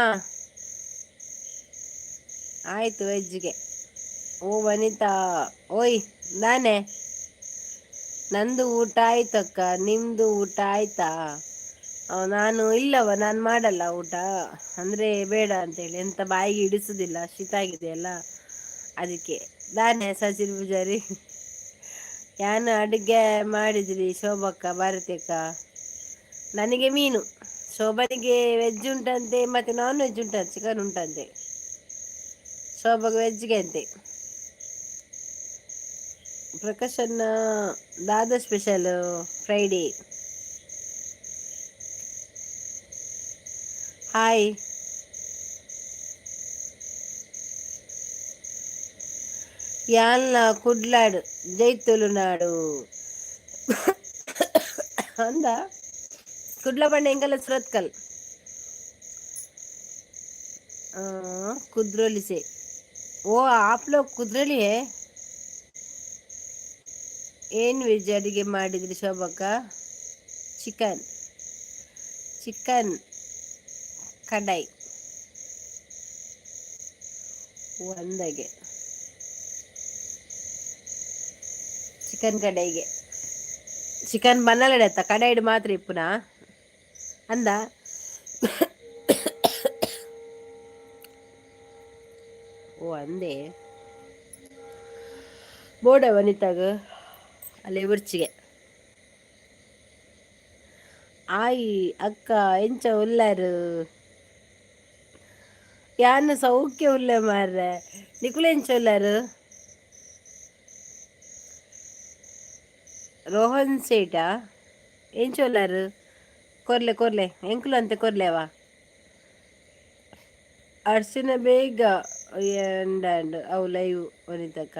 ಆಯ್ತು ವೆಜ್ಗೆ. ಓ ವನಿತಾ, ಓಯ್ ನಾನೇ. ನಂದು ಊಟ ಆಯ್ತಕ್ಕ, ನಿಮ್ಮದು ಊಟ ಆಯ್ತಾ? ನಾನು ಇಲ್ಲವ, ನಾನು ಮಾಡಲ್ಲ ಊಟ. ಅಂದರೆ ಬೇಡ ಅಂತೇಳಿ ಎಂತ ಬಾಯಿಗೆ ಹಿಡಿಸುದಿಲ್ಲ, ಶೀತ ಆಗಿದೆಯಲ್ಲ ಅದಕ್ಕೆ. ನಾನೇ ಸಚಿನ್ ಪೂಜಾರಿ. ಯಾನು ಅಡುಗೆ ಮಾಡಿದ್ರಿ ಶೋಭಕ್ಕ, ಭಾರತಿಯಕ್ಕ? ನನಗೆ ಮೀನು, ಶೋಭನಿಗೆ ವೆಜ್ ಉಂಟಂತೆ, ಮತ್ತು ನಾನ್ ವೆಜ್ ಉಂಟಂತೆ, ಚಿಕನ್ ಉಂಟಂತೆ. ಶೋಭಗೆ ವೆಜ್ಗೆ ಅಂತೆ. ಪ್ರಕಾಶನ್ನ ದಾದ ಸ್ಪೆಷಲ್ ಫ್ರೈಡೇ? ಹಾಯ್. ಯಾನ್ಲ ಕುಡ್ಲಾಡ್, ಜೈ ತುಳುನಾಡು ಅಂದ. ಕುಡ್ಲ ಬಂಡ ಎಂಕಲ್ಲ ಸುರತ್ಕಲ್ कुदरोली से. ओ आप लोग कुदरोली है. ಏನು ವೆಜ್ ಅಡುಗೆ ಮಾಡಿದ್ರಿ ಶೋಭಕ್ಕ? ಚಿಕನ್, ಚಿಕನ್ ಕಡಾಯಿ ಒಂದಾಗೆ, ಚಿಕನ್ ಕಡಾಯಿಗೆ ಚಿಕನ್ ಬನ್ನಲಡೆತ್ತ ಕಡಾಯಿಡ್ ಮಾತ್ರ ಇಪ್ಪುನಾ ಅಂದ. ಓ ಅಂದೆ ಬೋಡ ವನಿತಾಗ ಅಲ್ಲಿ ಉರ್ಚಿಗೆ. ಆಯಿ ಅಕ್ಕ ಎಂಚ ಉಲ್ಲಾರು? ಯಾನ್ ಸೌಖ್ಯ ಉಲ್ಲೆ ಮಾರ್ರೆ, ನಿಕುಲು ಎಂಚ ಉಲ್ಲಾರು? ರೋಹನ್ ಸೇಟಾ ಎಂಚ ಉಲ್ಲಾರು? ಕೊರ್ಲೆ ಕೊರ್ಲೆ ಎಂಕುಲು ಅಂತೆ ಕೊರ್ಲೆವಾ. ಅರ್ಶಿನ ಬೇಗ ಎಂಡಂಡ್ ಅವು ಲೈವ್ ವನಿತಕ್ಕ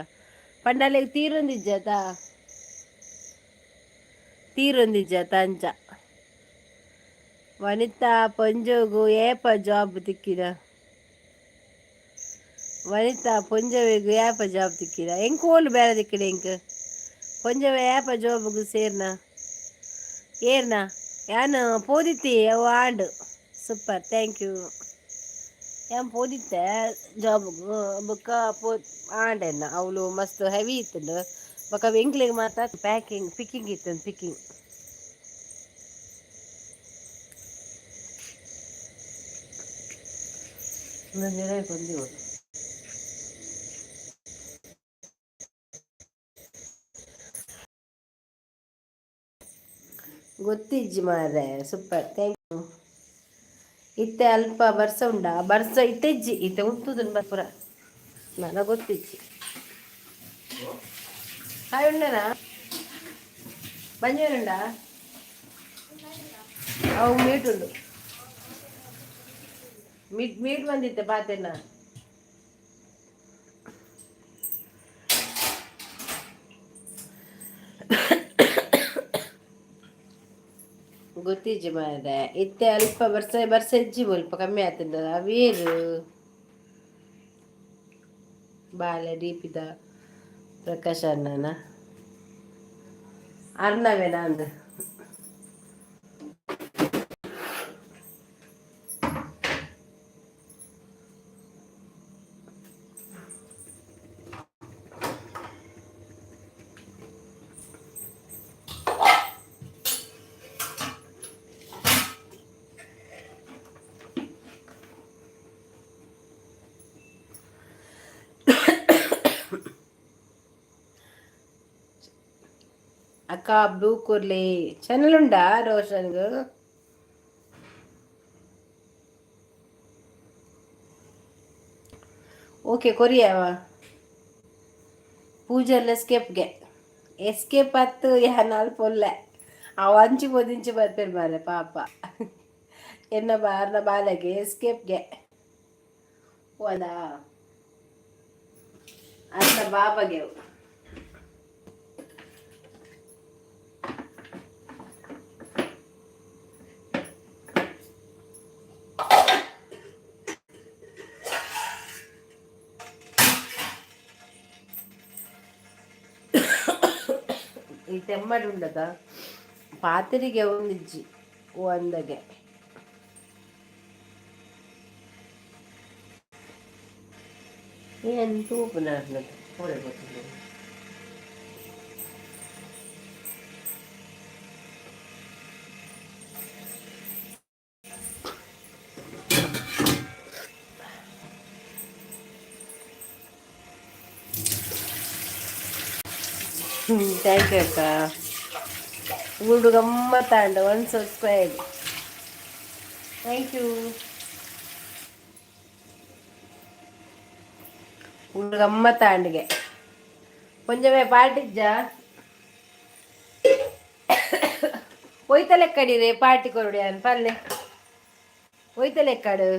ಪಂಡಲೆಗ್ ತೀರೊಂದಿಜ್ಜಾತ, ತೀರೊಂದಿಜ್ಜಾತ ಅಂಚ. ವನಿತಾ ಪೊಂಜೋಗು ಏಪ ಜಾಬ್ ತಿಕ್ಕಿನ? ವನಿತಾ ಪೊಂಜೊವೆಗ್ ಏಪ ಜಾಬ್ ತಿಕ್ಕಿನ? ಎಂಕ್ ಓಲು ಬೇಲೆ ತಿಕ್ಕಿಡ? ಎಂಕ್ ಪೊಂಜೊವೆ ಏಪ ಜಾಬ್ಗ್ ಸೇರ್ನ ಏರ್ನ? ಯಾನ್ ಪೋದಿತ್ತಿ, ಅವು ಆಂಡ್. Super, thank you. ಯಾನ್ ಪೋದಿತ್ತೆ ಜಾಬ್ಗ್, ಬೊಕ್ಕ ಪೋ ಆಂಡ್ ಎನ್ನ. ಅವ್ಲು ಮಸ್ತ್ ಹೆವಿ ಇತ್ತುಂಡು. ಬೊಕ್ಕ ಎಂಕ್ಲೆಗ್ ಮಾತ ಪ್ಯಾಕಿಂಗ್ ಪಿಕ್ಕಿಂಗ್ ಇತ್ತು, ಪಿಕ್ಕಿಂಗ್. ಗೊತ್ತಿಜ್ಜಿ ಮಾರ್ರೆ. Super, thank you. ಇತ್ತೆ ಅಲ್ಪ ಬರ್ಸ ಉಂಡಾ? ಬರ್ಸ ಇತ್ತೆಜ್ಜಿ, ಇತ್ತೆ ಉಂತುದುಂಡು ಪೂರ. ನನ ಗೊತ್ತಿಜ್ಜಿ. ಹಾಯ್ ಉಂಡನಾ? ಬಂಜೇನುಂಡಾ? ಅವು ಮೀಟ್ ಉಂಡು, ಮೀಟ್ ಮೀಟ್ ಬಂದಿತ್ತೆ ಪಾತೆನ. ಗೊತ್ತಿಜ್ಜಿ ಮಾರ್ರೆ. ಇತ್ತೆ ಅಲ್ಪ ಬರ್ಸ ಬರ್ಸ ಇಜ್ಜಿ, ಮುಲ್ಪ ಕಮ್ಮಿ ಆತುಂಡ. ಅವೇರು ಬಾಲೆ ದೀಪಿದ ಪ್ರಕಾಶ್ ಅಣ್ಣನ ಅರ್ಣವೇನ ಅಂದು. ಅಕ್ಕ ಬ್ಲೂ ಕೊರ್ಲಿ ಚಾನಲ್ ಉಂಡಾ ರೋಷನ್ಗ್? ಓಕೆ ಕೊರಿಯವ ಪೂಜೆಲ್ಲ ಎಸ್ಕೇಪ್ಗೆ ಎಸ್ಕೇಪ್ ಅತ್ತು ಯಾನಾಲ್ ಪೊಲ್ಲೆ ಅವು ಅಂಚಿ ಪೋದಿಂಚಿ ಬರ್ಪೇರು ಮಾರೆ ಪಾಪ ಎನ್ನ ಬಾರ್ನ ಬಾಲೆಗೆ ಎಸ್ಕೇಪ್ಗೆ ಹೋದಾ ಅರ್ನ ಬಾಬಾಗೆ. ಈ ತೆಮ್ಮಡಿ ಉಂಡದ ಪಾತೆರಿಗೆ ಒಂದಿಜ್ಜಿ ಒಂದಗೆ. ಏನು ತೂಪುನ ಗೊತ್ತಿಲ್ಲ. Thank you ಅಕ್ಕ. ಊಡು ಗಮ್ಮತ್ತಾಂಡ. One subscribe, thank you. ಊಡು ಗಮ್ಮತ್ತಾಂಡಿಗೆ ಕೊಂಚಮೇ ಪಾರ್ಟಿಜ್ಜ ಒಯ್ತಲೆಕ್ಕಡಿರೆ ಪಾರ್ಟಿ ಕೊರಡಿ ಅನ್ ಪಲ್ಲೆ ಒಯ್ತಲೆಕ್ಕಡು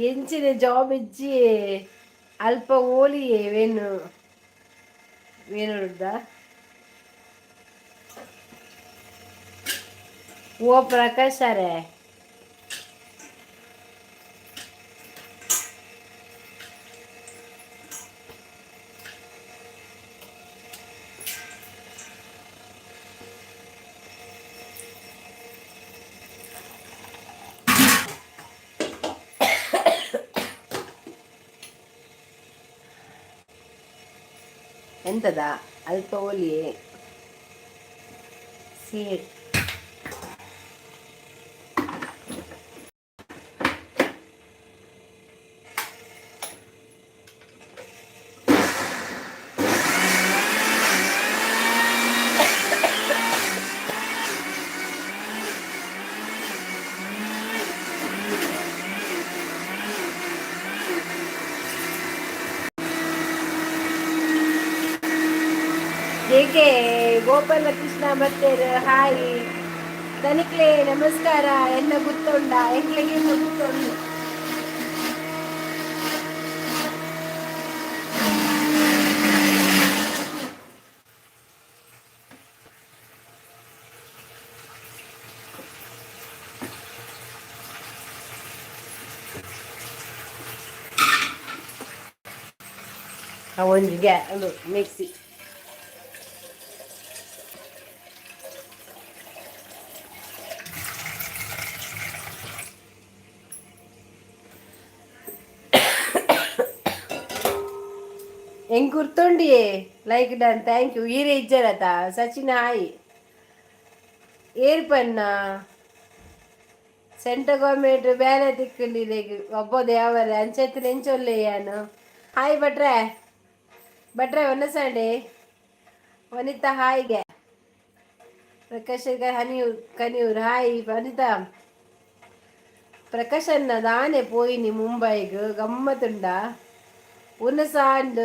ಎಂಚಿನ ಜಾಬ್ ಇಜ್ಜಿ ಅಲ್ಪ ಓಲಿಯೇ ವೇನು ವೇನುಡ್ದ. ಓ ಪ್ರಕಾಶ್ ಸರೇ. ಎಂತದ ಅಲ್ಪ ಓಲಿಯೇ ಸೀಟ್. ಜೆ ಗೋಪಾಲಕೃಷ್ಣ ಬತ್ತೇರು, ಹಾಯ್ ತನಿಕ್ಲೆ, ನಮಸ್ಕಾರ. ಎನ್ನ ಗುತ್ತೊಂಡ ಎಂಕ್ಲೆಗೆ ಎನ್ನ ಗುತ್ತೊಂಡು? ಒಂಜಿ ಗ್ಯಾ ಅದು ಮಿಕ್ಸಿ. ಹೆಂಗ್ ಗುರ್ತೊಂಡಿಯೇ? Like done, thank you. ಈರೇ ಇಜ್ಜರತ? ಸಚಿನ್ ಹಾಯ್. ಏರ್ಪನ್ನ ಸೆಂಟ್ರಲ್ ಗೌರ್ಮೆಂಟ್ ಬೇಲೆ ತಿಕ್ಕಂಡಿದೆ ಒಬ್ಬ ದೇವರೇ ಅಂಚೆತ್ತಿನ ಎಂಚೊಲ್ಲೆ ಯಾನು. ಹಾಯ್ ಭಟ್ರೆ, ಭಟ್ರೆ ಒನ್ನಸಂಡೆ. ವನಿತಾ ಹಾಯ್ಗೆ. ಪ್ರಕಾಶ್ ಹನಿಯೂರ್ ಕನಿಯೂರ್ ಹಾಯ್ ವನಿತಾ. ಪ್ರಕಾಶನ್ನ ದಾನೆ ಪೋಯಿನಿ ಮುಂಬೈಗ್ ಗಮ್ಮತ್ತುಂಡ ಉನಸಾಂಡ್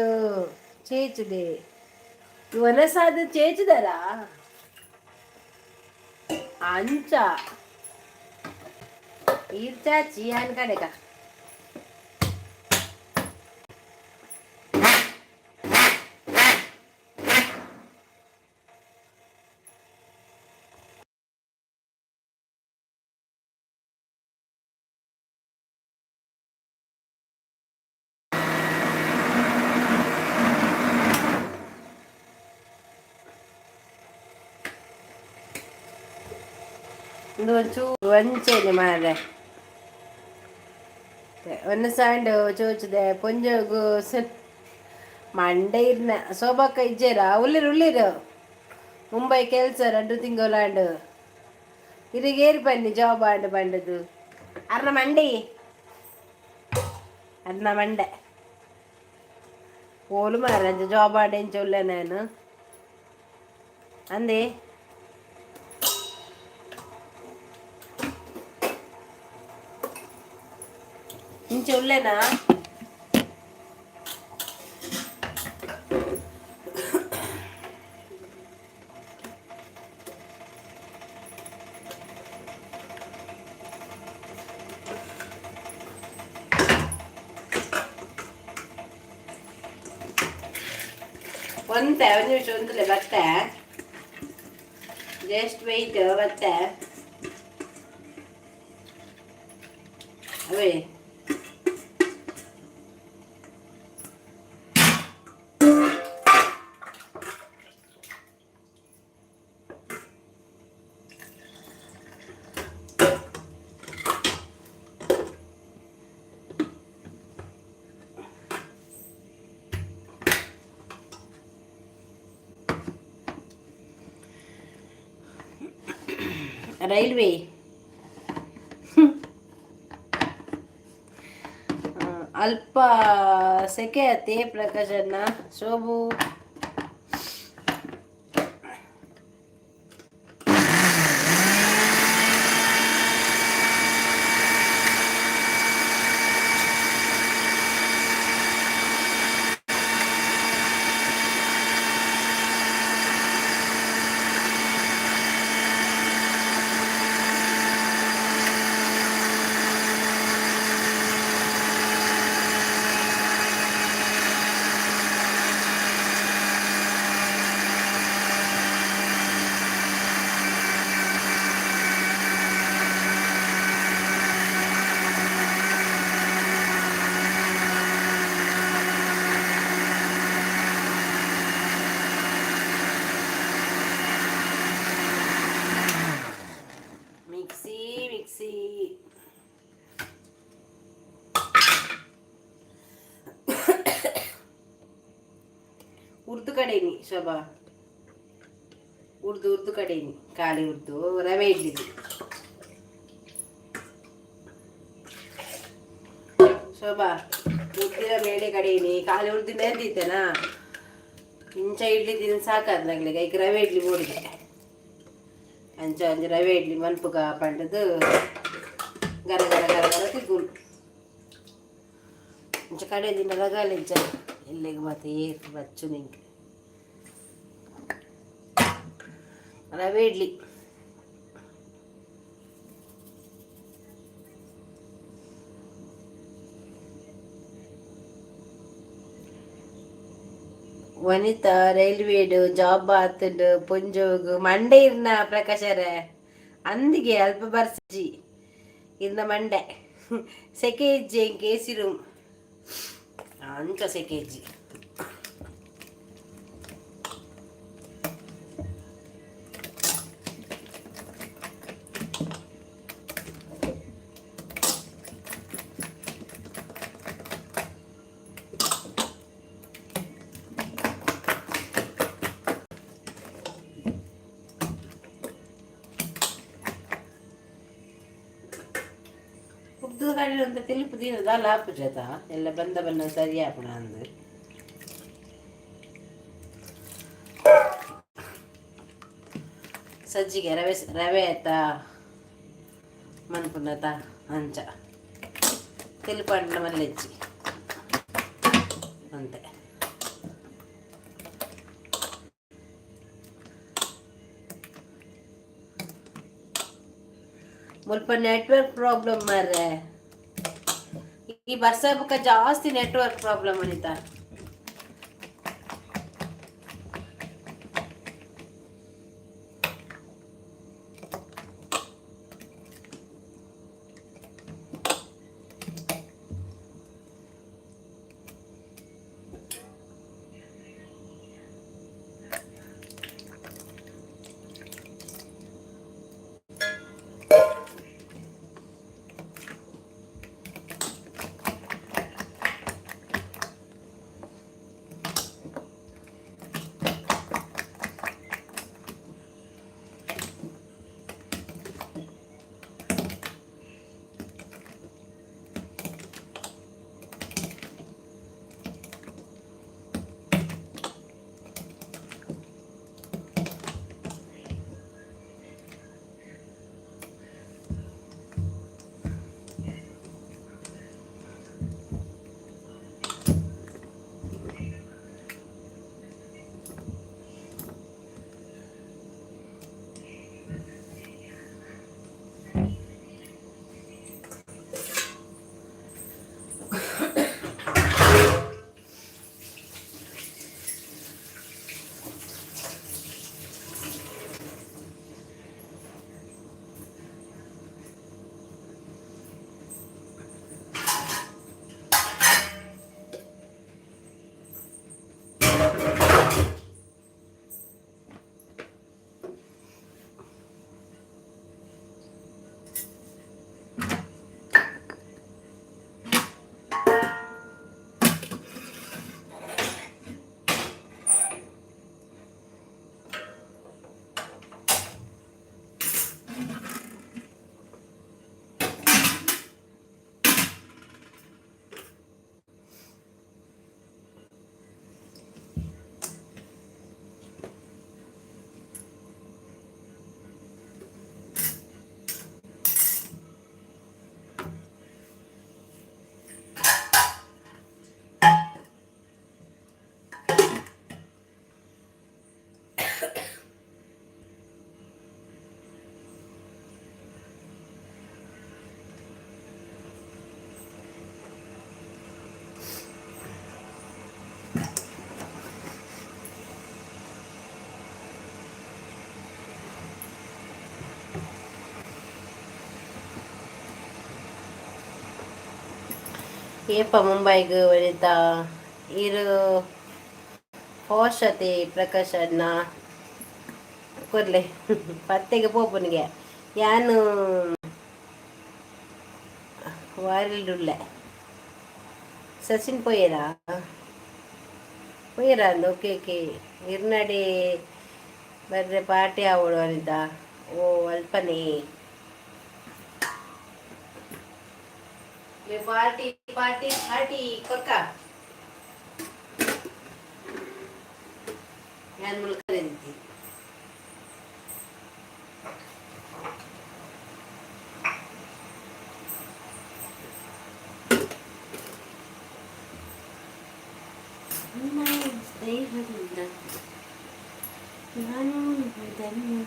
ಚೇಚುದೆ. ಒನಸಾದ ಚೇಚುದರ ಅಂಚ ಈರ್ ಚಾಚಿ ಅನ್ ಕಡೆಗ. ಇಂದು ಒಂಚೂರು ಅಂಚೆನೆ ಮಾರ್ರೆ. ಒಂದು ಸೌಂಡ್ ಚೋಚುದೆ ಪೊಂಜೋಗು ಮಂಡೆ ಇರ್ನ ಶೋಭಕ್ಕ ಇಜ್ಜೇರಾ? ಉಲ್ಲಿರು ಉಲ್ಲಿರು. ಮುಂಬೈ ಕೆಲಸ 2 ತಿಂಗಳಾಂಡ್. ಇರಿಗೇರಿ ಬನ್ನಿ ಜಾಬ್ ಆಂಡ್ ಪಂಡದು. ಅರ್ನ ಮಂಡಿ, ಅರ್ನ ಮಂಡೆ ಓಲು ಮಾರ ಜಾಬ್ ಆಂಡ್ ಎಂಚ ಉಲ್ಲೆ ನಾನು ಅಂದೆ. ಇಂಚ ಉಲ್ಲೆನಾ? ಒಂತೆ ಒಂದು ನಿಮಿಷ ಒಂದಲೇ ಬರ್ತೆ. ಜಸ್ಟ್ ವೆಯ್ಟ್, ಬರ್ತೆ. ಅವೇ ರೈಲ್ವೆ. ಅಲ್ಪ ಸೆಕೆ ಅತ್ತೆ ಪ್ರಕಾಶಣ್ಣ. ಶೋಭು. Mixie mixie. ಉರ್ದು ಕಡೇನಿ ಶೋಭಾ, ಉರ್ದು ಉರ್ದು ಕಡೇನಿ, ಖಾಲಿ ಉರ್ದು ರವೆ ಇಡ್ಲಿದ್ದು. ಶೋಭಾ, ಉದ್ದಿನ ಬೇಳೆ ಕಡೇನಿ, ಖಾಲಿ ಉರ್ದು ನೆಂದಿತ್ತೇನಾ? ಇಂಚ ಇಡ್ಲಿ ತಿಂದು ಸಾಕಾದ್ ನಗ್ಲಿಗೆ. ಈಗ ರವೆ ಇಡ್ಲಿ ಬೋಡಿಗೆ ಅಂಚ ಒಂಜಿ ರವೆ ಇಡ್ಲಿ ಮನ್ಪುಗ ಪಂಡದು ಗರ ಗರ ಗರ ಗರ ತಿಗ್ಗುಲು. ಇಂಚ ಕಡೆ ದಿನ ರಗಾಲ ಇಂಚ ಇಲ್ಲಿಗೆ ಮತ್ತೆ ಏರ್ ಬಚ್ಚು ನಿಂಗೆ ರವೆ ಇಡ್ಲಿ. ವನಿತಾ, ರೈಲ್ವೇಡ್ ಜಾಬ್ ಆತುಂಡು ಪೊಂಜೋಗು. ಮಂಡೆ ಇರ್ನ ಪ್ರಕಾಶರೇ ಅಂದಿಗೆ ಅಲ್ಪ ಬರ್ಸಜಿ ಇರ್ನ ಮಂಡೆ. ಸೆಕೆ ಇಜ್ಜೆ ಇಂಕ್ ಎಸಿ ರೂಮ್ ಅಂಚ ಸೆಕೆ ಇಜ್ಜಿ. ಉದ್ದ ಕಡೆ ಅಂತ ತೆಲುಪು ದಿನ ದಾಲ ಆಪುಜತ ಎಲ್ಲ ಬಂದ ಬನ್ನ ಸರಿ ಆಪುಣ ಅಂದು. ಸಜ್ಜಿಗೆ ರವೆ ರವೆ ಆಯ್ತಾ ಮನ್ಪುನತ ಅಂಚ ತೆಲುಪು ಅಂಡ ಮಲ್ಲೆಜ್ಜಿ ಅಂತೆ. ಮುಲ್ಪ ನೆಟ್ವರ್ಕ್ ಪ್ರಾಬ್ಲಮ್ ಮಾರ್ರೆ. ಈ ಬರ್ಸ ಬುಕ್ಕ ಜಾಸ್ತಿ ನೆಟ್ವರ್ಕ್ ಪ್ರಾಬ್ಲಮ್ ಅನಿತಾ. ಏಪ ಮುಂಬೈಗ್ ವನಿತಾ ಇರು ಪೋಷತೆ ಪ್ರಕಾಶ್ ಅಣ್ಣ ಕೊರ್ಲೆ ಪತ್ತೆಗೆ ಪೋಪುನಿಗೆ ಯಾನು ವಾರಿಲ್ಡುಲ್ಲೆ. ಸಚಿನ್ ಪೋಯರಾ ಪೋಯರಾ ಅಂದ್. ಓಕೆ ಓಕೆ, ಇರ್ನಡೆ ಬರ್ರೆ ಪಾರ್ಟಿ ಆವೊಡು ವನಿತಾ. ಓ ಅಲ್ಪನೇ ಪಾರ್ಟಿ ಪಾರ್ಟಿ ಪಾರ್ಟಿ ಕೊರ್ಕ. ಯಾನ್ ಮುಲ್ಕರೆಂತಿ. ಸ್ನೇಹದಿಂದ ನಾನು ಇದನ್ನು.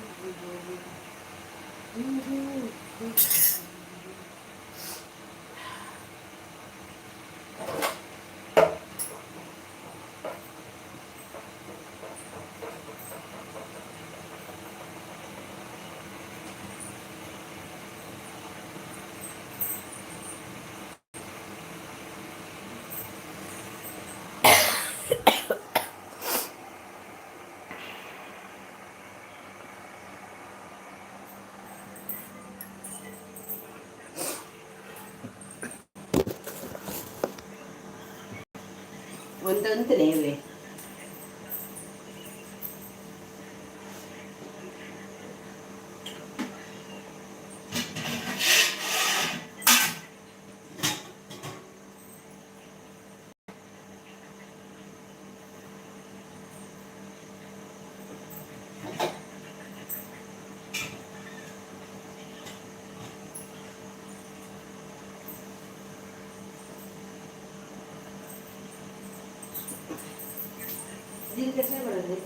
ಒಂದೊಂದನೇ ಇವೆ. దీనికి పడింది.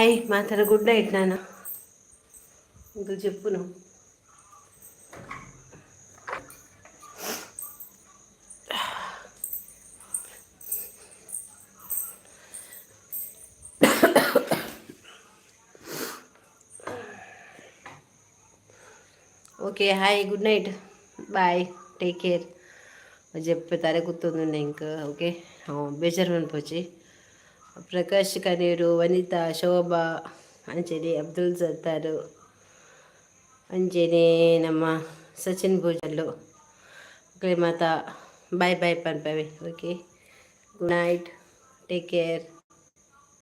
ಹಾಯ್ ಮಾತಾಡ, ಗುಡ್ ನೈಟ್. ನಾನು ಇಂಕುಲು ಜೆಪ್ಪುನು. Okay, hi, good night, bye, take care. ಜೆಪ್ಪೆ ತರೆ ಕುತ್ತೊಂದುಂಡು ಎಂಕ್. ಓಕೆ, ಬೇಜಾರು ಮನ್ಪೊಚಿ. ಪ್ರಕಾಶ್ ಕನೇರು, ವನಿತಾ, ಶೋಭಾ, ಅಂಚನೆ ಅಬ್ದುಲ್ ಸತ್ತಾರು, ಅಂಚನೆ ನಮ್ಮ ಸಚಿನ್ ಪೂಜಾರ್ಲು, ಅಕ್ಲೆ ಮಾತ ಬಾಯ್ ಬಾಯ್ ಪನ್ಪವೆ. Okay, good night, take care.